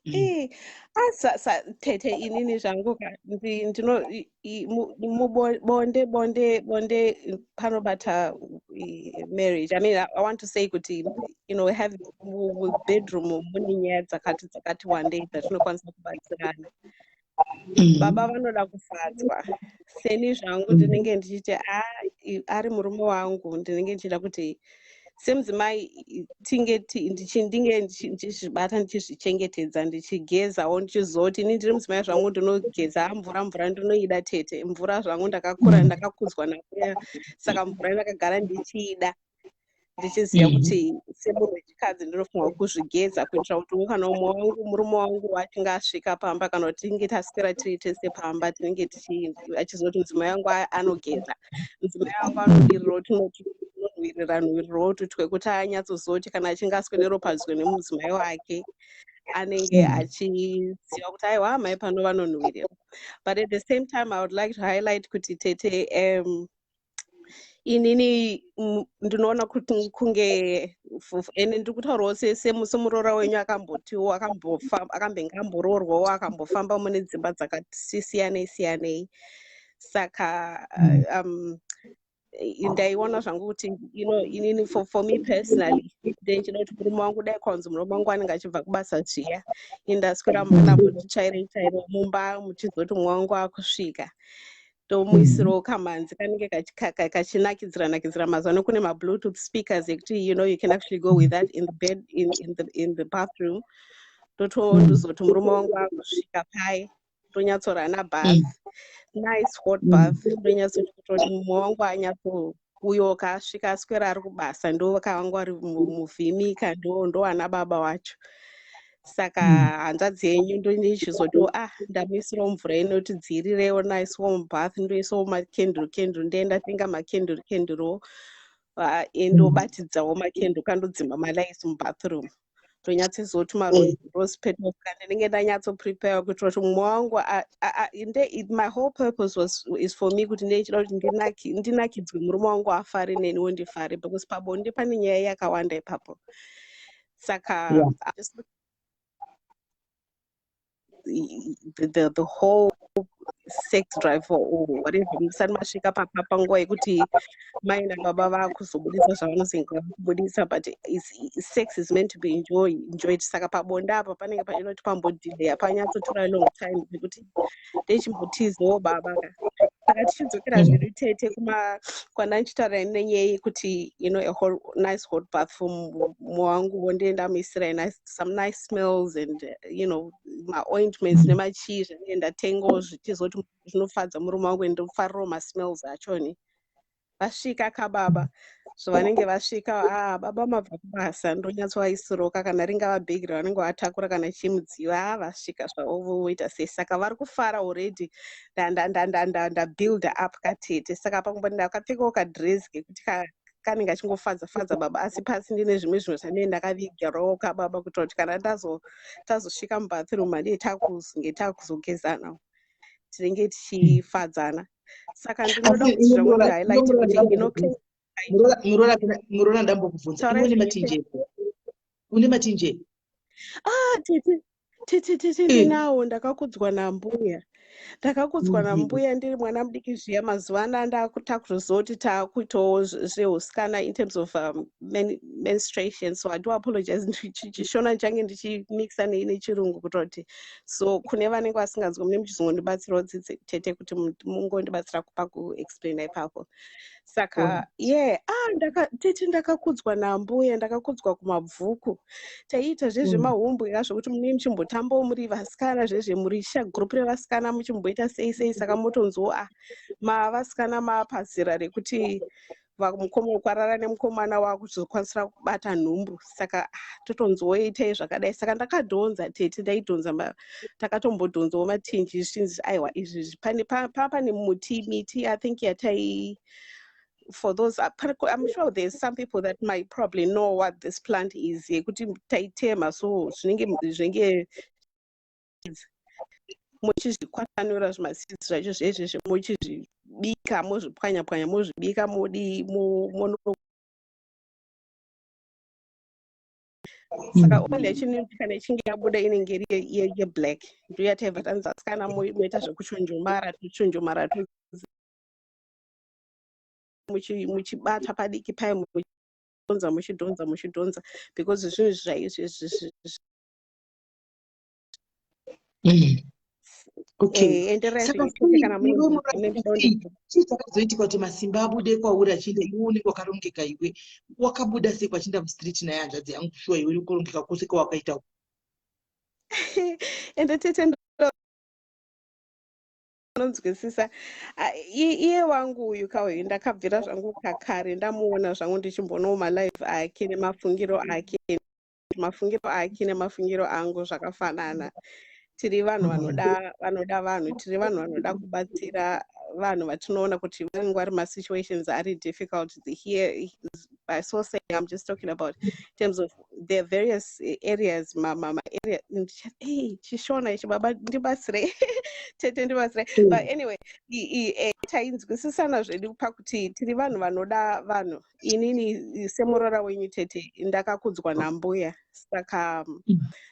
Eh, asa sa tete, inini zvangu ka ndino bonde bonde bonde panobata marriage. I mean, I want to say kuti have bedroom mune nyaya dzakati wandei dzatinokwanisa kubatsirana. Baba vanoda kufadzwa. Seni zvangu ndinenge ndichiti ari murume wangu, ndinenge ndichida kuti Semudzimai tinge ndinge ndichizvibata, ndichizvichengetedza, ndichigezawo, ndichizoti ini ndiri mudzimai zvangu, ndinogeza. Mvura ndinoida, tete. Mvura zvangu, ndakakura, ndakakudzwa nambuya, saka mvura ndakagara ndichiida, ndichiziva kuti semunhu wechikadzi ndinofanirwa kuzvigeza, kuitira kuti kana umwe wangu, murume wangu achinge asvika pamba, kana kuti tinge taswera tiri tese pamba, tinenge achizoti mudzimai wangu anogeza, mudzimai wangu anodirirawo, tinonhuhwirira nhuhwirirawo twekuti anyatsoziva kuti kana achinge aswedero padyo nemudzimai wake, anenge achiziva kuti aiwa, amai pano vanonhuhwirira. But at the same time, I would like to highlight kuti, tete, inini ndinoona kuti kunge, ende ndiri kutaurawo semuroora wenyu akambotiwo akambenge amboroorwawo, akambofamba mune dzimba dzakati siyanei siyanei. Saka ndaiona zvangu kuti inini, for me personally, ndechida kuti murume wangu, dai kwanzi murume wangu anenge achibva kubasa zviya, indaswera mupanapa, titsvaire tsvaire mumba, muchizoti mumwe wangu akusvika, tomuisirawo kamanzi kanenge kachinakidzira nakidzira. Mazuva ano kune mabluetooth speakers ekuti you can actually go with that in the bed, in the bathroom. Ndozoti murume wangu akusvika pai, tonyatsorana bath, nice hot bath, ndonyatsoti kutoti mumwe wangu anyatsouyo kaasvika, aswera ari kubasa, ndo kavangu ari muvhimika, ndo ana baba wacho. Saka hanzvadzi yenyu ndondichizotiwo, ah, ndamuisirawo mvura inoti dzirirewo, nice warm bath, ndoisawo makenduru kenduru, ndoenda tenga makenduru kenduruwo, endobatidzawo makenduru, kandodzima malights mubathroom, ndonyatsozoti marose petals, ndinenge ndanyatsoprepare kuitira kuti mumwe wangu my whole purpose was is for me kuti ndeichida kuti ndinakidzwe, murume wangu afare, neniwo ndifare, because pabonde pane nyaya yakawanda ipapo. Saka just the whole sex drive or whatever, musati masvika panguva yekuti mai nababa vakuzobudisa zvavanozenge vakubudisa, but sex is meant to be enjoyed. Saka pabonde apa panenge pachida kuti pambodhileya, panyatsotora long time, nekuti ndechimbotizawo baba ka. Saka tichidzokera zvedu, tete, kuma kwandandichitaura nenyaya yekuti a whole nice hot bath for mumwe wangu, wondienda muisira nice, some nice smells and maointments nemachii zvanenge ndatengawo, zvichizoti zvinofadza murume wangu, ndofarirawo masmells achoni. Vasvika kababa, zvavanenge vasvika, ah, baba mabva kubasa, ndonyatsovaisiroka, kana ringava bhegi ravanenge vatakura kana chimudziva, ah, vasvika zvavo, voita sei. Saka vari kufara already, ndabuild up katete. Saka pakumboti ndakapfekawo kadress kekuti kanenge achingofadza fadza baba, asi pasi ndine zvimwe zvinhu zvandinenge ndakavigirawo kababa, kuitira kuti kana tazosvika mubathroom, handii takuzonge takuzogezana, tinenge tichifadzana. Saka ndinoda Asi kuti zvangu ndihighlight muroora, kuti muroora, ndambokubvunza. Taurai. Iwe une matinje? Une matinje? Ah, tete, tete, tete, ndinawo. Ndakakudzwa nambuya, ndakakudzwa nambuya ndiri mwana mudiki zviya. Mazuva ano ndakutoziva kuti taakuitawo zveusikana in terms of menstruation, so I do apologize, chishona ndichange ndichimixa nechirungu kuitira kuti so kune vanenge vasinganzwi, mune muchizongondibatsirawo tsitsi, tete, kuti mungondibatsira kupa kuexplaina ipapo. Saka yeah, ah, tete, ndakakudzwa nambuya, ndakakudzwa kumabvuku. Taiita zvezvemahumbwe zvokuti munenge muchimbotambawo muri vasikana, zvezve muri gurupu revasikana, muchimboita sei sei. Saka motonzwawo, ah, mavasikana mapazera rekuti kwarara nemukomana, wakuzokwanisira kubata nhumbu. Saka ah, totonzwawo itai zvakadai. Saka ndakadhonza, tete, ndaidhonza, takatombodhonzawo matinji, zvichinzi aiwa, izvi pane pane muti, miti, I think yatai for those, I'm sure there's some people that might probably know what this plant is, yekuti taitema so zvinenge muchizvikwatanura zvimaseeds zvacho zvezvezve, muchizvibika, mozvipwanya pwanya, mozvibika, modi mono. Saka oil yacho inoti kana ichinge yabuda, inenge iri yeblack, ndo yataibva tanzi asikana moita zvekuchonjomara, tochonjomara, muchibata padiki pai, muchidhonza, muchidhonza, muchidhonza, because zvinhu zvai Okay. Endererai Saka zvenyu tete sei kana mune iwe mubvunzo unorasika nemuda sei? Chii chakazoitika kuti masimba abude kwauri achienda iwe unenge wakarongeka iwe wakabuda sei kwachienda mustreet naye hanzvadzi yangu shuwa iwe kurongeka kwose kwawakaita uku? Ende tete ndinonzwisisa iye wangu uyu kauyu ndakabvira zvangu kakare ndamuona zvangu ndichimbonawo malive ake nemafungiro ake mafungiro ake nemafungiro angu zvakafanana. Tiri vanhu vanoda vanoda vanhu, tiri vanhu vanoda kubatsira vanhu vatinoona kuti vanenge vari masituations ari difficult. Here by so saying, I'm just talking about in terms of the various areas, ma ma ma area. Hey, chishona ichi baba ndibatsire, tete ndibatsire. But anyway, tainzwisisana zvedu pakuti tiri vanhu vanoda vanhu. Inini semuroora wenyu tete ndakakudzwa nambuya, saka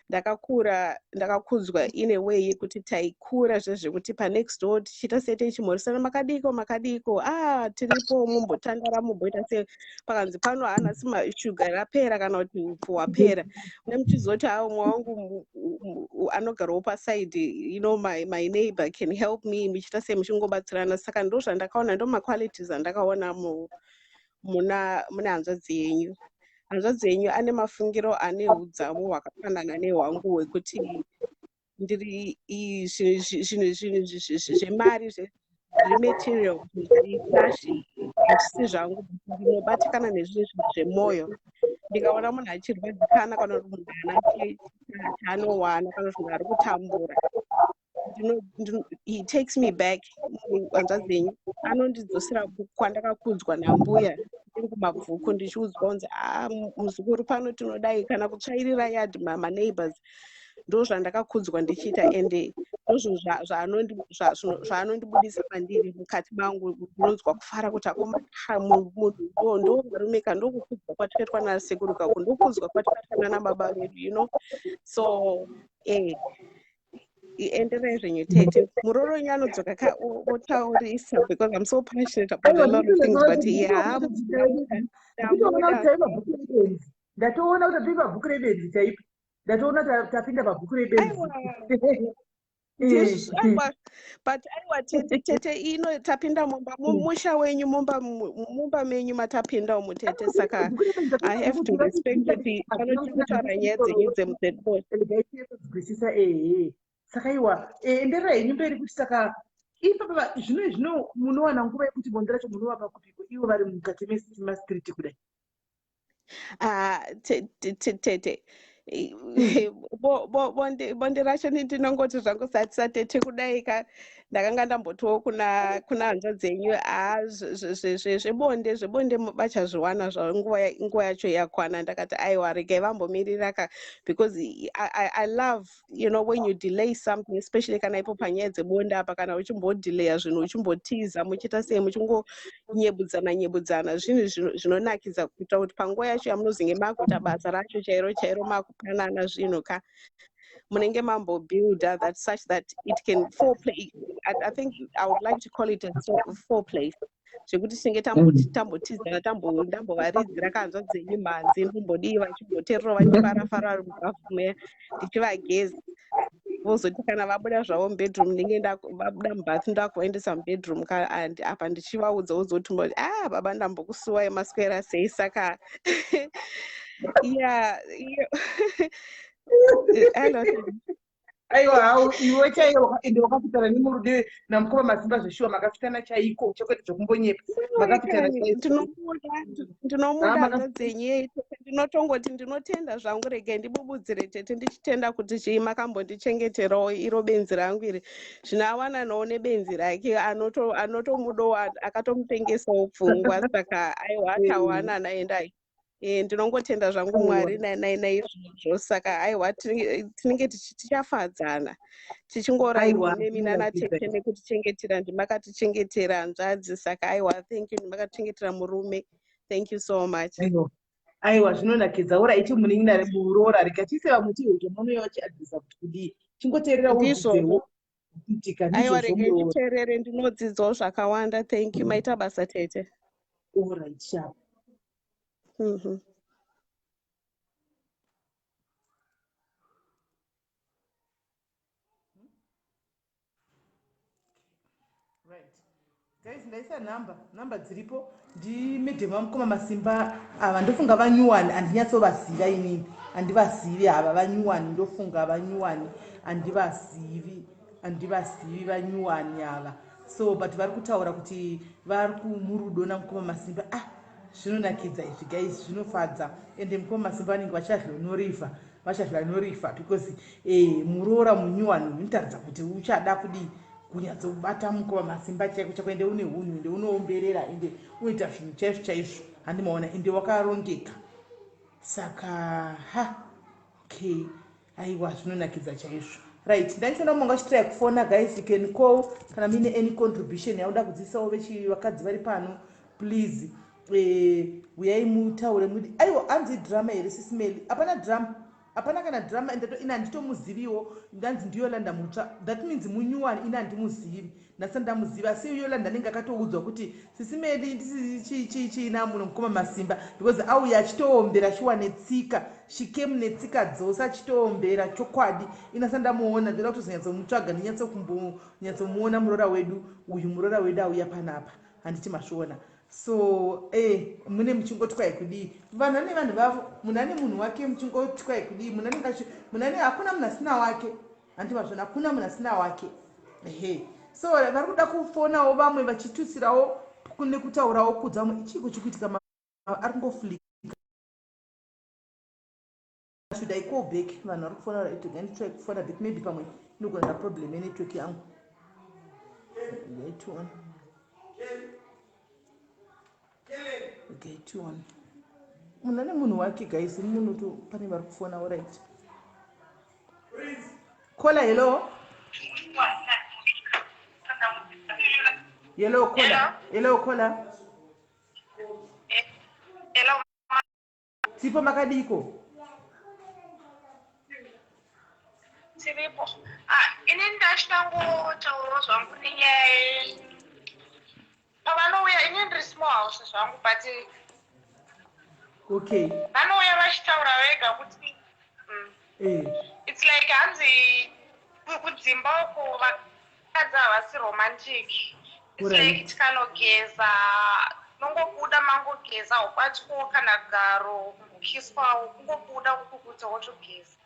ndakakura ndakakudzwa in a way yekuti taikura zvezvekuti panext door tichiita sei, tichimhoresana, makadiko makadiko, ah tiripo, mumbotandara, mumboita sei, pakanzi pano haanasi shuga rapera kana kuti upfu hwapera, une muchizoti ha umwe wangu anogarawo pasaidi, my neighbor can help me, muchiita sei, muchingobatsirana. Saka ndo zvandakaona, ndo maqualities andakaona muna muna hanzvadzi yenyu. Hanzvadzi yenyu ane mafungiro ane udzamu hwakafanana nehwangu hwekuti ndiri zvinhu zvemari, zvematerial, zviri flashy hazvisi zvangu. Ndinobatikana nezvinhu zvemwoyo. Ndikaona munhu achirwadzikana kana kuti munhu haana chaanowana kana kuti munhu ari kutambura, he takes me back. Hanzvadzi yenyu anondidzosera kwandakakudzwa nambuya ndiri kumabvuku, ndichiudzwa kunzi, a muzukuru, pano tinodai, kana kutsvairira yard maneighbors. Ndo zvandakakudzwa ndichiita, ende ndozvo zvaanondibudisa mandiri. Mukati mangu ndinonzwa kufara kuti akomana, munhu ndo varume ka, ndokukudzwa kwatakaitwa nasekuru kako, ndokukudzwa kwatakaitwa nana baba vedu. So enderai zvenyu tete. Muroora wenyu anodzoka ka otaurisa, because I'm so passionate about a lot of things, but yeah. Ndatoona kuti tapinda pabhuku rebenzi chaipo, ndatoona tapinda pabhuku rebenzi. Aiwa, but aiwa tete, tete ino tapinda mumba, mumusha wenyu, mumba mumba menyu matapinda umu tete, saka I have to respect kuti panoti kutaura nyaya dzenyu dzemuzedbo. Nzwisisa, ehe. Saka iwa endererai henyu mberi kuti saka ipapa zvino zvino munowana nguva yekuti bonde racho munovapa kupiko ivo vari mukati mastreet kudai? Ah, tete, bonde racho ndinongoti zvangu satete kudai ka, ndakanga ndambotiwo kuna hanzvadzi yenyu, ha zvebonde zvebonde vachazviwana zvavo nguva yacho yakwana. Ndakati aiwa, regai vambomirira ka, because I love when you delay something, especially kana ipo panyaya dzebonde apa, kana uchimbodhileya zvinhu, uchimbotiza, muchiita sei, muchingonyebudzana nyebudzana zvinhu zvinonakidza kuita kuti panguva yacho yamunozenge makuita basa racho chairo chairo, makupanana zvinhu ka, munenge mambobuilda that such that it can foreplay. I think I would like to call it a foreplay, zvekuti tinenge tambotizana, ndambovaridzira kanzwa dzenyu mhanzi, ndombodii, vachimboteerera, vachifarafara vari mubhavhu meya, ndichivageza, vozoti kana vabuda zvavo mubedroom, ndinge vabuda mubath, ndakuvaendesa mubedroom and apa ndichivaudza, wozoti ah baba, ndambokusuwai, maswera sei? Saka yeah. Hello. Aiwa, hau iwe chaiwo, ende wakafitana nemurude namukoma Masimba zveshuwa, makafitana chaiko, chakwete zvokumbonyepa, makafitana chaiko. Ndinomuda, ndinomuda hanzvadzi yenyu. Ndinotongoti ndinotenda zvangu, regai ndibubudzire tete ndichitenda kuti chii, makambondichengeterawo iro benzi rangu iri. Zvino awananawo nebenzi rake anotomudawo, akatomutengesawo pfungwa, saka aiwa, atawanana, endai. Ndinongotenda zvangu Mwari naizvozvo. Saka aiwa, tinenge tichafadzana tichingorayirwa nemi nana tete nekutichengetera, ndimakatichengetera hanzvadzi. Saka aiwa, thank you, ndimakachengetera murume. Thank you so much. Aiwa, zvinonakidza. Uraiti munin'ina muroora, rega tiise vamwe tihwe munouya vachiadresa kuti kudii. Chingoteerera Ndizvozvo. Kuitika. Aiwa, regai nditeerere, ndinodzidzawo zvakawanda. Thank you, maita basa tete. Alright, sharp. Right. Guys, ndaisa number, number dziripo ndimedhemu vamukoma masimba ava ndofunga vanyuwani handinyatsovaziva inini handivazivi ava vanyuwani ndofunga vanyuwani handivazivi handivazivi vanyuwani ava so but vari kutaura kuti vari kumurudo namukoma masimba ah zvinonakidza izvi guys zvinofadza ende mukoma masimba vanenge vachazvonorifa vachazvanorifa because eh, muroora munyuwani uyu unotaridza kuti uchada kudii kunyatsobata mukoma masimba chaiko chako ende une hunhu ende unoomberera ende unoita zvinhu chaizvo chaizvo handimaona ende wakarongeka saka ha okay aiwa zvinonakidza chaizvo right ndaichiona mumwe vachitry kufona guys you can call kana muine any contribution yauda kudzidzisawo vechi vakadzi vari pano please eh, uyai mutaure mudi aiwa hanzi drama here sisimeli hapana drama hapana kana drama and ini handitomuziviwo ndanzi ndiyolanda mutsva that means munyuwani ini handimuzivi ndasati ndamuziva asi yolanda anenge akatoudzwa kuti sisimeli ndisichichichina muno mukoma masimba because auya achitoombera shuwa netsika she came netsika dzose achitoombera chokwadi ini asati ndamuona ndoda kutozonyatsomutsvaga ndinyatsokumbonyatsomuona muroora wedu uyu muroora wedu auya panapa handiti mazviona so eh mune muchingotwai kudii vanhu vane vanhu vavo munhu ane munhu wake muchingotwai kudii munhu anenge munhu ane hakuna munhu asina wake handiti mazvona hakuna munhu asina wake ehe so vari kuda kufonawo vamwe vachitutsirawo nekutaurawo kudza vamwe chiiko chikuitika ari kungoflika should i call back vanhu vari kufona right again try kufona back maybe pamwe inogona na problem yenetwork yangu get one get one munhu ane munhu wake guys munhu to pane vari kufona orit kola hello hello kola hello kola hello Tipo makadiko? Tiripo. Ah, ini ndachinangotaurawo zvangu nenyaya pavanouya ini ndiri small house zvangu but okay vanouya vachitaura vega kuti mm, eh. it's like hanzi kudzimba uko vakadzi havasi romantic it's like tikanogeza nongobuda mangogeza haubatyiwo kana garo kumbokiswawo kungobuda kukukudza wotogeza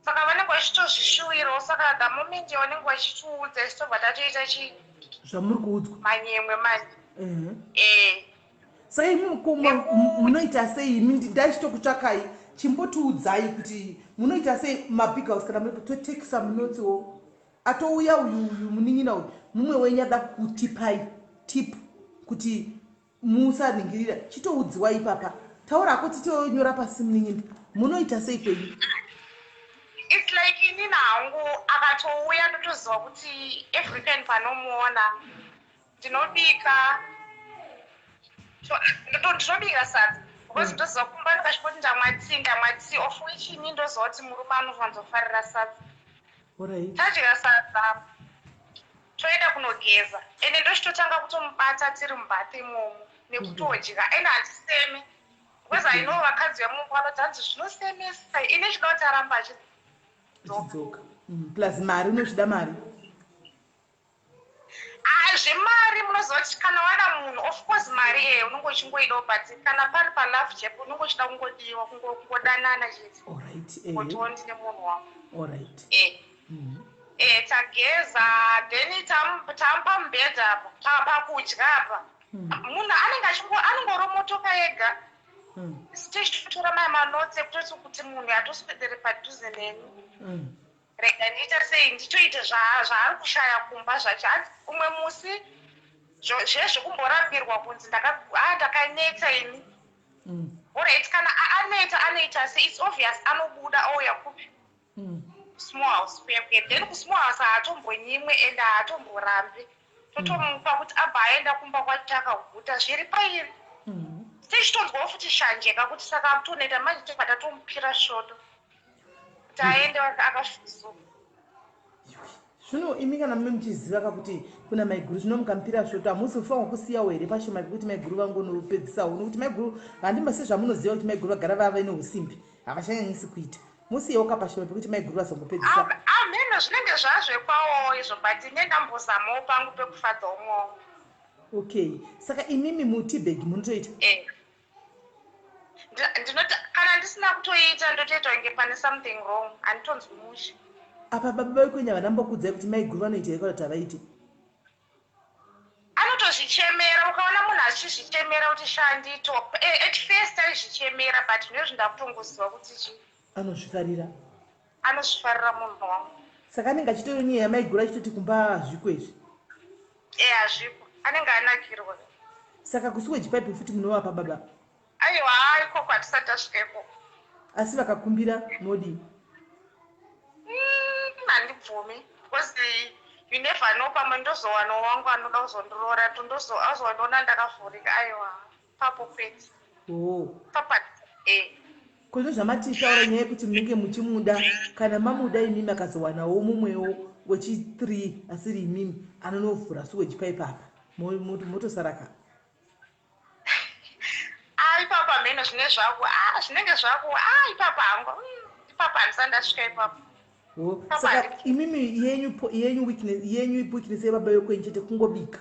saka vanenge vachitozvishuwirawo saka the moment yavanenge vachitiudza isu tobva tatoita chi zvamuri kuudzwa manyemwe manje eh saka imi mukoma munoita sei imi ndachitokutsvakai chimbotiudzai kuti munoita sei mabig house kana muripo totake some notes wo atouya uyu uyu munin'ina uyu mumwe wenyu ada kukutipai tip kuti musaningirira chitoudziwa ipapa taura hako titonyora pasi munin'ina munoita sei kwenyu its like inini hangu akatouya ndotoziva kuti every time panomuona ndinobika ndinobika sadza because ndoziva kumba ndikachipoti ndamwa tii ndamwa tii of which ini ndoziva kuti murume anowanzofarira sadza tadya sadza toenda kunogeza ende ndochitotanga kutomubata tiri mubath imomo nekutodya ende handiseme because i know vakadzi vemumba vanoti hanzi zvinosemesa ine chida kuti aramba achidzoka mm, plus mari unochida mari Ah, zvemari munoziva kuti kana wada munhu of course mari e unonge uchingoidawo but kana pari palove chaipo unonge uchida kungodiwa kungodanana chete kutiwo ndine munhu wangu eh. eh, tageza then tamupa mubhedha apa pakudya apa hmm. munhu anenge anongoromotoka ega hmm. tichitora maya manotsi ekutoti kuti munhu atoswedere padhuze neni hmm. Rega ndiite sei nditoite zvaari kushaya kumba zvacho hanzi umwe musi zviye zvekumborambirwa kunzi ah, ndakaneta ini mm. Alright kana aneta anoita sei its obvious anobuda ouya kupi mm. small house kuya kuya then kusmall house haatombonyimwe and haatomborambi totomupa mm. kuti abva aenda kumba kwacho akaguta zviri pairi mm. tichitonzwawo futi shanje kakuti saka akutoneta manje tobva tatomupira svoto kuti aende akasvuzuka zvino imi kana mume muchiziva ka kuti kuna maiguru zvino mukamupira svoto hamusi kufanwa kusiyawo here pashoma pekuti maiguru vangonopedzisawo nokuti maiguru handima sezvamunoziva kuti maiguru vagara vave neusimbi havachanyanyisi kuita musiyewo ka pashoma pekuti maiguru vazongopedzisa ameno Ameno, zvinenge zvazvekwawo izvo, but ine ndambozamawo pangu pekufadza umwe wangu. Okay, saka imimi muteabag munotoita? Eh. Ndinoti kana ndisina kutoita, ndotoita kunge pane something wrong, handitonzwi mushe. Apa baba vekwenya vanambokudzai kuti maiguru vanoita here kana kuti havaiti? Anotozvichemera. Ukaona munhu achizvichemera kuti shandito, at first aizvichemera, but zvinezvi ndakutongoziva kuti chi Anozvifarira. Anozvifarira munhu wangu. Saka anenge achitori nyaya yamaiguru achitoti kumba hazviko izvi? E, hazviko, anenge anakirwa. Saka kusewage pipe futi munovapa baba? Aiwa, ikoko hatisati tasvika ikoko. Asi vakakumbira modii? Handibvumi because you never know, pamwe ndozowanawo wangu anoda kuzondiroora, azondiona ndakavhurika. Aiwa, papo kwete. Oh. Papa e. Ko zvamatitaura nyaya yekuti munenge muchimuda, kana mamuda imimi, akazowanawo mumwewo wechi3 asiri imimi anonovhura sewage pipe apa, motosaraka? A, ipapa mheno zvine zvako, a, zvinenge zvako, a, ipapa hangu, ipapa handisati ndasvika ipapo. Oh, saka imimi yenyu weakness yebaba yokwenyu chete kungobika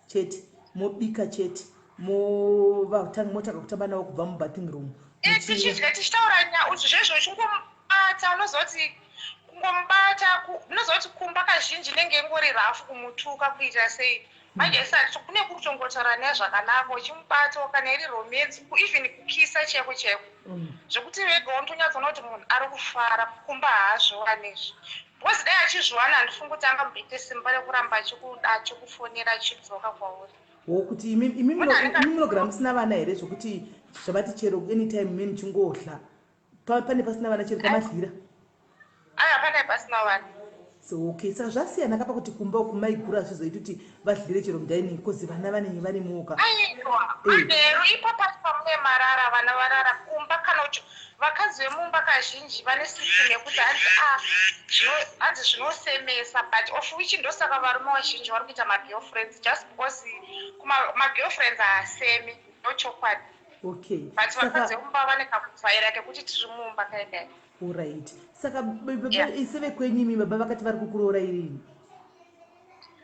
chete, mobika chete, motanga kutamba navo kubva mubathing room? Eh, tichidya, tichitaura zvezvo, uchingomubata, unozoti kungomubata, unozoti kumba kazhinji inenge ingori rafu, kumutuka, kuita sei. Manje isati kune kutongotaura naye zvakanaka, uchimubatawo, kana iri romance, even kukisa chaiko chaiko, zvekuti vega unotonyatsoona kuti munhu ari kufara. Kumba haazviwanizvi, because dai achizviwana, handifungi kuti angamboite simba rekuramba achikuda, achikufonera, achidzoka kwauri. Wo, kuti imi munogara musina vana here, zvokuti zvavati chero anytime me muchingohla, pane pasina vana chero pamadyira? Aiwa, pane pasina vana. So okay, saka zvasiyana kapa kuti kumba uku maiguru hazvizoiti kuti vadlire chero mudining because vana vanenge varimoka. Aiwa. Manheru ipapo pamune marara, vana varara kumba, kana kuti vakadzi vemumba kazhinji vane system yekuti hanzi a hanzi zvinosemesa, but of which ndosaka varume vazhinji vari kuita magirlfriends, just because magirlfriends haasemi, ndochokwadi. But vakadzi vemumba vane kakuvhaira kekuti tiri mumba kaikai. Alright, saka ise vekwenyu imi baba vakati vari kukuroora irini?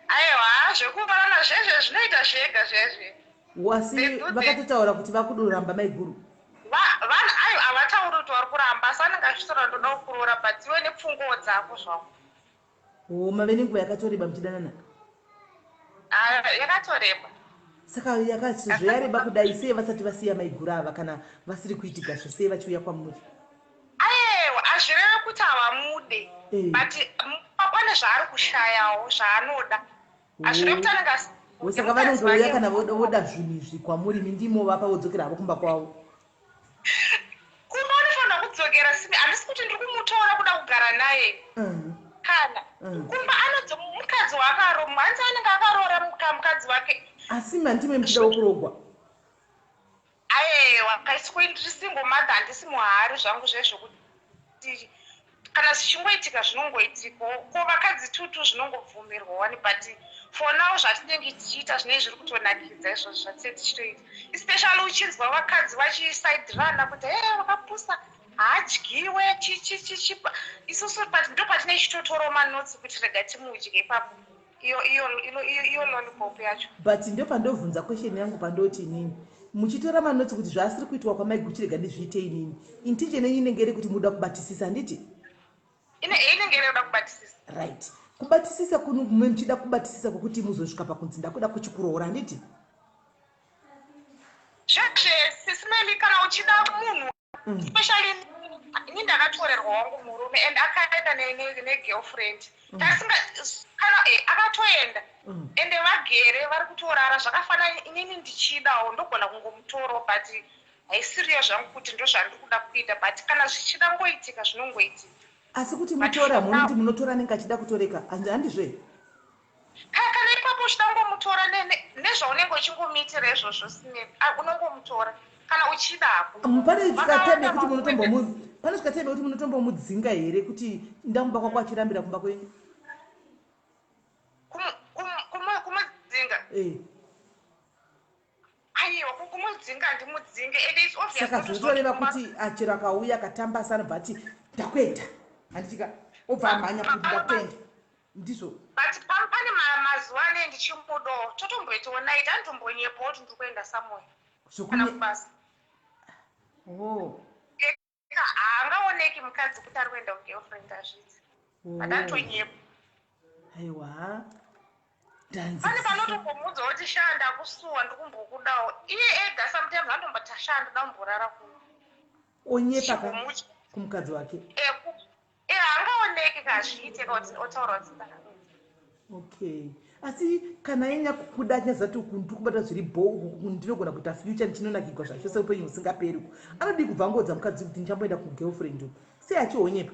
Aiwa, zvekuvarana zvezve zvinoita zvega zvezve. Wasi vakatotaura kuti vakudoramba maiguru? Vanhu aiwa, havatauri kuti vari kuramba, asi vanenge vachitaura ndoda kukuroora, but iwe nepfunguwo dzako zvako. O, mave nenguva yakatoreba muchidanana? Ah, yakatoreba. Saka yakati zvoyareba kudai, sei vasati vasiya maiguru ava? Kana vasiri kuitika zvosei vachiuya kwamuri? Aiwa, hazvireve kuti havamude, but pane zvaari kushayawo zvaanoda. Hazvireve kuti anenge Oh, saka vanongouya kana voda zvinhu izvi kwamuri, imi ndimovapa, vodzokera havo kumba kwavo? Kumba unofanira kudzokera simi. Handisi kuti ndiri kumutora kuda kugara naye. Kana kumba anodzi mukadzi waakaro, hanzi anenge akaroora mukadzi wake. Asi mandime muchidawo kurogwa? Aiwa, kaisi ndiri single mother, handisi muhari zvangu zvezvokuti kana zvichingoitika zvinongoitikawo. Ko vakadzi tutu zvinongobvumirwa wani, but for now zvatinenge tichiita zvinenge zviri kutonakidza izvozvo zvatinenge tichitoita, especially uchinzwa vakadzi vachisaidirana kuti he, vakapusa, haadyiwe, chichichichi. Isusu but ndo patinenge tichitotorawo manotsi kuti rega timudye ipapo, iyo lollipop yacho. But ndo pandobvunza question yangu, pandoti inini muchitora manotsi kuti zvaasiri kuitwa kwamaiguru, chirega ndizviite inini, intention yenyu inenge iri kuti muda kubatisisa, handiti? Inenge iri kuda kubatisisa. Right, kubatisisa kuno mwe muchida kubatisisa kwokuti muzosvika pakunzi ndakuda kuchikuroora, handiti? Zvezve, Sis Melly, kana uchida munhu, especially ini ndakatorerwa wangu murume and akaenda negirlfriend. Tasinga kana akatoenda, ende vagere vari kutorara zvakafanana. Inini ndichidawo ndogona kungomutorawo, but haisiriyo zvangu kuti ndo zvandiri kuda kuita, but kana zvichida ngoitika zvinongoitika. Asi kuti mutora, munoti munotora anenge achida kutoreka, handizve? Kana ipapo uchida kungomutora nezvaunenge uchingomuitira izvozvo, sine unongomutora kana uchida hako. Pane svika time yekuti munotombomu pane svika time yekuti munotombomudzinga here, kuti ndakumba kwako achirambira kumba kwenyu? Kumudzinga? Eh. Aiwa, kumudzinga handimudzinge, and it's obvious. Saka zvinotoreva kuti achero akauya akatamba, asi anobva ati ndakuenda, handitika? Obva amhanya kuti ndakutoenda. Ndizvo. But pane mazuva ane ndichimudawo, totomboitawo night, anotombonyepawo kuti ndiri kuenda somewhere kana kubasa. Oh. Haangaoneki mukadzi kuti ari kuenda kugirlfriend, hazviiti, but anotonyepa. Aiwa. Pane panotombomuudza kuti, "Sha, ndakusuwa, ndikumbokudawo." Iye ega sometimes anotomboti, "Sha, ndoda kumborara kuno." Onyepa ka kumukadzi wake. Haangaoneki, kazviite otaura kuti Okay, asi kana inya kukuda nyazati uku ndiri kubata zviri bho, uku ndinogona kuita future, ndichinonakigwa zvacho seupenyu husingaperi uku, anodii kubva angoudza mukadzi kuti ndichamboenda kugirlfriend uku? Sei achihonyepa?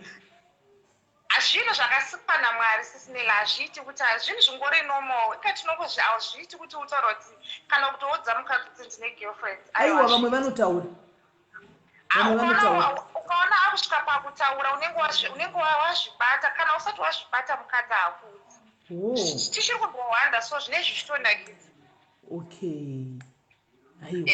Zvinhu zvakasikwa naMwari, Sis Melly, hazviiti kuti zvinhu zvingori normal. Inga tinongozvi, hazviiti kuti utaura kuti kana kutoudza mukadzi kuti ndine girlfriend. Aiwa, vamwe vanotaura. Vamwe vanotaura. Ukaona akusvika pakutaura, unenge wazvibata. Kana usati wazvibata, mukadzi haakuudzi. Tichiri kumbohwanda, so zvinezvi zvichitonakidza. Okay, aiwa.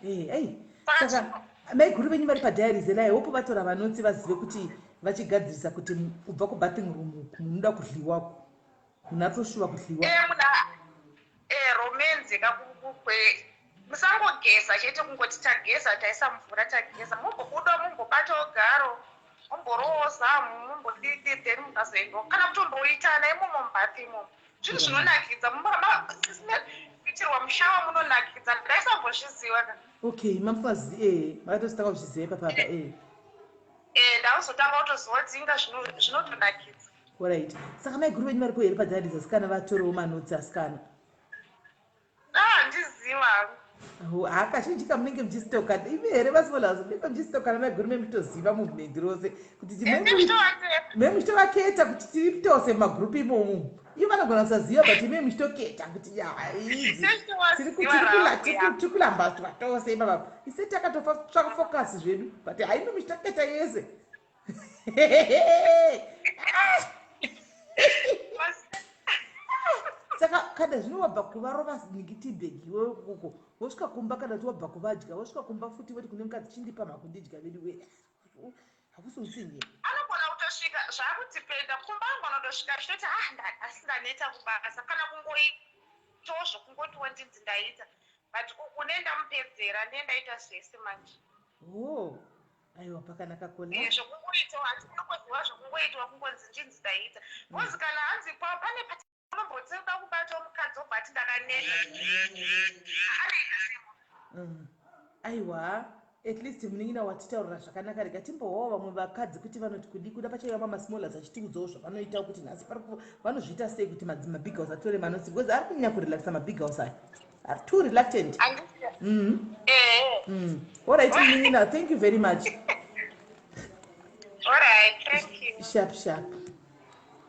Ei, saka maiguru venyu vari padiaries ela, hope vatora vanotsi vazive kuti vachigadzirisa kuti kubva kubathing room uku munoda kudliwako, munhu atoshuva kudliwa. Romance kakukwe, musangogeza chete, kungoti tageza, taisa mvura, tageza. Mumbobuda, mumbobatawo garo, mumborowo zamu, mumbodidi, then mukazoendawo kana kutomboitana imomo mubath imomo. Zvinhu zvinonakidza kuitirwa mushower, munonakidza. Ndaisambozviziva ka. Okay, mamufazi makatozotanga kuzviziva ipapapa. Ndakuzotanga kutoziva kuti inga zvinotonakidza. Alright, saka maiguru venyu varipo here padiaries, asikana? Vatorewo manotsi, asikana. Handiziva. Ha, kazhinji kamunenge muchistoka imi here vasmall, munenge muchistoka namaiguru, memutoziva movement rose kuti me muchitovaketa kuti tiri tose mumagrupu imomo. Ivo vanogona kusaziva, but ime muchitoketa kuti idzi tiri kulambaswa tose ipapapa. Ise takatotsvaka focus zvedu, but haimi muchitoketa yese. Saka kana zvino wabva kuvarova ningitibhegi iwewe koko, wosvika kumba, kana kuti wabva kuvadya, wosvika kumba futi voti kune mukadzi, "Chindipa makundidya vedu we." Hakusi utsinye? Anogona kutosvika, zvakutipenda kumba, anogona kutosvika achitoti, "Ah, asi ndaneta kubasa," kana kungoitawo zvokungotiwo ndinzi ndaita, but uku nendamupedzera, nendaita zvese manje. O, aiwa, pakanaka kola. Zvokungoitawo, hati unongoziva zvokungoitwa, kungonzi ndinzi ndaita, because kana hanzi pane unombotseuka kubatawo mukadzi, wobva ati ndakaneta, anoita semo. Aiwa, at least munin'ina watitaurira zvakanaka. Rega timbowawo vamwe vakadzi kuti vanoti kudi kuda pachaiva mamasmallers achitiudzawo zvavanoita, kuti nhasi vanozviita sei kuti mabig house atore manotsi, because ari kunyanya kurelaxa mabig house aya, ari too reluctant. Alright, munin'ina, thank you very much. Alright, thank you. Sharp sharp.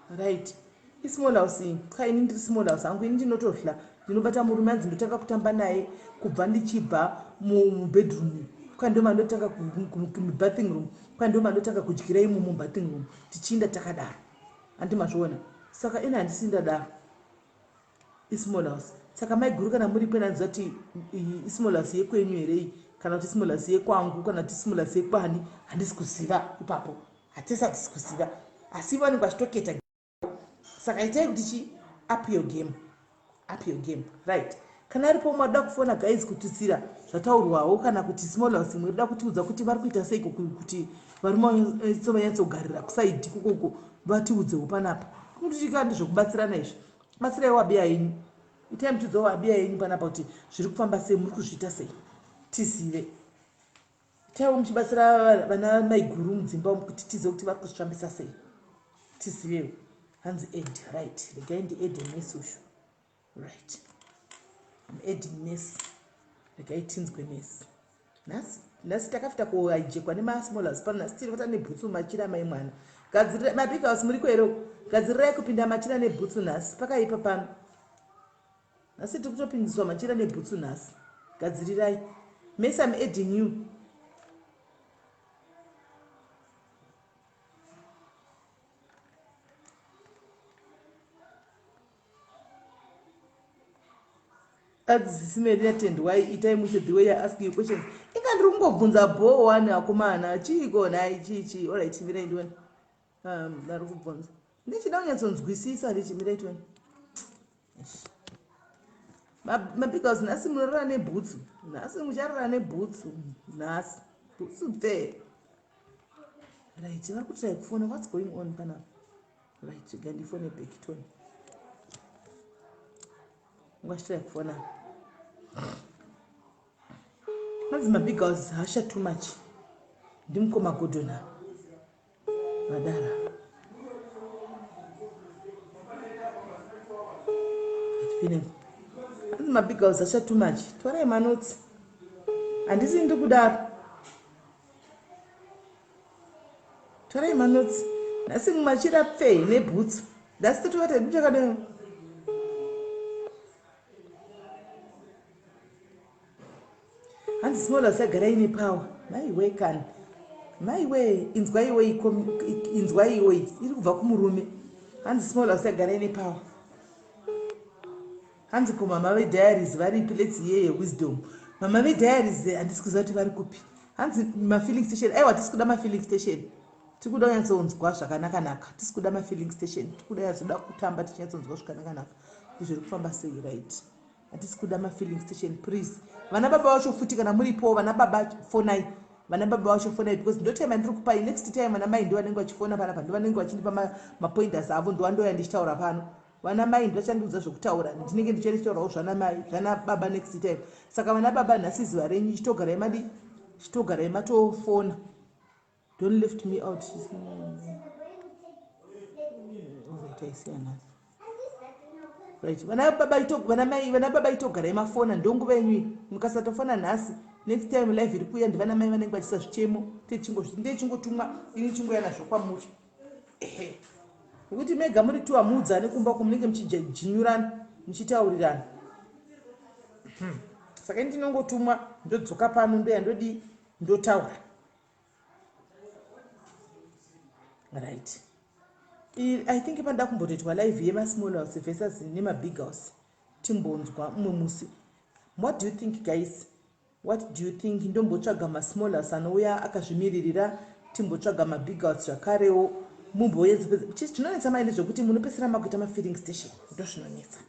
Right, ismall house iyi. Cha, ini ndiri small house hangu. Ini ndinotohla, ndinobata murume, anzi ndotanga kutamba naye kubva ndichibva mubedroom, kwandoma ndotanga mubathing room, kwandoma ndotanga kudyira imo mubathing room, tichiinda takadaro. Handi mazviona? Saka ina handisi ndadaro, ismall house. Saka maiguru, kana muri kwenanziva kuti ismall house yekwenyu here iyi, kana kuti ismall house yekwangu, kana kuti ismall house yekwani, handisi kuziva ipapo. Hatisi, hatisi kuziva, asi vanenge vachitoketa. Saka itai kuti chi up your game, up your game. Right, kana aripo umwe arida kufona, guys, kututsira zvataurwawo, kana kuti small house imwe rida kutiudza kuti vari kuita seiko kuti varume vanyatsogarira kuside kokoko, vatiudzewo panapa. Kutichika ndezvekubatsirana izvi. Batsiraiwo abiya yenyu, itai mutiudzawo abiya yenyu panapa kuti zviri kufamba sei, muri kuzviita sei, tizive. Itaiwo muchibatsira vana maiguru mudzimba umu kuti tizive kuti vari kuzvifambisa sei, tizivewo. Hanzi add. Right, regai ndiadde mesi ushu. Right, I'm adding mesi. Regai tinzwe mesi. Nhasi, nhasi takafita kuhaijekwa nemasmallers pano. Nhasi tiri vata nebhutsu, machira mai mwana. Gadzirirai mabig house, muriko here? Gadzirirai kupinda machira nebhutsu nhasi, pakaipa pano. Nhasi tiri kutopindiswa machira nebhutsu nhasi. Gadzirirai mesi. I'm adding you. Adzisi Mary yatendwai, itai mushe the way I ask you questions. Inga ndiri kungobvunza bho one, akomana, chiiko nhai? Chii chii? Alright, mirai ndione. Vari kubvunza ndichida kunyatsonzwisisa ndichimirai toni mabig house. Nhasi munorara nebhutsu, nhasi mucharara nebhutsu, nhasi bhutsu pfee. Right, vari kutry kufona. What's going on panapa? Right, gandifone back toni ungachitry kufona. Hanzi mabig house hasha too much. Ndimukoma Godona vadara. Hanzi mabig house hasha too much. Torai manotes, handisi ndiri kudaro. Torai manotes. Nhasi mumachira pfee nebhutsu, nhasi totovata hedu chakadai. Hanzi small house yagara ine power. Maiwe kani, maiwe, inzwaiwo, inzwaiwo, iri kubva kumurume. Hanzi small house yagara ine power. Hanzi ko mama vediaries varipi? Let's hear your wisdom. Mama vediaries handisi kuziva kuti vari kupi. Hanzi mafilling station. Aiwa, tisi kuda mafilling station, tiri kuda kunyatsonzwa zvakanaka-naka. Tisi kuda mafilling station, tiri kuda nyatsoda kutamba tichinyatsonzwa zvakanaka-naka kuti zviri kufamba sei. Right, hatisi kuda mafilling station, please. Vana baba vacho futi, kana muripo vana baba, fonai. Vana baba vacho fonai, because ndo time andiri kupai. Next time vana mai ndo vanenge vachifona panapa, ndo vanenge vachindipa mapointers avo, ndowandoya ndichitaura pano. Vana mai ndovachandiudza zvokutaura, ndinenge ndichitaurawo zvana mai, zvana baba next time. Saka vana baba, nhasi zuva renyu, chitogarai madi, chitogarai matofona. Don't lift me out. Alright, nhasi. Right, vana baba, vana mai, vana baba, itogarai mafona, ndonguva yenyu. Mukasatofona nhasi, next time live iri kuuya ndivana mai vanenge vachisa zvichemo. Ndechingotumwa ini, chingoya nazvo kwamuri. Ehe, nekuti mega muri tu, hamuudzani kumba ko, munenge muchijinyurana, muchitaurirana. Saka ini ndinongotumwa, ndodzoka pano, ndoya, ndodii, ndotaura. Right, I think panoda kumbotoitwa live yemasmall house versus nemabig house, timbonzwa mumwe musi. What do you think, guys? What do you think? Ndombotsvaga masmall house anouya akazvimiririra, timbotsvaga mabig house zvakarewo. Mumboyedza. Chinonetsa mai ndezvekuti munopedzisira makuita mafilling station, ndo zvinonetsa.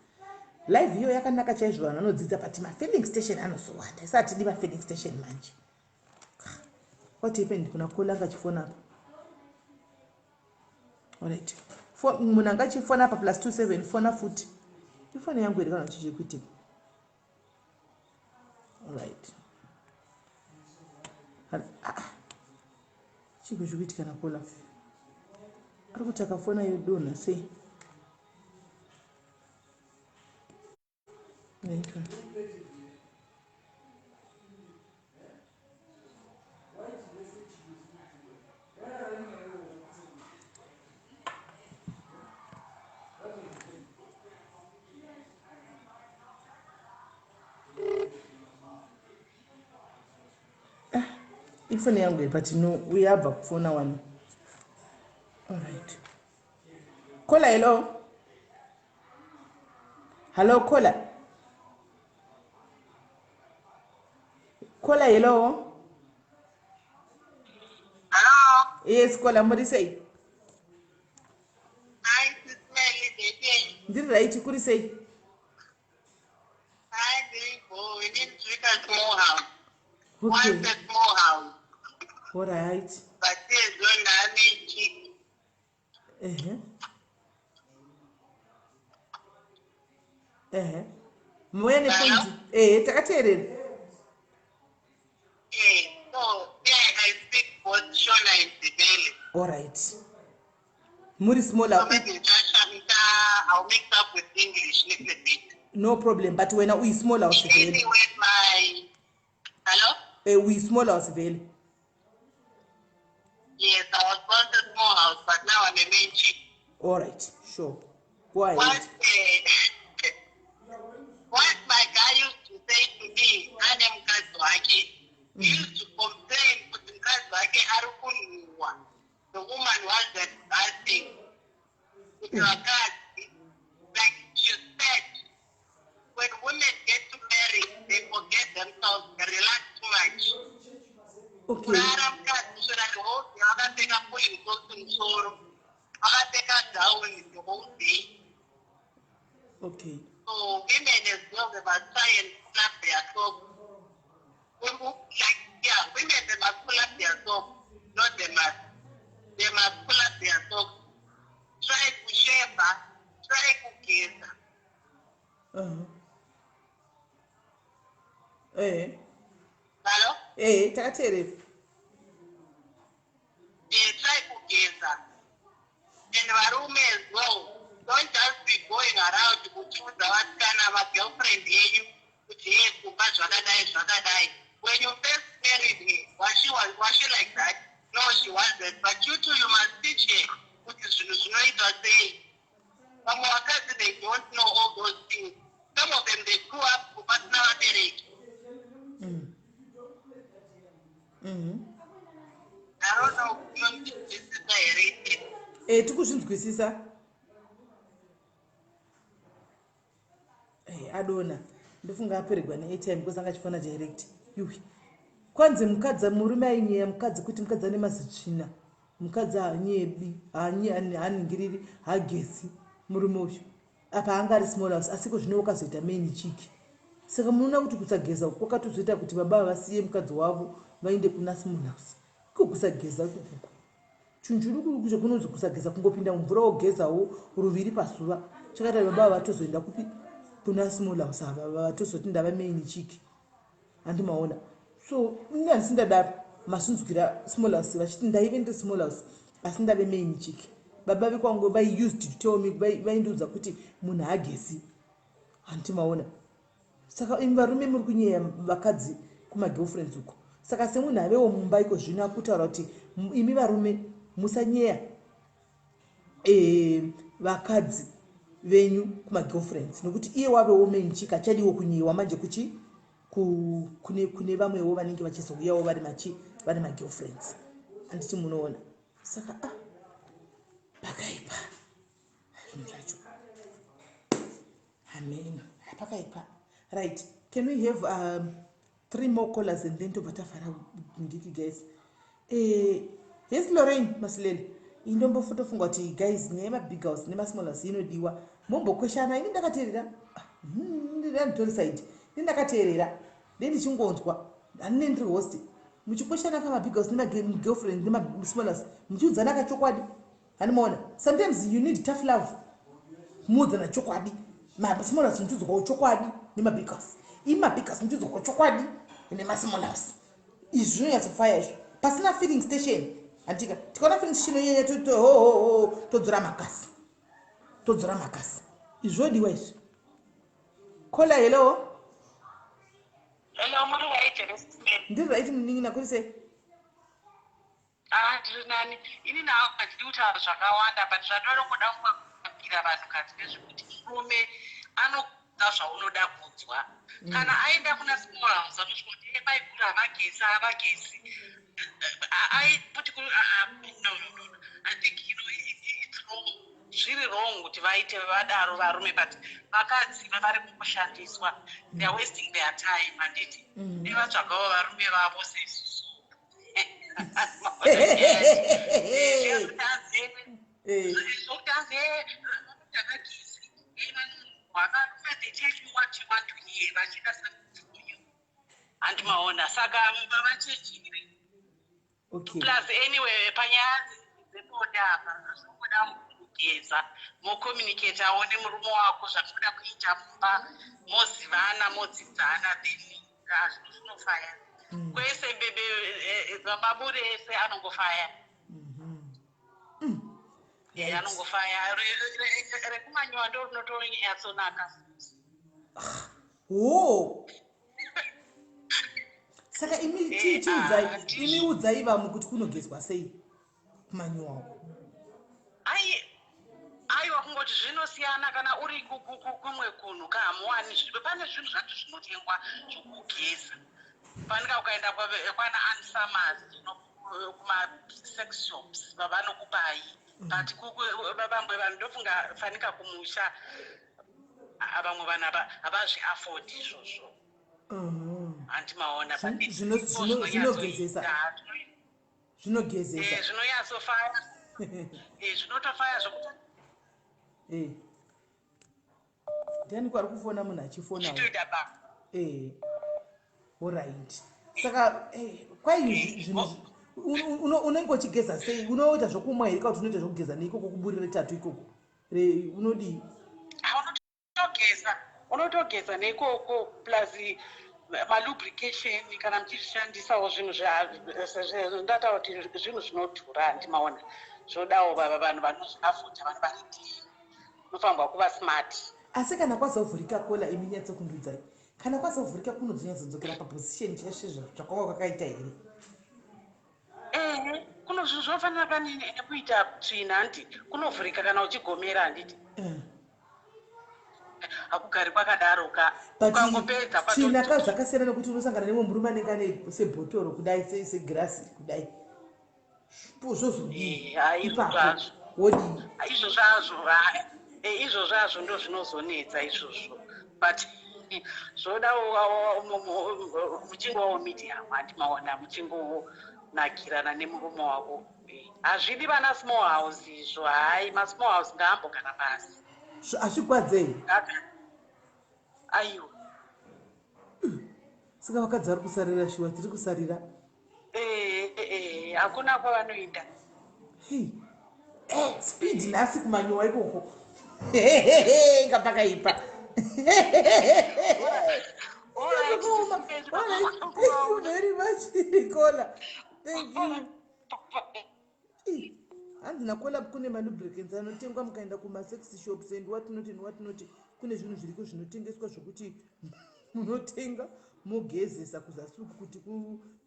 Live iyo yakanaka chaizvo, vanhu vanodzidza, but mafilling station anozowanda. Isi hatidi mafilling station manje. What happened kuna caller angachifona apa? Alright, munhu angachifona apa, +27, fona futi. Ifoni yangu iri kana chichiri kuitika? Alright, ah, chiko chiri kuitika nacaller? Ari kuti akafona yodonha sei? Naitwa. Ifoni yangu iri, but no, uyabva kufona wani. Alright, caller, hello, hello, caller, caller, hello. Hello. Yes, caller, muri sei? Hi, Sis Melly, baby. Ndiri right, kuri sei? Hi, doing good. We need to look at small house. Okay. Once a small house. All right. But there's one I Ehe, mauya nepoint. Ehe, takateerera. Eh, so yeah, I speak both Shona and Ndebele. All right, muri small So maybe I'll mix up with English little bit. No problem, but wena uyi-small house vele? Anyway, my hello. Uyi-small house vele? Yes, I was born to small house, but now I'm a main chief. All right, sure, go ahead. What my guy used to say to me, ane mukadzi wake, he used to complain kuti mukadzi wake ari kunhuhwa. The woman wasn't bathing. Kuti vakadzi, like she said, when women get to marry, they forget themselves, they relax too much. Kurara mukadzi kuswera the whole day wakapfeka pulling socks musoro. Women as well, they must try and pull up their socks. Like, yeah, women, they must pull up their socks, not they must. They must pull up their socks. Try kusheva, try kugeza. Hello? Eh, takateerera. Eh, try kugeza. And varume as well, don't just be going around kuchiudza vasikana magirlfriend yenyu kuti ye kumba zvakadai zvakadai. When you first married her, was she like that? No, she wasn't. But you too, you must teach her kuti zvinhu zvinoitwa sei. Vamwe vakadzi, they don't know all those things. Some of them, they grew up pasina vabereki. I don't know, unonzwisisa here? Eh, tikuzvinzwisisa. Eh, adona ndofunga aperegwa neairtime because anga achifona direct. Yuwi, kwanzi mukadzi, murume ainyeya mukadzi kuti mukadzi ane mazitsvina, mukadzi haanyebi, haaningiriri, haagezi. Murume uyu apa anga ari small house, asi ko zvino wakazoita main chick. Saka munoona kuti kusageza kwakatozoita kuti baba vasiye mukadzi wavo vaende kuna small house. Iko kusageza ikukuku chinhu chiduku chekunonzi kusageza, kungopinda mumvura wogezawo ruviri pazuva, chakaita baba vatozoenda kupi? Kuna small house. Ava vatozoti ndava main chick, handimaona? So ini handisi ndadaro masunzwira small house vachiti ndaive ndiri small house asi ndave main chick. Baba vekwangu vai used to tell me, vaindiudza kuti munhu haagezi, handimaona? Saka imi varume muri kunyeya vakadzi kumagirlfriends uko. Saka semunhu avewo mumba iko zvino akutaura kuti imi varume musanyeya vakadzi venyu kumagirlfriends, nekuti iye wavewo main chick, achadiwo kunyeyiwa manje kuchi kune vamwewo vanenge vachizouyawo vari machi vari magirlfriends, handiti munoona? Saka ah, pakaipa zvinhu zvacho, amen, pakaipa. Right, can we have three more callers and then tobva tavhara ndiki? Guys, yes, Lorraine Masilela, indombofotofunga kuti guys, nyaya yemabig house nemasmall house inodiwa mombokweshana. Ini ndakateerera, ndanditori side, ini ndakateerera, ndendichingonzwa, handine ndiri host, muchikweshana kamabig house nemagirlfriend nemasmall house, muchiudzana kachokwadi, handimaona? Sometimes you need tough love, muudzana chokwadi. Masmall house muchiudzwawo chokwadi nemabig house, imi mabig house muchiudzwawo chokwadi nemasmall house. Izvi zvinonyatsofaya izvo pasina filling station, handika? Tikaona filling station iyeye, hohoho, todzora makasi, todzora makasi. Izvi zvodiwa izvi. Caller, hello. Hello, muri right here? Ndiri right, munin'ina, kuri sei? Ah, ndiri nani. Ini nawo handidi kutaura zvakawanda, but zvandinoda kuambira vanhukadzi ndezvekuti murume anokuudza zvaunoda kunzwa. Kana aenda kuna small house, anosvika kuti maiguru havagesi, havagesi. I put no, no, no, no. I think it's wrong, zviri wrong kuti vaite vadaro varume, but vakadzi vari kungoshandiswa. They are wasting their time, handiti? Nevatsvagawo varume vavo seisusu. Zvokuti vanogezi, varume, they tell you what you want to hear, vachida something for you, handimaona? Saka vavachechiri. Plus anyway, panyaya dzebonde apa, zvinongoda kugeza, mocommunicatawo nemurume wako zvamunoda kuita mumba, mozivana, modzidzana, then zvinhu zvinofaya. Kwese bebe, maburi ese anongofaya. Anongofaya. Rekumanyowa ndo rinotonyatsonaka. Ho, saka imi chiudzai, imi udzai vamwe kuti kunogezwa sei kumanyowa uko. Ai, aiwa, kungoti zvinosiyana. Kana uri kumwe kunhu kahamuwani, pane zvinhu zvacho zvinotengwa zvokugeza. Fanika ukaenda kwana Ann Summers, kumasex shops, vanokupai, but vamwe vanhu ndofunga fanika kumusha, vamwe vanhu havazviafford izvozvo, handimaona? Zvinogezesa, zvinogezesa. Zvinonyatsofaya, zvinotofaya zvokuti. Ndiani kwari kufona munhu achifona? Uchitoita basa. Eh. Alright. Saka eh, kwai Eh, zvinhu unenge uchigeza sei? Unoita zvokumwa here kana kuti unoita zvokugeza neikoko kuburi retatu ikoko? Re unodii? Unotogeza, unotogeza neikoko plus malubrication kana muchizvishandisawo zvinhu ndataura kuti zvinhu zvinodhura handimaona zvodawo vanhu vanozviafuta vanhu vari clean unofanirwa kuva smart. Asi kana kwazovhurika kola imi nyatsokundudzai kana kwazovhurika kunozonyatsodzokera paposition cheshe zvakwanga kwakaita here? Ehe, kuno zvinhu zvinofanira kani nekuita tsvina handiti kunovhurika kana uchigomera handiti hakugari kwakadaro ka ukangopedza tsvina ka zvakasiyana nekuti unosangana nemwe murume anenge ane sebhotoro kudai segirasi kudai zvozodii ipapo wodii izvo zvazvo izvo zvazvo ndo zvinozonetsa izvozvo but zvoda muchingowawo medium handimaona muchingonakirana nemurume wako. Hazvidi vana small house izvo hayi masmall house ngaambogara pasi. Hazvigwadzei? Aiwa. Saka vakadzi vari kusarira shuwa tiri kusarira. Eh, hakuna kwavanoenda. Hey. Eh, speed nhasi kumanyowa ikoko. Inga pakaipa. Thank you very much, Kola. Thank you. Hanzi nakola kune malubricants anotengwa mukaenda kumasex shops and what not and what not kune zvinhu zviriko zvinotengeswa zvokuti munotenga mogezesa kuzasi uku kuti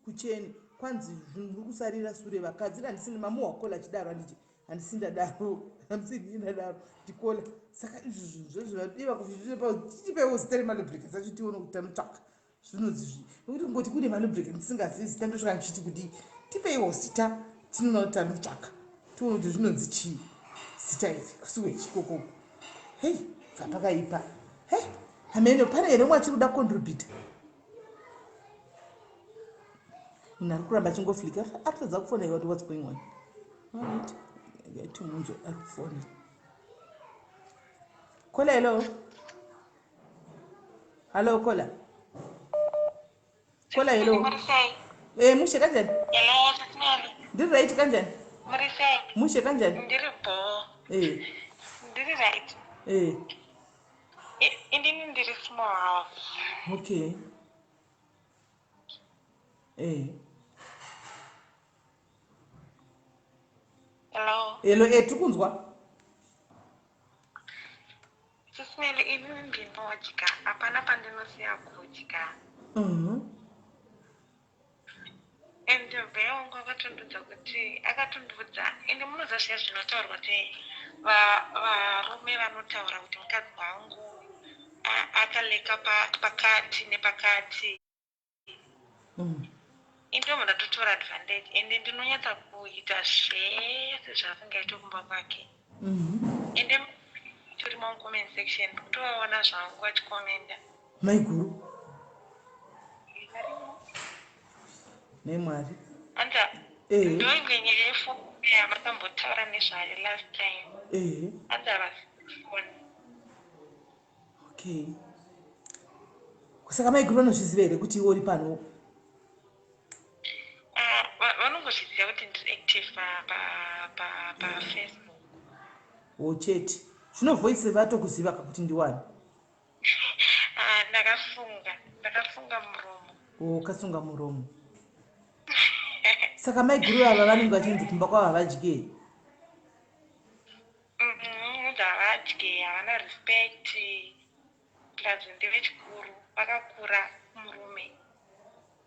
kuchene kwanzi zvinhu muri kusarira sure vakadzi handisini mamuhwa kola achidaro handiti handisi ndadaro handisi ndii ndadaro ndikola saka izvi zvinhu zvezvivadiwa kutipewo zita remalubricants acho tione kuti tanotsvaka zvinonzi zvi nekuti kungoti kune malubricants tisingazivi zita ndosvika ndichiti kudii tipeiwo zita tinoona kuti tanotsvaka tione kuti zvinonzi chii zita iri kusiwe chikokoko hei zvapakaipa hei hameno pane here umwe achiri kuda contributa munhu ari kuramba achingoflika atadza kufona iwa kuti what's going on alright timunzwe ari kufona kola hello hallo kola kola hello eh mushe kanjani ndiri right kanjani mushe kanjani ndiri bho eh ndiri right eh indini ndiri small house okay eh hello hello eh tiri kunzwa Sismeli inini ndinodya hapana pandinosiya kudya and bbe wangu akatondudza kuti akatondudza ende munoziva zviya zvinotaurwa kuti varume vanotaura kuti mukadzi wangu akaleka pakati nepakati Indobva ndatotora advantage ende ndinonyatsa kuita zvese zvaasingaite kumba kwake. Ende tori mucomment section ndikutovaona zvangu vachikomenda. Maiguru. Varimo. Nemwari. Anza ndoimwe nyaya yefoni yamakambotaura nezvayo last time. Anza havasi kufona. Okay. Saka maiguru vanozviziva here kuti iwe uri pano? Ah, vanongozviziva kuti ndiri active pafacebook. O chete. Zvino voice vatokuziva ka kuti ndiwani? Ah, ndakafunga, ndakafunga muromo. O kasunga muromo. Saka maiguru ava vanenge vachinzi kumba kwavo havadye. Unzi havadye, havana respect plus ndevechikuru vakakura kumurume.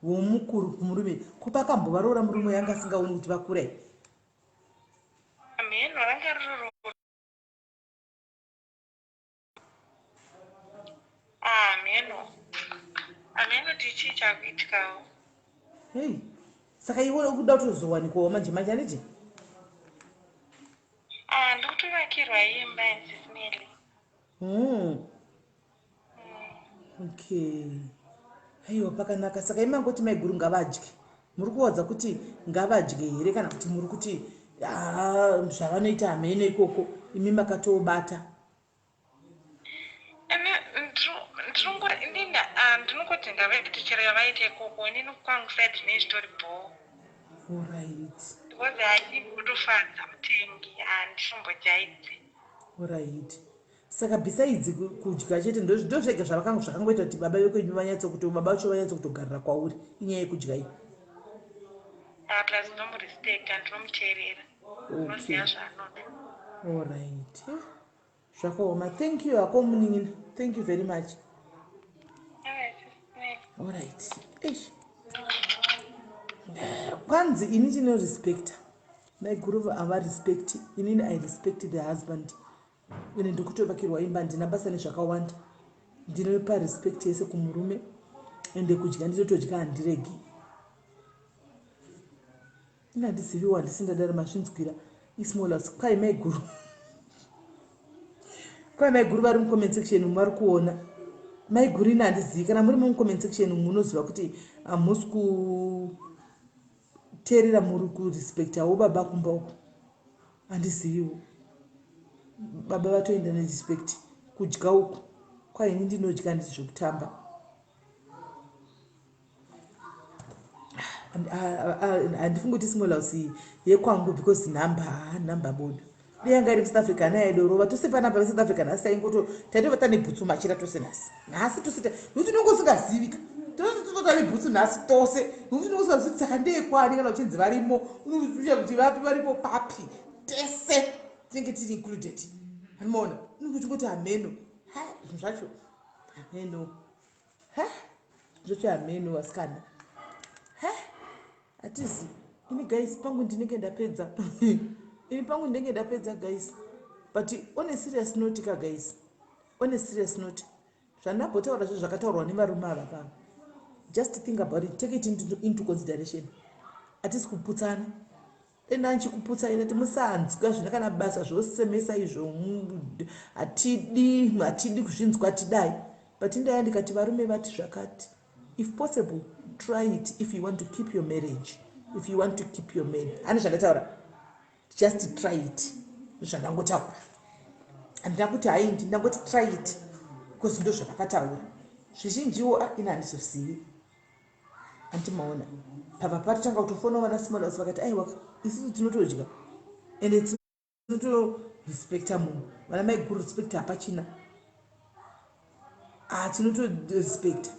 Womukuru kumurume ko pakambovaroora murume uyo anga asingaoni kuti vakura here? Hameno ranga riri rudo. Ah, hameno. Hameno kuti chii chakuitikawo. Hey, saka iwe ukuda kutozowanikwawo manje manje handiti? Ah, ndikutovakirwa imba sis Melly. Okay. Aiwa pakanaka. Saka imangoti maiguru ngavadye. Muri kuwadza kuti ngavadye here kana kuti muri kuti ah, zvavanoita hameno ikoko imi makatobata. Inini ah, ndinongoti ngavaite chero yavaita ikoko, inini kwangu side nei zvitori bhoo. Orit. Because haidi kutofadza mutengi, handisombojaidzi. Orit, saka besides kudya chete, ndozvega zvakangoita kuti baba vekwenyu vanyatsokuti, baba vacho vanyatsokutogarira kwauri, inyaya yekudya iyi? Ah, plus ndomurespecta, ndinomuteerera, unoziva zvaanoda. Alright, zvakaoma. Thank you hako munin'ina, thank you very much. Alright. Eish, kwanzi ini ndinorespecta maiguru, havarespecti inini. I respect the husband. Ine ndikutovakirwa imba, handina basa nezvakawanda, ndinopa respect yese kumurume. Ende kudya ndinotodya, handiregi. Ine handiziviwo, handisi ndadaro, mazvinzwira. Ismall house kwai maiguru, kwai maiguru vari mucomment section umu vari kuona. Maiguru, ine handizivi kana muri mucomment section umu, munoziva kuti hamusi kuteerera, muri kurespectawo baba kumba uku. Handiziviwo, baba vatoenda nerespect. Kudya uku kwaini ndinodya, handiti zvekutamba. Handifungi kuti small house iyi yekwangu, because nhamba, haa, nhamba bodo. Dei yanga iri muSouth Africa, ana yaidorova tose panapa veSouth Africa. Nhasi taingoto taitovata nebhutsu machira tose nhasi, nhasi tose, nokuti unonge usingazivika. Totota nebhutsu nhasi tose, nokuti unonge usingazivi kuti saka ndeyekwani. Kana uchinzi varimo, unoziva kuti vapi varipo papi. Tese tinenge tiri included, anomaona unenge uchingoti hameno. Ha, zvinhu zvacho hameno. Ha, zvacho hameno, vasikana. Ha, hatizi. Ini guys, pangu ndinenge ndapedza. Ini pangu ndinenge ndapedza, guys. But on a serious note ka, guys, on a serious note, zvandambotaura zvo zvakataurwa nevarume ava pano, just think about it, take it into consideration. Hatisi kuputsana. Enda ndichikuputsa ine ti musanzwa zvina kana basa zvosemesa izvo, hatidi, hatidi kuzvinzwa, tidai. But ndaya ndikati varume vati zvakati, if possible try it if you want to keep your marriage, if you want to keep your man. Ane zvandataura, just try it. Zvandangotaura, handina kuti haindi, ndangoti try it because ndo zvavakataura zvizhinjiwo. Ah, ine handizozivi, handimaona pabva patotanga kutofona vana small house, vakati aiwa, isusu tinotodya ende tinotorespecta munhu. Vana maiguru, respect hapachina. Ah, tinotorespecta.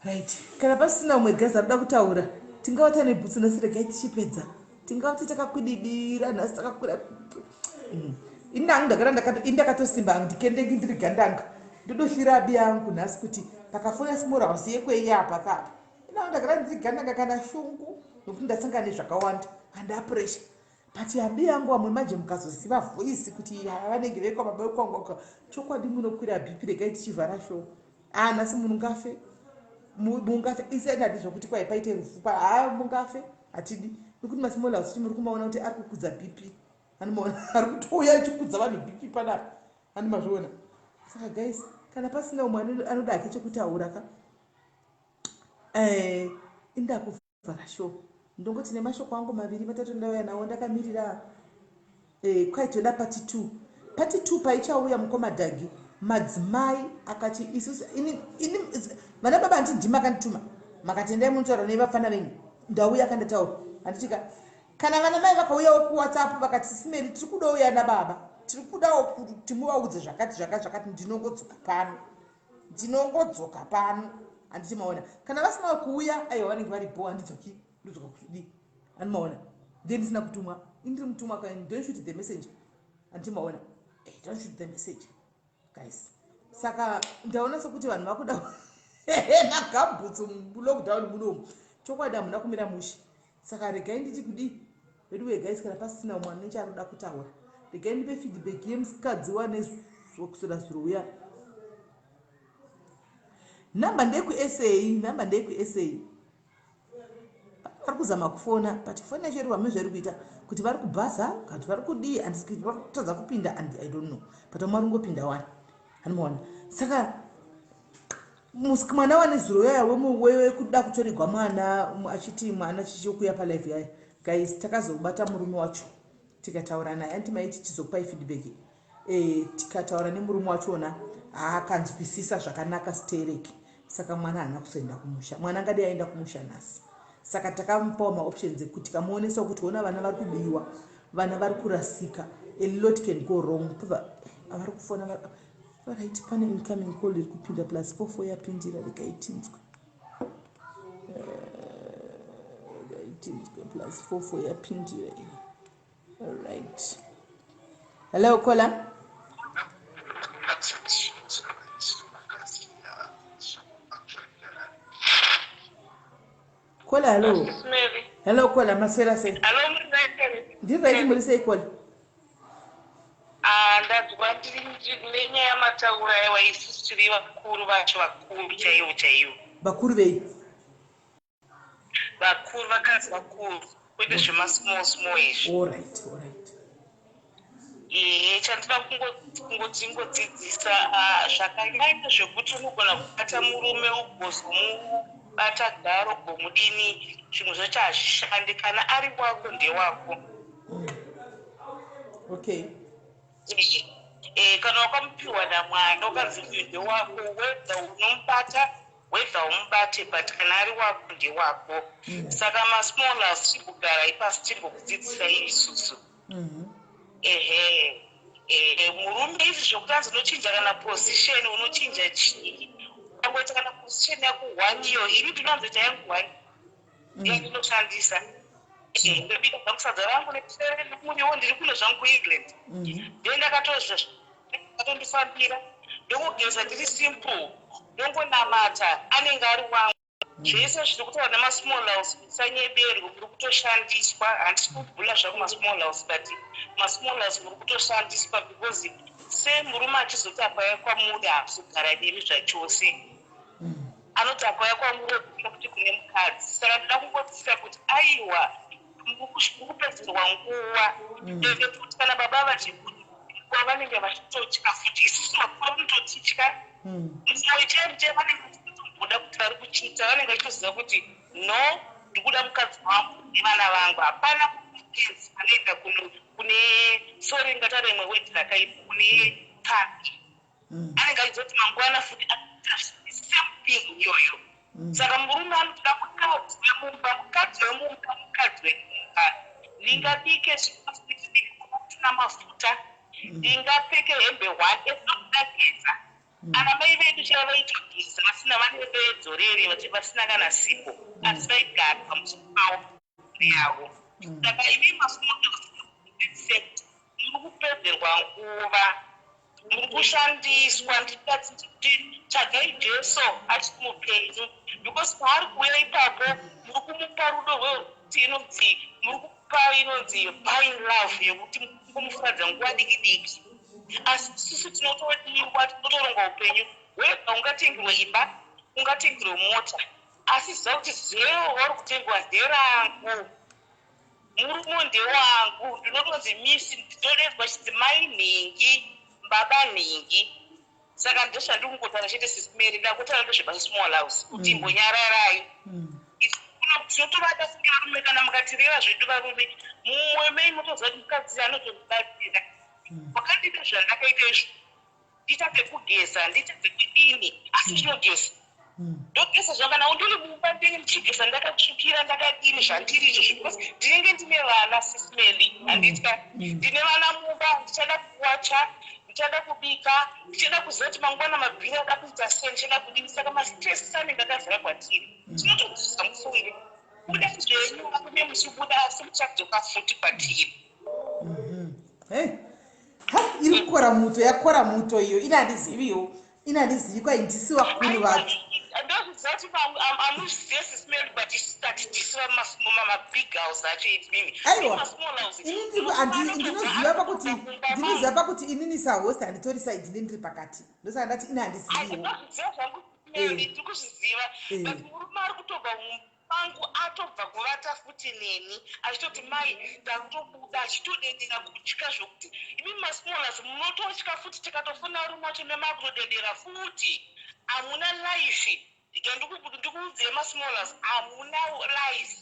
Right, kana pasina umwe gazi arikuda kutaura, tingava nebhutsu nhasi. Regai tichipedza, tingava ti takakwidibira nhasi, takakwira. Ini hangu ndagara ini ndakatosimba, ndikendeki, ndiri gandanga, ndodohlira abi yangu nhasi kuti pakafona small house yekwei apa kapa. Ini hangu ndagara ndiri gandanga, kana shungu, nokuti ndasangana nezvakawanda, handa pressure. But abi yangu vamwe manje mukazoziva voice kuti vanenge vekwababa vekwangu, chokwadi munokwira BP. Regai tichivhara show. Ah, nhasi mungafe, mungafe. Isendadi zvokuti kwai paite rufu, ha, mungafe, hatidi, nekuti masmall house muri kumaona kuti ari kukudza BP. Anomaona ari kutouya achikudza vanhu BP panapa, ani mazviona. Saka guys, kana pasina umwe anoda hake chekutaura ka, indakuvhara show. Ndongoti nemashoko angu maviri matatu ndauya nawo, ndakamirira kwai toda part two. Part two paichauya mukomadhagi madzimai akati isusu ini vana baba, handiti ndimi akandituma, makati endai munotaura nevafana venyu. Ndauya akandataura, handitika? Kana vana mai vakauyawo kuWhatsApp vakati, "Simeri, tiri kudouya nababa, tiri kudawo kuti muvaudze zvakati zvakati zvakati," ndinongodzoka pano, ndinongodzoka pano, handiti maona? Kana vasina kuuya, aiwa, vanenge varipo, handidzoki, ndodzoka kudii? Handi maona? Ndiye ndisina kutumwa, indiri mutumwa. Don't shoot the messenger, handiti maona? Don't shoot the message, guys. Saka ndaona sekuti vanhu vakuda magambutsu mulockdown munomu. Chokwadi hamuna kumira mushe. Saka regai nditi kudii vedu guys, kana pasina umwe anenge anoda kutaura, regai ndipe feedback yemusikadzi wanekuswera zuro uya. Nhamba ndeyekuSA, nhamba ndeyekuSA. Vari kuzama kufona, but foni yacho iri vamwe zvairi kuita kuti vari kubhaza kana kuti vari kudii, vari kutadza kupinda and I don't know, but vamwe vari kungopinda wani, anomaona. Saka mwana wane zuro yaya wekuda kutorerwa mwana, achiti mwana chichokuya palive yaya, guys, takazobata murume wacho. Tikataura naye, anti maiti tizokupai feedback. E, tikataura nemurume wachona, haakanzwisisa zvakanaka stereki. Saka mwana haana kuzoenda kumusha. Mwana angadi aenda kumusha nhasi. Saka takamupawo maoptions ekuti tikamuonesawo kuti ona, vana vari kubiwa, vana vari kurasika, a lot can go wrong. Vari kufona, right? Pane incoming call iri kupinda, +44 yapindira. Regai tinzwe, regai tinzwe. +44 yapindira iyi. Alright, hello caller. Caller, hello. Hello caller, maswera sei? Ndiri right, muri sei caller? Ah, ndanzwa nenyaya yamataura. Aiwa, isusu tiri vakuru vacho, vakuru chaivo chaivo. Vakuru vei? Vakuru, vakadzi vakuru, kwete zvemasmall small izvi. Alright. Ehe, chandinoda kungoti ngodzidzisa, ah, zvakanyanya zvekuti unogona kubata murume, ugozomubata garo, gomudini, zvimwe zvacho hazvishandi. Kana ari wako, ndewako. Kana wakamupiwa namwana, ukanzi uyu ndewako, whether unomubata, whether umubate, but kana ari wako, ndewako. Saka masmall house, chimbogarai pasi, chimbokudzidzisai isusu. Ehe, murume izvi zvokuti anzi unochinja kana position, unochinja chii? Ukangoita kana position yako one iyo, ini ndinonzoita yangu one yandinoshandisa. Ndobika zvangu sadza rangu nemuriwo, ndiri kuno zvangu kuEngland. Ndo ndakatozva akatondifambira, ndongogeza, ndiri simple, ndongonamata, anenge ari wangu. Zvese zviri kutaura nemasmall house, musanyeberwe, muri kutoshandiswa. Handisi kubhula zvangu masmall house, but masmall house muri kutoshandiswa, because semurume achizoti akauya kwamuri, haazogara nemi zvachose. Anoti akauya kwamuri kuti kune mukadzi. Saka ndoda kungodzisa kuti aiwa, muri kupedzerwa nguva. Ende futi kana baba vachikuwa, vanenge vachitotya futi. Isusu vakuru vanototitya mumwoyo chaivo chaivo, vanenge vachitomboda kuti vari kuchita, vanenge vachitoziva kuti no, ndikuda mukadzi wangu nevana vangu. Hapana kuenzi anoenda kune, sorry, ngataura imwe word rakaipa, kune pambi, anenge achizoti mangwana futi anoita same thing iyoyo. Saka murume anotoda mukadzi wemumba, mukadzi wemumba, mukadzi wemumba. Ndingabike chikafu tina mafuta, ndingapfeke hembe one, esinokuda ana mai vedu chaivo vaitogeza vasina, vane vedzorere vasina kana sipo, asi vaigara pamusoro pavo yavo. Saka imi masmall, muri kupedzerwa nguva, muri kushandiswa. Ndikati tsvagai Jesu achiri mupenyu, because paari kuuya ipapo, muri kumupa rudo rwekuti inonzi, muri kumupa inonzi buying love, yekuti mungomufadza nguva diki diki. Asi isusu tinotodiwa, tinotoronga upenyu. Wega ungatengerwe imba, ungatengerwe mota, asi ziva kuti zero wauri kutengwa nderangu, murume ndewangu. Ndinotonzi misi, ndinodedzwa chinzi mai nhingi, baba nhingi. Saka ndozvandiri kungotaura chete, Sis Mary. Ndakutaura ndezvemasmall house kuti imbonyararai. Tinotovada kunge varume. Kana mukatireva zvedu varume, mumwoyo menyu motoziva kuti mukadzi anotondibatsira. Wakandida zvandakaita izvo, ndiita dzekugeza, ndiita dzekudini, asi ndinogeza, ndogeza zva kana ndiri mumba, ndinenge ndichigeza ndakatsvukira, ndakadini, zvandiri izvozvo, because ndinenge ndine vana, Sis Mary, handitya? Ndine vana mumba, ndichada kuwacha, ndichada kubika, ndichada kuziva kuti mangwana mabhiri ada kuita sei, ndichada kudini. Saka mastress anenge akazara kwatiri. Tinotodzidzisa mufunge kuda zvenyu varume, muchibuda, asi muchadzoka futi kwatiri. Hey. Ha, iri kukora muto, yakora muto iyo. Ine handiziviwo, ine handizivi, kwai ndisi vakuru vacho. Ndozviziva kuti amuzvizive, Sis Mary, but tati tisi mabig house acho imimi. Aiwa, ini ndinoziva pakuti inini sahost handitori side, ine ndiri pakati. Ndosaka ndati ine handiziviwo. Ndozviziva zvangu, ndiri kuzviziva, but murume ari kutobva pangu, atobva kuvata futi neni, achitoti mai, ndakutobuda, achitodedera kutya zvokuti imi masmall house munototya futi. Tikatofona varume vacho, nemakutodedera futi, hamuna life. Ndikuudzei, masmall house hamuna life.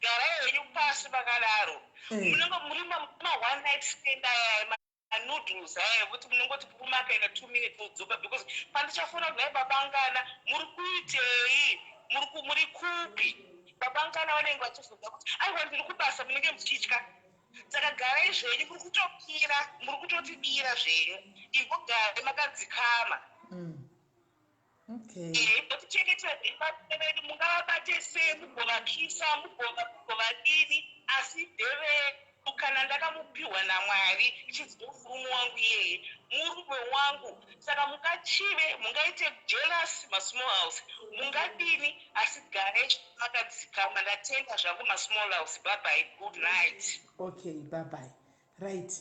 Garai henyu pasi makadaro. Munenge muri ma-one night stand aya, manoodles aya, ekuti munongoti murume akaenda 2 minutes odzoka, because pandichafona kuti, "Nhai babangana, muri kuitei? Muri kupi babangana?" vanenge vachizonza kuti, "Aiwa, ndiri kubasa." Munenge muchitya. Saka garai zvenyu, muri kutopira, muri kutotibira zvenyu. Imbogarai makadzikama. Motichengetera zvenyu vana vedu. Mungavabate sei, mugovakisa, mugovadini, asi ndevedu. Kana ndakamupiwa naMwari, ichinzi ndomurume wangu iyeye, murume wangu. Saka mungachive, mungaite jealous, masmall house mungadini, asi garai makadzikama. Ndatenda zvangu, masmall house. Bye bye, good night. Okay, bye bye. Right,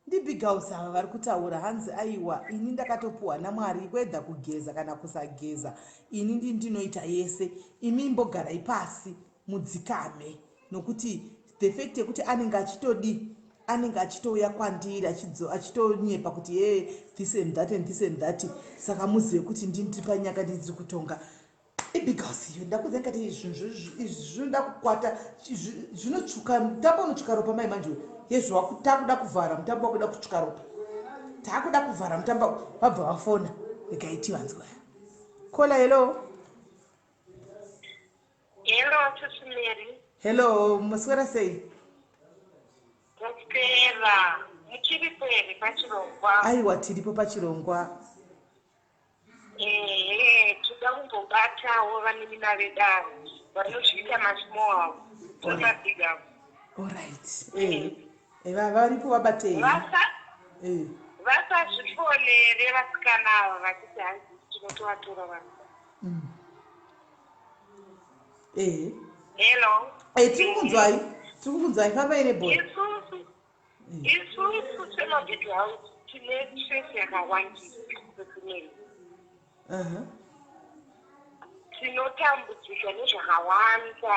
ndibig house ava vari kutaura. Hanzi, "Aiwa, ini ndakatopuhwa naMwari, whether kugeza kana kusageza, ini ndinoita yese. Imi imbogarai pasi mudzikame, nokuti the fact yekuti anenge achitodi, anenge achitouya kwandiri achitonyepa kuti ye this and that and this and that. Saka muzive kuti ndini tiri panyaka, ndiri kutonga." Ibig house iyo. Ndakudza ndikati zvinhu izvi zvinoda kukwata, zvinotsvuka. Mutambo unotsvuka ropa mai manje yezvo. Takuda kuvhara mutambo, wakuda kutsvuka ropa. Taakuda kuvhara mutambo, vabva vafona. Regai tivanzwa. Caller, hello. Hello, Sisi Mary. Hello, muswera sei? Taswera. Muchiripo here pachirongwa? Aiwa, tiripo pachirongwa. Ehe, toda kumbobatawo vanin'ina vedaro vanozviita masmall house nemabig house. Alright, varipo, vabatei. Vasazvifonere vasikana ava vachiti hanzi tinotovatora vanhu. Hello. Tiri kunzwai, tiri kunzwai. Fambai nebhora. Isusu semabig house tine stress yakawandisa sesimeni. Tinotambudzika nezvakawanda.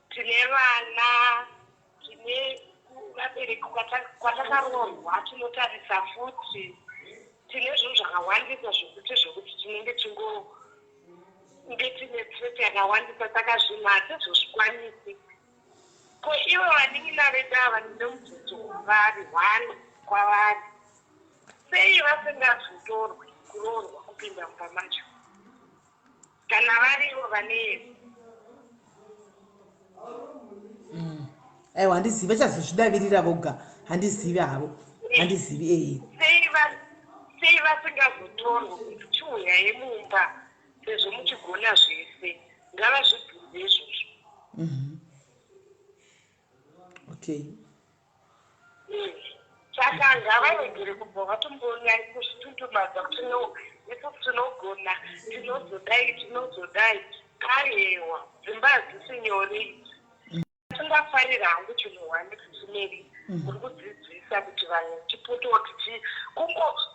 Tine vana, tine vabereki kwatakaroorwa, tinotarisa futi. Tine zvinhu zvakawandisa zvokuti tinenge tingonge tine stress yakawandisa. Saka zvinhu hatizozvikwanisi. Ko ivo vanin'ina vedu ava, ndine mubvunzo kwavari, one kwavari: sei vasingazotorwi kuroorwa kupinda mumba macho kana varivo vane Aiwa, handizivi, vachazozvidavirira voga. Handizivi havo, handizivi ee. Sei vasingazotorwi kuti chiuyai mumba sezvo muchigona zvese? Ngavazvibvunze izvozvo. Okay. Saka ngavaregere kubva vatombonyanya kuzvitundumadza kuti, "No, isusu tinogona, tinozodai, tinozodai." Aiwa, dzimba hadzisi nyore idzi. Tingafarira hangu chinhu one, Sisi Mary, muri kudzidzisa kuti vanhu tipotewo tichi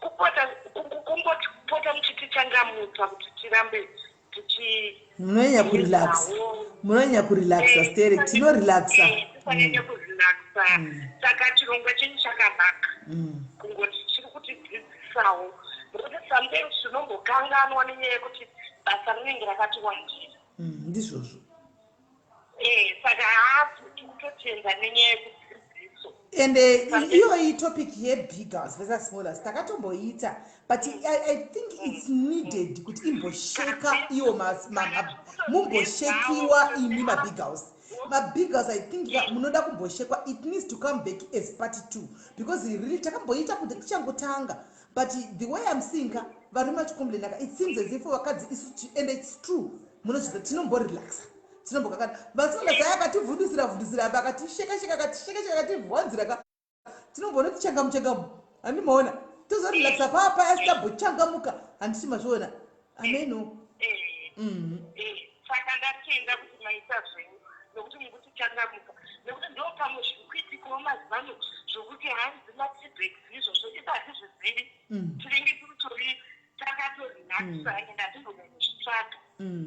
kupota kungotipota muchitichangamutsa kuti tirambe tichi Munonyanya kurelaxa, munonyanya kurelaxa sterek, tinorelaxa. Tisanyanya kurelaxa. Saka chirongwa chenyu chakanaka, kungoti chiri kutidzidzisawo, nekuti sometimes tinombokanganwa nenyaya yekuti basa rinenge rakati wandira. Ndizvozvo. Saka hapo tikutotenda nenyaya yekudzidziso. Ende iyoyi topic yebig house versus small house takatomboita, but I think it's needed kuti imbosheka iwo mumboshekiwa imi mabig house. Mabig house, I think munoda kumboshekwa. It needs to come back as part two, because really takamboita kuti tichangotanga, but the way I'm seeing ka, varume vachicomplainaka, it seems as if vakadzi isu, and it's true, munozviza, tinomborelaxa, tinombokakana. Vasmall aya akativhundusira vhundusira apa, akatisheka sheka, akatisheka sheka, akativhanzira ka, tinombonoti changamu changamu, handimaona tozorelaxa papa asi tambochangamuka. Handiti mazviona? Ameno. Saka ndatenda kuti maita zvenyu, nokuti mukutichangamuka, nekuti ndo pamwe zviri kuitikawo mazuva ano zvokuti hanzi mateabags izvozvo, isu hatizvizivi. Tinenge tiritori takatorelaxa ende hatimbonyanyozvitsvaga,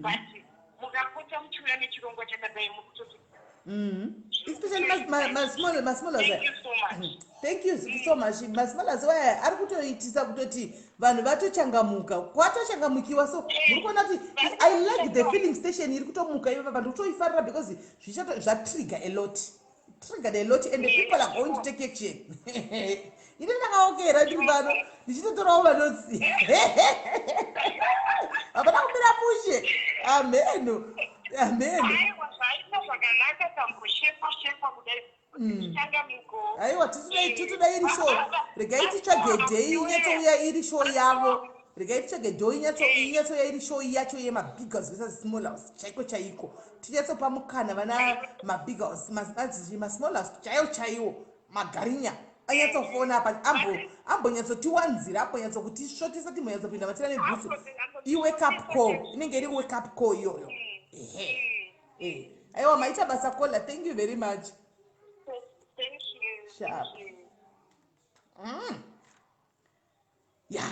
but mukapota muchiuya nechirongwa chakadai, mukutoti Especially masmall Thank you so much. Thank you so much. Masmall aya ari kutoitisa kutoti vanhu vatochangamuka, kwatochangamukiwa. So muri kuona kuti I like the filling station iri kutomuka ipapa. Ndikutoifarira because zvatrigger a lot, Triggered a lot and the people are going to take action. Ini ndakaokera ndiri pano ndichitotorawo manotsi. Hapana kumira mushe. Ameno. Ameno. Aiwa, zvaita zvakanaka, tamboshekwa shekwa kudai. Aiwa, titoda iri show. Regai titsvage day inyatsouya iri show yavo. Regai titsvage day inyatsoya iri show yacho yemabig house versus small house chaiko chaiko. Tinyatsopa mukana vana mabig house, masmall house chaiwo chaiwo, magarinya anyatsofona apa, ambonyatsotiwanzira, ambonyatsokutisvotesa, timbonyatsopinda matira nebhutsu. Iwake up call, inenge iri wake up call iyoyo. Ehe, aiwa, maita basa, caller. Thank you very much. Thank you. Sharp. Thank you. Ya,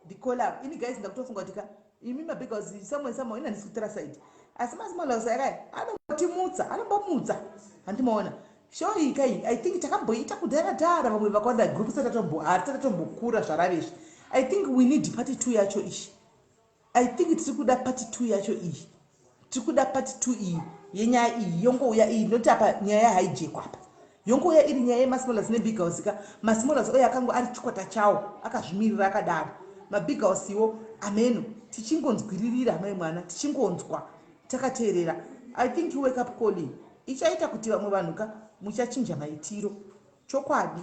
ndicaller ini guys, ndakutofunga kuti ka imi mabig house somewhere somehow ina handisi kutora side, asi masmall house akaya anombotimutsa, anombomutsa. Handimaona show iyi kai? I think takamboita kudhara dhara, vamwe vakawanda group satatombokura zvaravezvi. I think we need part two yacho ishi. I think tiri kuda part two yacho iyi. Tiri kuda part two iyi yenyaya iyi yongouya iyi, noti apa nyaya yahaijekwa apa yongouya iri nyaya yemasmall house nebig house ka. Masmall house oyo akango ari chikwata chawo, akazvimirira akadaro. Mabig house iwo ameno, tichingonzwiririra mai mwana, tichingonzwa takateerera. I think wake up calling ichaita kuti vamwe vanhu ka muchachinja maitiro chokwadi.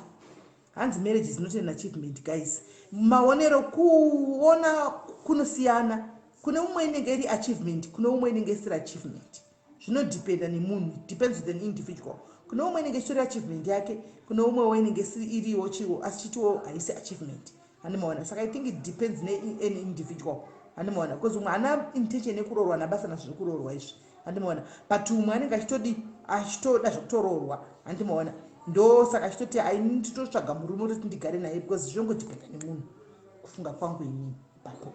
Hanzi marriage is not an achievement, guys. Maonero kuona kunosiyana. Kune umwe inenge iri achievement, kune umwe inenge isiri achievement. Zvinodhipenda nemunhu, depends with an individual. Kune umwe inenge ichitori achievement yake, kune umwewo inenge iriwo chiwo asi chitiwo haisi achievement. Handimaona? Saka I think it depends nean individual. Handimaona? Because umwe haana intention yekuroorwa nabasa nazvo zvekuroorwa izvi. Handimaona? But umwe anenge achitodi, achitoda zvekutoroorwa. Handimaona? Ndosaka achitoti aini nditotsvaga murume kutoti ndigare naye, because zvinongodhipenda nemunhu, kufunga kwangu inini ipapo.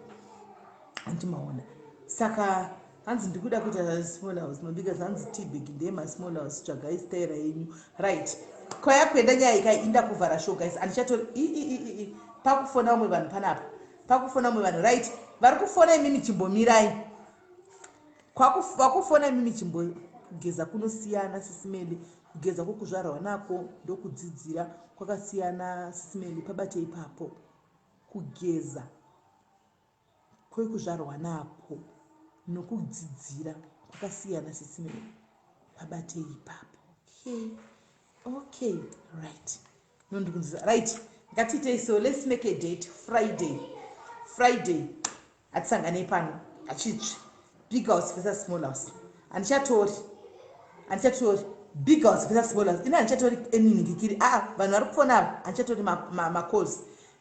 Handimaona? Saka hanzi ndikuda kuita small house mabig. Hanzi tbig ndeyemasmall house, tsvagai staira yenyu. Right, kwayakuenda nyaya ikai, inda kuvhara show, guys. Handichatori i pakufona vamwe vanhu panapa, pakufona vamwe vanhu. Right, vari kufona imimi chimbomirai. Vakufona imimi chimbogeza kunosiyana, sisimeli. Kugeza kwokuzvarwa nako ndokudzidzira kwakasiyana, sisimeli. Pabate ipapo. Kugeza kwekuzvarwa nako nokudzidzira kwakasiyana, sisimeli. Pabate ipapo. Okay, right, nondikunzisa. Right, ngatiitei so. Let's make a date. Friday, Friday hatisanganei pano hachitsvi. Big house versus small house. Handichatori big house versus small house. Ini handichatori eninhingikiri. Aa, vanhu vari kufona ava, handichatori macalls.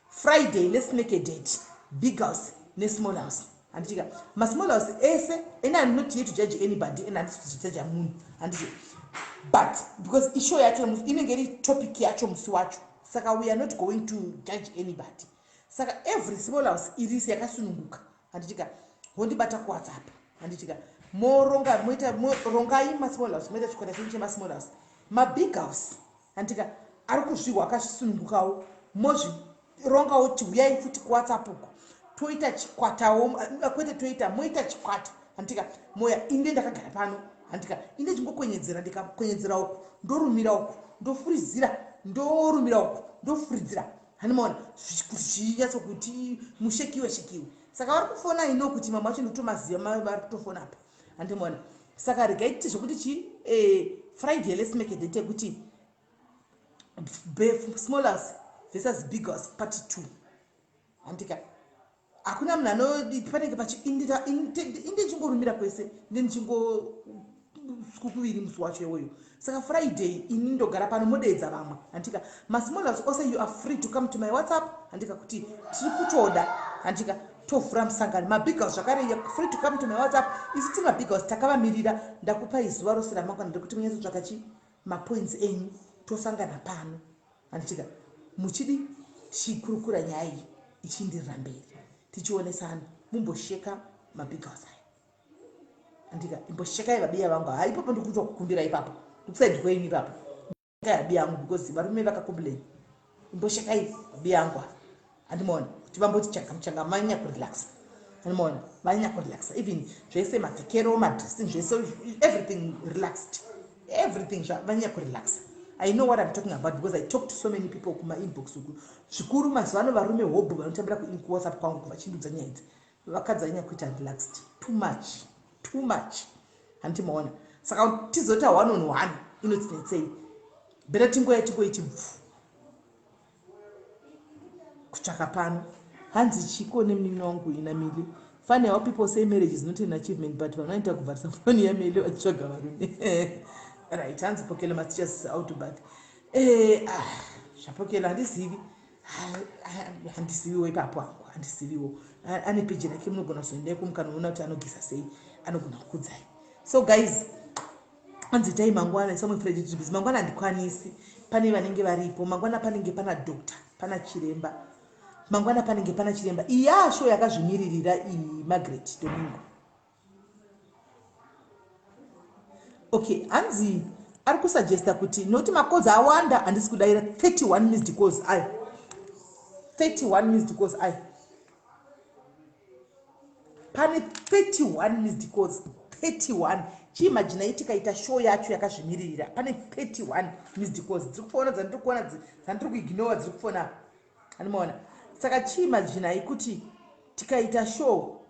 Friday, let's make a date, big house nesmall house. Handitika masmall house ese ini am not here to judge anybody and handisi kuzojaja munhu, handiti? But because ishow yacho inenge iri topic yacho musi wacho, saka we are not going to judge anybody. Saka every small house irisi yakasununguka, handitika, wondibata kuWhatsApp. Handitika moronga, moita rongai masmall house, moita chikwata chenyu chemasmall house. Mabig house, handitika, ari kuzvihwa akazvisunungukawo, mozvirongawo. Chiuyai futi kuWhatsApp uko, toita chikwatawo. Kwete toita, moita chikwata, handitika? Moya inde ndakagara pano, handitika? Inde chingokwenyedzera, ndikakwenyedzera uku ndorumira uku, ndofurizira, ndorumira uku, ndofuridzira. Handimaona kuti zvinyatsokuti mushekiwe shekiwe. Saka vari kufona ino kuti mamwe acho ndikutomaziva vari kutofona apa. Handimaona? Saka regai titi zvokuti chi Friday, let's make a date yekuti small house versus big house part two. Handika hakuna munhu ano panenge pachiindira inde chingorumira kwese, inde ndichingokuviri musi wacho iwoyo. Saka Friday ini ndogara pano, modedza vamwe. Handika masmall house ose, you are free to come to my WhatsApp. Handika kuti tiri kutoda, handika, tovhura musangano. Mabig house zvakare, you are free to come to my WhatsApp. Isu tiri mabig house takavamirira. Ndakupai zuva rose ramangwana ndekuti munyatsotsvaka chi mapoints enyu, tosangana pano. Handitika muchidi tichikurukura nyaya iyi ichiindirira mberi, tichionesana. Mumbosheka mabig house aya. Andika imboshekai vabiya vangu. Ha, ipapo ndikuita kukumbira ipapo, ndikuside kwenyu ipapo. Shekai vabiya vangu because varume vakacomplain. Imboshekai vabiya vangu ava. Handimaona kuti vamboti changa manyanya kurelaxa. Handimaona vanyanya kurelaxa, even zvese mapfekero, madressing, zvese, everything relaxed, everything vanyanya kurelaxa. I know what I'm talking about because I talk to so many people kumainbox uku, zvikuru mazuva ano varume hobho vanotambira kuwhatsapp kwangu vachindudza nyaya idzi. Vakadzi vanyanya kuita relaxed too much, too much, handiti maona? Saka tizota one on one inotsinetsei. Better tingoya tingoiti bvu kutsvaka pano. Hanzi chiko nemunin'ina wangu ina Mili. Funny how people say marriage is not an achievement, but vanoita kuvharisa foni yaMele vachitsvaga varume. Right, hanzi Pokelo must just out but ah, zvaPokelo handizivi, handiziviwo ipapo hangu, handiziviwo. Ane peji rake, munogona kuzoendai mukanoona kuti anogisa sei, anogona kukudzai. So guys, hanzi itai mangwana samwe Friday tiri. Mangwana handikwanisi, pane vanenge varipo mangwana. Panenge pana doctor, pana chiremba mangwana, panenge pana chiremba. Iya show yakazvimiririra iyi, Margaret Domingo. Okay, hanzi ari kusuggesta kuti nokuti macalls awanda, handisi kudayira. 31 missed calls ayo, 31 missed calls ayo. Pane 31 missed calls, 31. Chiimaginai tikaita show yacho yakazvimiririra, pane 31 missed calls dziri kufona, dzandiri kuona, dzandiri kuignora, dziri kufona, animaona? Saka chiimaginai kuti tikaita show.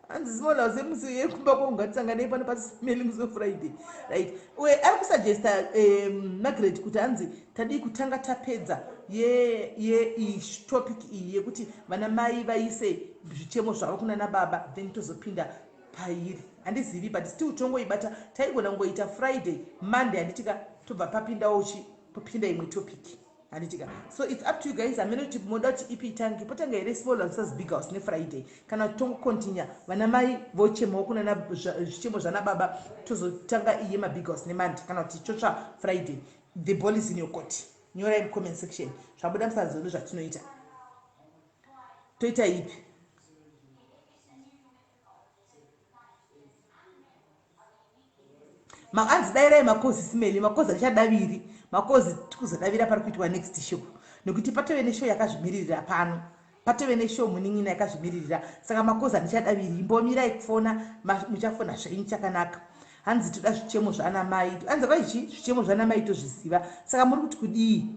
Hanzi small house yemusi yekumba kwangu, ngatisanganei pano pasimeli musi weFriday. Right, uye ari kusuggesta Margaret kuti hanzi tadii kutanga tapedza yetopic iyi yekuti vana mai vaise zvichemo zvavo kunana baba, then tozopinda pairi. Handizivi, but still tongoibata. Taigona kungoita Friday, Monday, handitika? Tobva papindawo chi popinda imwe topic, handitika? So it's up to you guys. Hamene kuti moda kuti ipi itange. Potanga here small house versus big house neFriday, kana kuti tongocontinue vana mai vochemawo kunana zvichemo zvana baba, tozotanga iye mabig house neMonday, kana kuti chotsva Friday? The ball is in your court. Nyorai mucomment section zvabuda musazondo zvatinoita. Toita ipi? Hanzi dairai macalls simeli. Macalls achadaviri, macalls tikuzodavira pari kuitwa next show, nekuti patove neshow yakazvimiririra pano, patove neshow munin'ina yakazvimiririra. Saka macalls handichadaviri, imbomirai kufona, muchafona zvenyu chakanaka. Hanzi toda zvichemo zvana mai. Hanzi kwaichi zvichemo zvana mai tozviziva. Saka muri kuti kudii?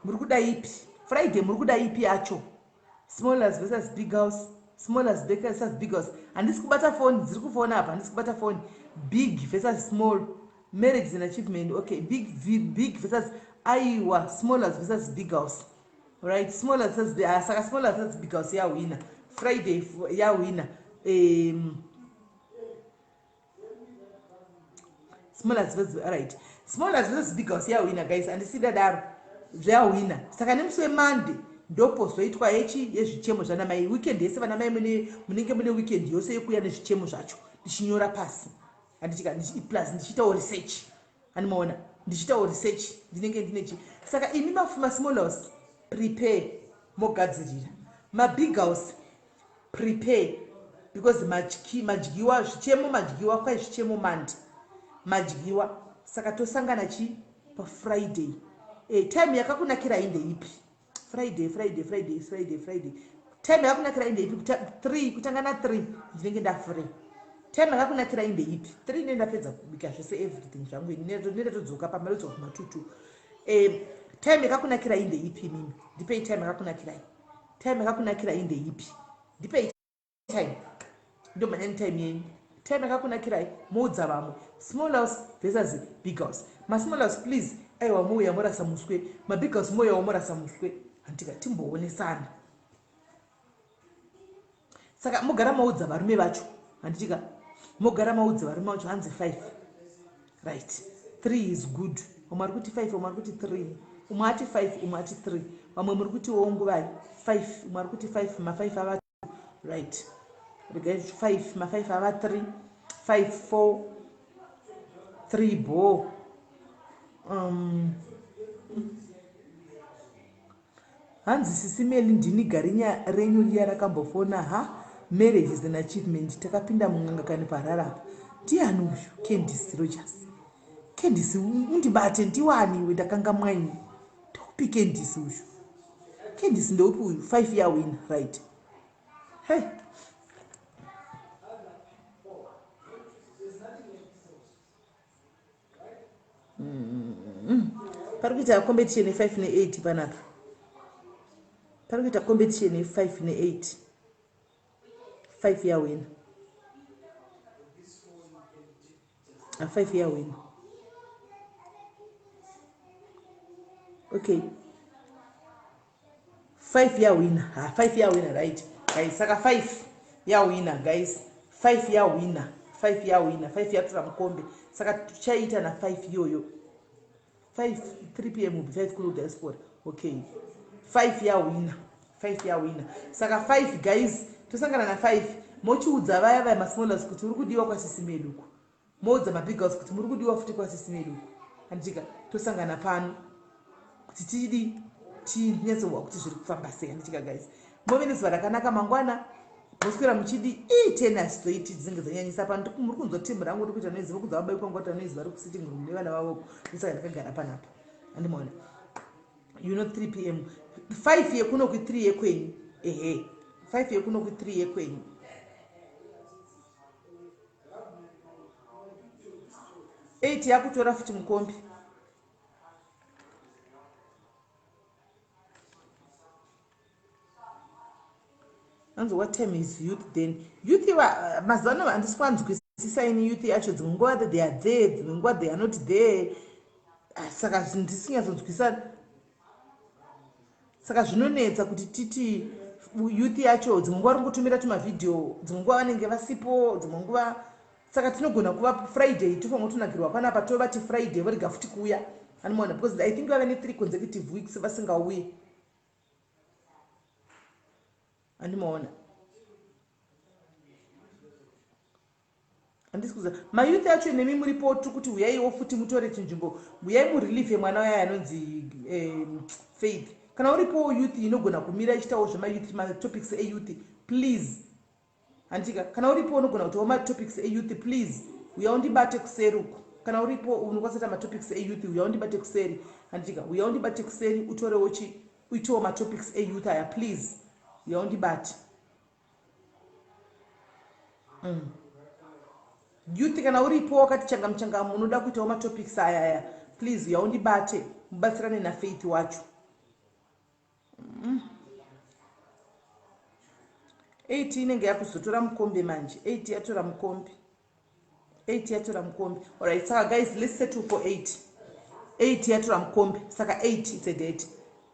Muri kuda ipi? Friday muri kuda ipi yacho? Small house versus big house, small house versus big house. Handisi kubata foni dziri kufona apa, handisi kubata foni. Big versus small, marriage is an achievement. Okay, big, big versus, aiwa, small house versus big house. Right, small house versus, ah, saka small house versus big house yawina Friday, yawina. Small house versus, right, small house versus big house yawina. Guys, handisida daro, zvawina. Saka nemusi weMonday ndopozoitwa yechi yezvichemo zvana mai. Weekend yese vana mai munenge mune weekend yose yekuuya nezvichemo zvacho, ndichinyora pasi, handitika? Plus ndichiitawo research, handimaona? Ndichiitawo research, ndinenge ndinechi. Saka imi masmall house, prepare, mogadzirira. Mabig house, prepare, because madyiwa zvichemo, madyiwa kwai zvichemo mandi madyiwa. Saka tosangana chi paFriday. Time yakakunakirai ndeipi? Friday, Friday, Friday, Friday, Friday, time yakakunakirai ndeipi? 3, kutanga na3 ndinenge ndafree. Time yakakunakirai ndeipi? 3 ndinenge ndapedza kubika zvese, everything zvangu, nendotodzoka pamadodzoka kumatutu. Time yakakunakirai ndeipi imimi? Ndipei time yakakunakirai. Time yakakunakirai ndeipi? Ndipei time, ndomhanya netime yenyu. Time yakakunakirai, moudza vamwe. Small house versus big house. Masmall house, please, aiwa, mouya morasa muswe. Mabig house, mouyawo morasa muswe, handitika? Timboonesana. Saka mugara maudza varume vacho, handitika? Mogara maudza varume vacho. Hanzi 5, right, 3 is good. Umwe ari kuti 5, umwe ari kuti 3, umwe ati 5, umwe ati 3. Vamwe muri kutiwo nguvai? 5, umwe ari kuti 5, ma5 ava, right, regai 5, ma5 ava 3, 5, 4, 3 bo. Hanzi sisimeli, ndini garinya renyu riya rakambofona. Ha, marriage is an achievement. Takapinda mun'anga kani parara apa. Ndiani uyu? Candice Rogers. Candice, undibate, ndiwani iwe? Ndakanga mwaini. Ndeupi Candice uyu? Candice ndeupi uyu? 5 yawina, right. Hey, Pari kuita competition ye5 ne8 panapa. Pari kuita competition ye5 ne8. 5 yawina. A5 yawina. Okay. 5 yawina. Ha, 5 yawina, right. Guys, saka 5 yawina, guys. 5 yawina. 5 yawina. 5 yatora mukombe. Saka tichaita na 5 iyoyo. 5 3 p.m. will be 5 kuno diaspora. Okay. 5 yawina. 5 yawina. Saka 5, guys, tosangana na 5. Mochiudza vaya vaya masmallers kuti uri kudiwa kwasisi meduku. Moudza mabig house kuti muri kudiwa futi kwasisi meduku. Handitika tosangana pano kuti tidi tinyatsohwa kuti zviri kufamba sei. Handitika, guys, move nezuva rakanaka mangwana. Moswera muchidi i10 asizoiti dzinenge dzanyanyisa pano. Muri kunzwa timu rangu riri kuita noise. Vokunzwa vabai kwangu kuita noise, vari kusitting room nevana vavo. Ndosaka ndakagara panapa. Andimaona, 3 p.m., 5 yekuno ku3 yekwenyu. Ehe, 5 yekuno ku3 yekwenyu. 8 yakutora futi mukombi. Anzi, "What time is youth then?" Youth iva mazuva ano handisi kwanzwisisa ini. Youth yacho, dzimwe nguva they are there, dzimwe nguva they are not there. Ah, saka ndisinyatsonzwisa. Saka zvinonetsa kuti titi youth yacho. Dzimwe nguva ringotumira tumavhidhiyo, dzimwe nguva vanenge vasipo, dzimwe nguva. Saka tinogona kuva Friday, tofanira kutonakirwa panapa. Tovati Friday, vorega futi kuuya. Anomaona, because I think vave ne3 consecutive weeks vasingauyi. Andimaona, handisi kuziva mayouth acho. Nemi muripo, tiri kuti uyaiwo futi mutore chinzvimbo. Uyai murelieve mwana waya anonzi Faith. Kana uripowo youth inogona kumira ichitawo zvemayouth, matopics eyouth, please. Handika, kana uripo unogona kutawo matopics eyouth, please uya undibate kuseri uko. Kana uripo unokwanisa kuita matopics eyouth, uya undibate kuseri. Handika, uya undibate kuseri, utorewo chi uitewo matopics eyouth aya. Please uya undibate. Youth, kana uripo wakati changamu changamu, unoda kuitawo matopics aya aya, please uya undibate, mubatsirane naFaith wacho. 8 inenge yakuzotora mukombe manje. 8 yatora mukombe. 8 yatora mukombe. Alright, saka guys, let's settle for 8. 8 yatora mukombe. Saka 8, it's a date.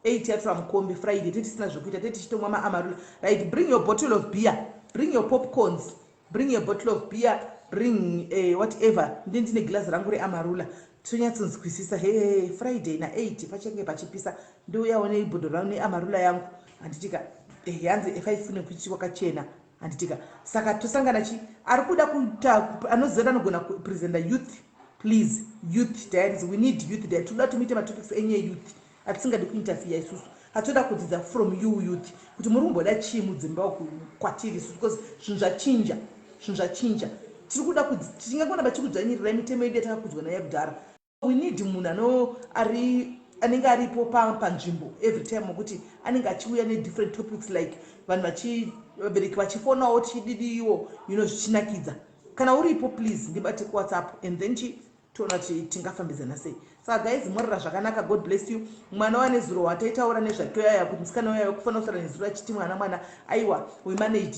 8 yatora mukombe, Friday. Tetisina zvekuita, tetichitomwa maAmarula. Right, bring your bottle of beer, bring your popcorns, bring your bottle of beer, bring whatever. Ndi ndine girazi rangu reAmarula, tonyatsonzwisisa. He, Friday na8 pachange pachipisa. Ndiuyawo nebhodhoro rangu neAmarula yangu. Handitika, hanzi e5 fune kuchi kwakachena. Handitika, saka tosangana chi ari kuda kuita, anoziva anogona kupresenta youth, please. Youth diaries, we need youth diary. Tinoda kuti muite matopics enyu eyouth. Hatisingadi kuinterfere isusu. Hatoda kudzidza from you youth kuti muri kumboda chii mudzimba kwatiri isusu, because zvinhu zvachinja, zvinhu zvachinja. Tiri kuda, tingangona vachikudzvanyirirai mitemo yedu yatakakudzwa nayo kudhara. We need munhu ano ari anenge aripo panzvimbo every time, wekuti anenge achiuya nedifferent topics, like vanhu vabereki vachifonawo, tichididiwo, zvichinakidza. Kana uripo, please ndibate kuWhatsApp and then chi toona kuti tingafambidzana sei. Saka guys, morara zvakanaka. God bless you. Mwana wanezuro wataitaura nezvake, kuti musikana uya wekufanira kusara nezuro achiti mwana mwana, aiwa, we managed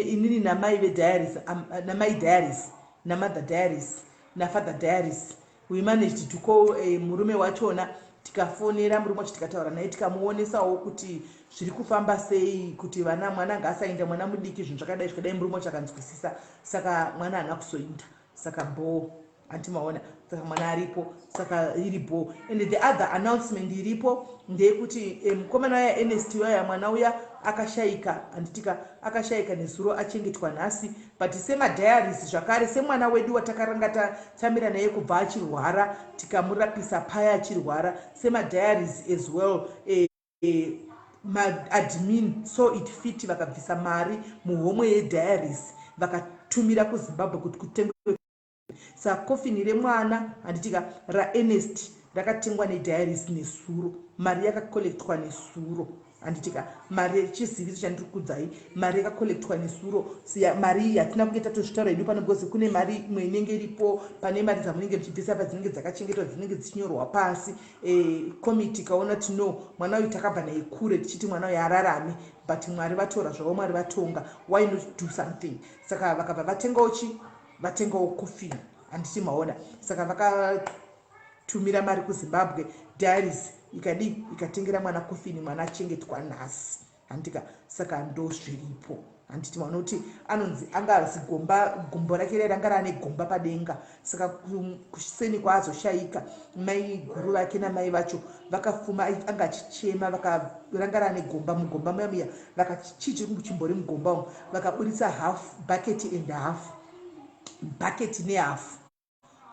inini namai vediaries, namai diaries, namother diaries, nafather diaries. We managed to call murume wachona. Tikafonera murume wacho, tikataura naye, tikamuonesawo kuti zviri kufamba sei, kuti vana, mwana ngaasaenda, mwana mudiki, zvinhu zvakadai zvakadai. Murume wacho akanzwisisa, saka mwana haana kuzoinda. Saka bho, andimaona. Saka mwana aripo, saka iri bho. And the other announcement iripo ndeyekuti mukomana uya Ernest uya, mwana uya akashayika, handitika? Akashayika nezuro, achengetwa nhasi. But semadiaries zvakare, semwana wedu watakaranga tamira naye kubva achirwara, tikamurapisa paya achirwara, semadiaries as well, maadmin saw it fit, vakabvisa mari muhomwe yediaries, vakatumira kuZimbabwe kuti kutengwe. Saka kofini remwana, handitika, raErnest rakatengwa nediaries nesuro. Mari yakacollectwa nesuro, handitika? Mari chiziviso chandiri kudzai, mari yakacollectwa nesuro. Mari iyi hatina kunge tatozvitaura hedu pano because kune mari imwe inenge iripo, pane mari dzamunenge muchibvisa pa dzinenge dzakachengetwa, dzinenge dzichinyorwa pasi. Komiti ikaona kuti no, mwana uyu takabva naye kure tichiti mwana uyu ararame, but Mwari vatora zvavo, Mwari vatonga, why not do something? Saka vakabva vatengawo chi vatengawo coffin, handiti maona? Saka vakatumira mari kuZimbabwe Diaries, ikadii, ikatengera mwana coffin, mwana achengetwa nhasi, handika? Saka ndo zviripo, handiti maona kuti anonzi anga zigomba, gumbo rake rai ranga raane gomba padenga. Saka kuseni kwaazoshayika, mai guru vake namai vacho vakafuma anga achichema, ranga raane gomba mugomba muya muya. Vakati, "Chii chiri chimbori mugomba umu?" Vakaburitsa half bucket and half bucket nehafu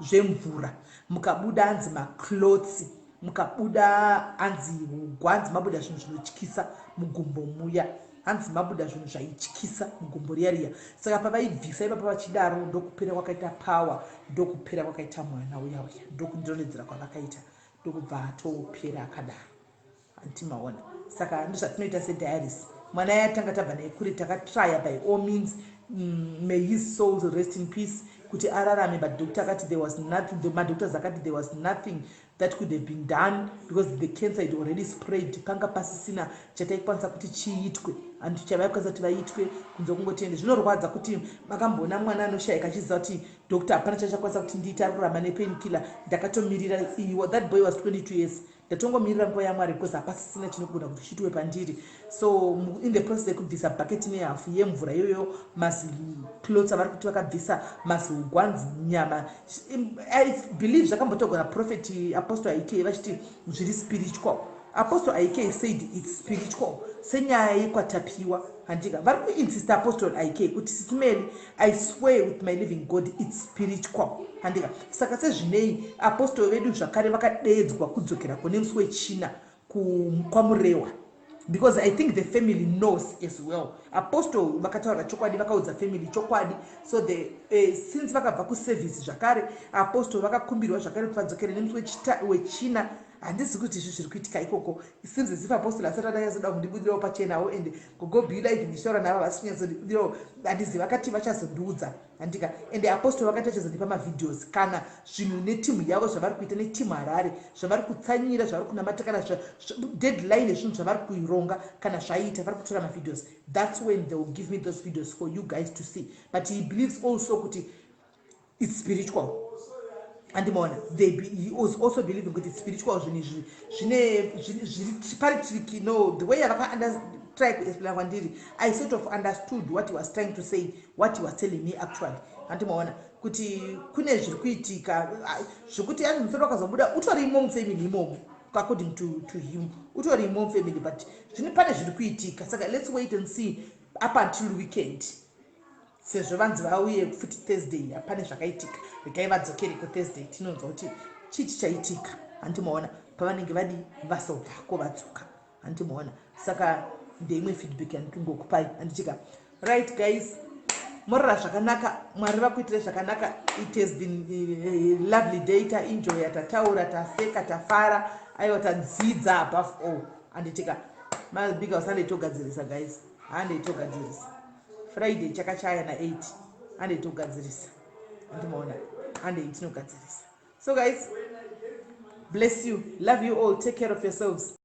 zvemvura, mukabuda anzi maclots, mukabuda anzi ugwa, hanzi mabuda zvinhu zvinotyisa mugumbo muya, hanzi mabuda zvinhu zvaityisa mugumbo riya riya. Saka pavaibvisa ipapa vachidaro, ndokupera kwakaita power, ndokupera kwakaita mwana uya uya, ndokundonedzera kwavakaita, ndokubva atopera akadaro, handiti maona? Saka ndozvatinoita sediaries. Mwana yatanga tabva naye kure, takatrya by all means, may his soul rest in peace, kuti ararame, but doctor akati there was nothing, the madoctors akati there was nothing that could have been done because the cancer had already spread. Panga pasisina chataikwanisa kuti chiitwe, hanti chavaikwanisa kuti vaitwe kunze kungoti ende. Zvinorwadza kuti makamboona mwana anoshayika achiziva kuti doctor hapana chachakwanisa kuti ndiite, ari kuramba nepainkiller. Ndakatomirira, that boy was 22 years, ndatongomirira nguva yaMwari because hapasisina chinogona kuti chiitwe pandiri. So in the process yekubvisa bhaketi nehafu yemvura iyoyo, maziclots avari kuti vakabvisa, maziugwanzi, nyama, I believe zvakambotogona prophet Apostle Ik vachiti zviri spiritual. Apostle Ik said it's spiritual, senyaya yekwatapiwa, handika? Vari kuinsista Apostle Ik kuti, "Sis Melly, I swear with my living God, it's spiritual," handika? Saka sezvinei apostle vedu zvakare vakadeedzwa kudzokera kune musi weChina kwaMurewa because I think the family knows as well. Apostle vakataura chokwadi, vakaudza family chokwadi. So the since vakabva kuservice zvakare, apostle vakakumbirwa zvakare kuti vadzokere nemusi weChina. Handisi kuti izvi zviri kuitika ikoko. Seems as if apostle asati adanyatsoda kundibudirawo pachenawo, and gogobhila even ndichitaura navo vasi kunyatsondibudirawo. Handizi vakati vachazondiudza, handika? And apostle vakati vachazondipa mavideos kana zvinhu netimu yavo zvavari kuita, netimu Harare zvavari kutsanyira, zvavari kunamata, kana deadline yezvinhu zvavari kuironga. Kana zvaita, vari kutora mavideos, that's when they will give me those videos for you guys to see. But he believes also kuti it's spiritual, andimaona? He was also believing kuti it's spiritual. Zvinhu izvi zvine zviri pari tricky. No, the way yavaka try kuexplain kwandiri, I sort of understood what he was trying to say, what he was telling me actually, handimaona? Kuti kune zviri kuitika zvekuti anzi musoro wakazobuda utori imo mufamily imomo. According to him, utori imo mufamily, but zvine pane zviri kuitika. Saka let's wait and see up until weekend, sezvo vanzi vauye futi Thursday. Hapane zvakaitika, regai vadzokere kuThursday, tinonzwa kuti chii chichaitika, handimaona? Pavanenge vadi vasobvako vadzoka, handimaona? Saka ndeimwe feedback yandikungokupai, handitika? Right guys, morora zvakanaka, Mwari vakuitire zvakanaka. It has been a lovely day, taenjoya, tataura, taseka, tafara, aiwa, tadzidza above all, handitika? Mabig house, handei togadzirisa guys, handei togadzirisa. Friday chakachaya na8, handei togadzirisa, handimaona? Handei tinogadzirisa. So guys, bless you, love you all, take care of yourselves.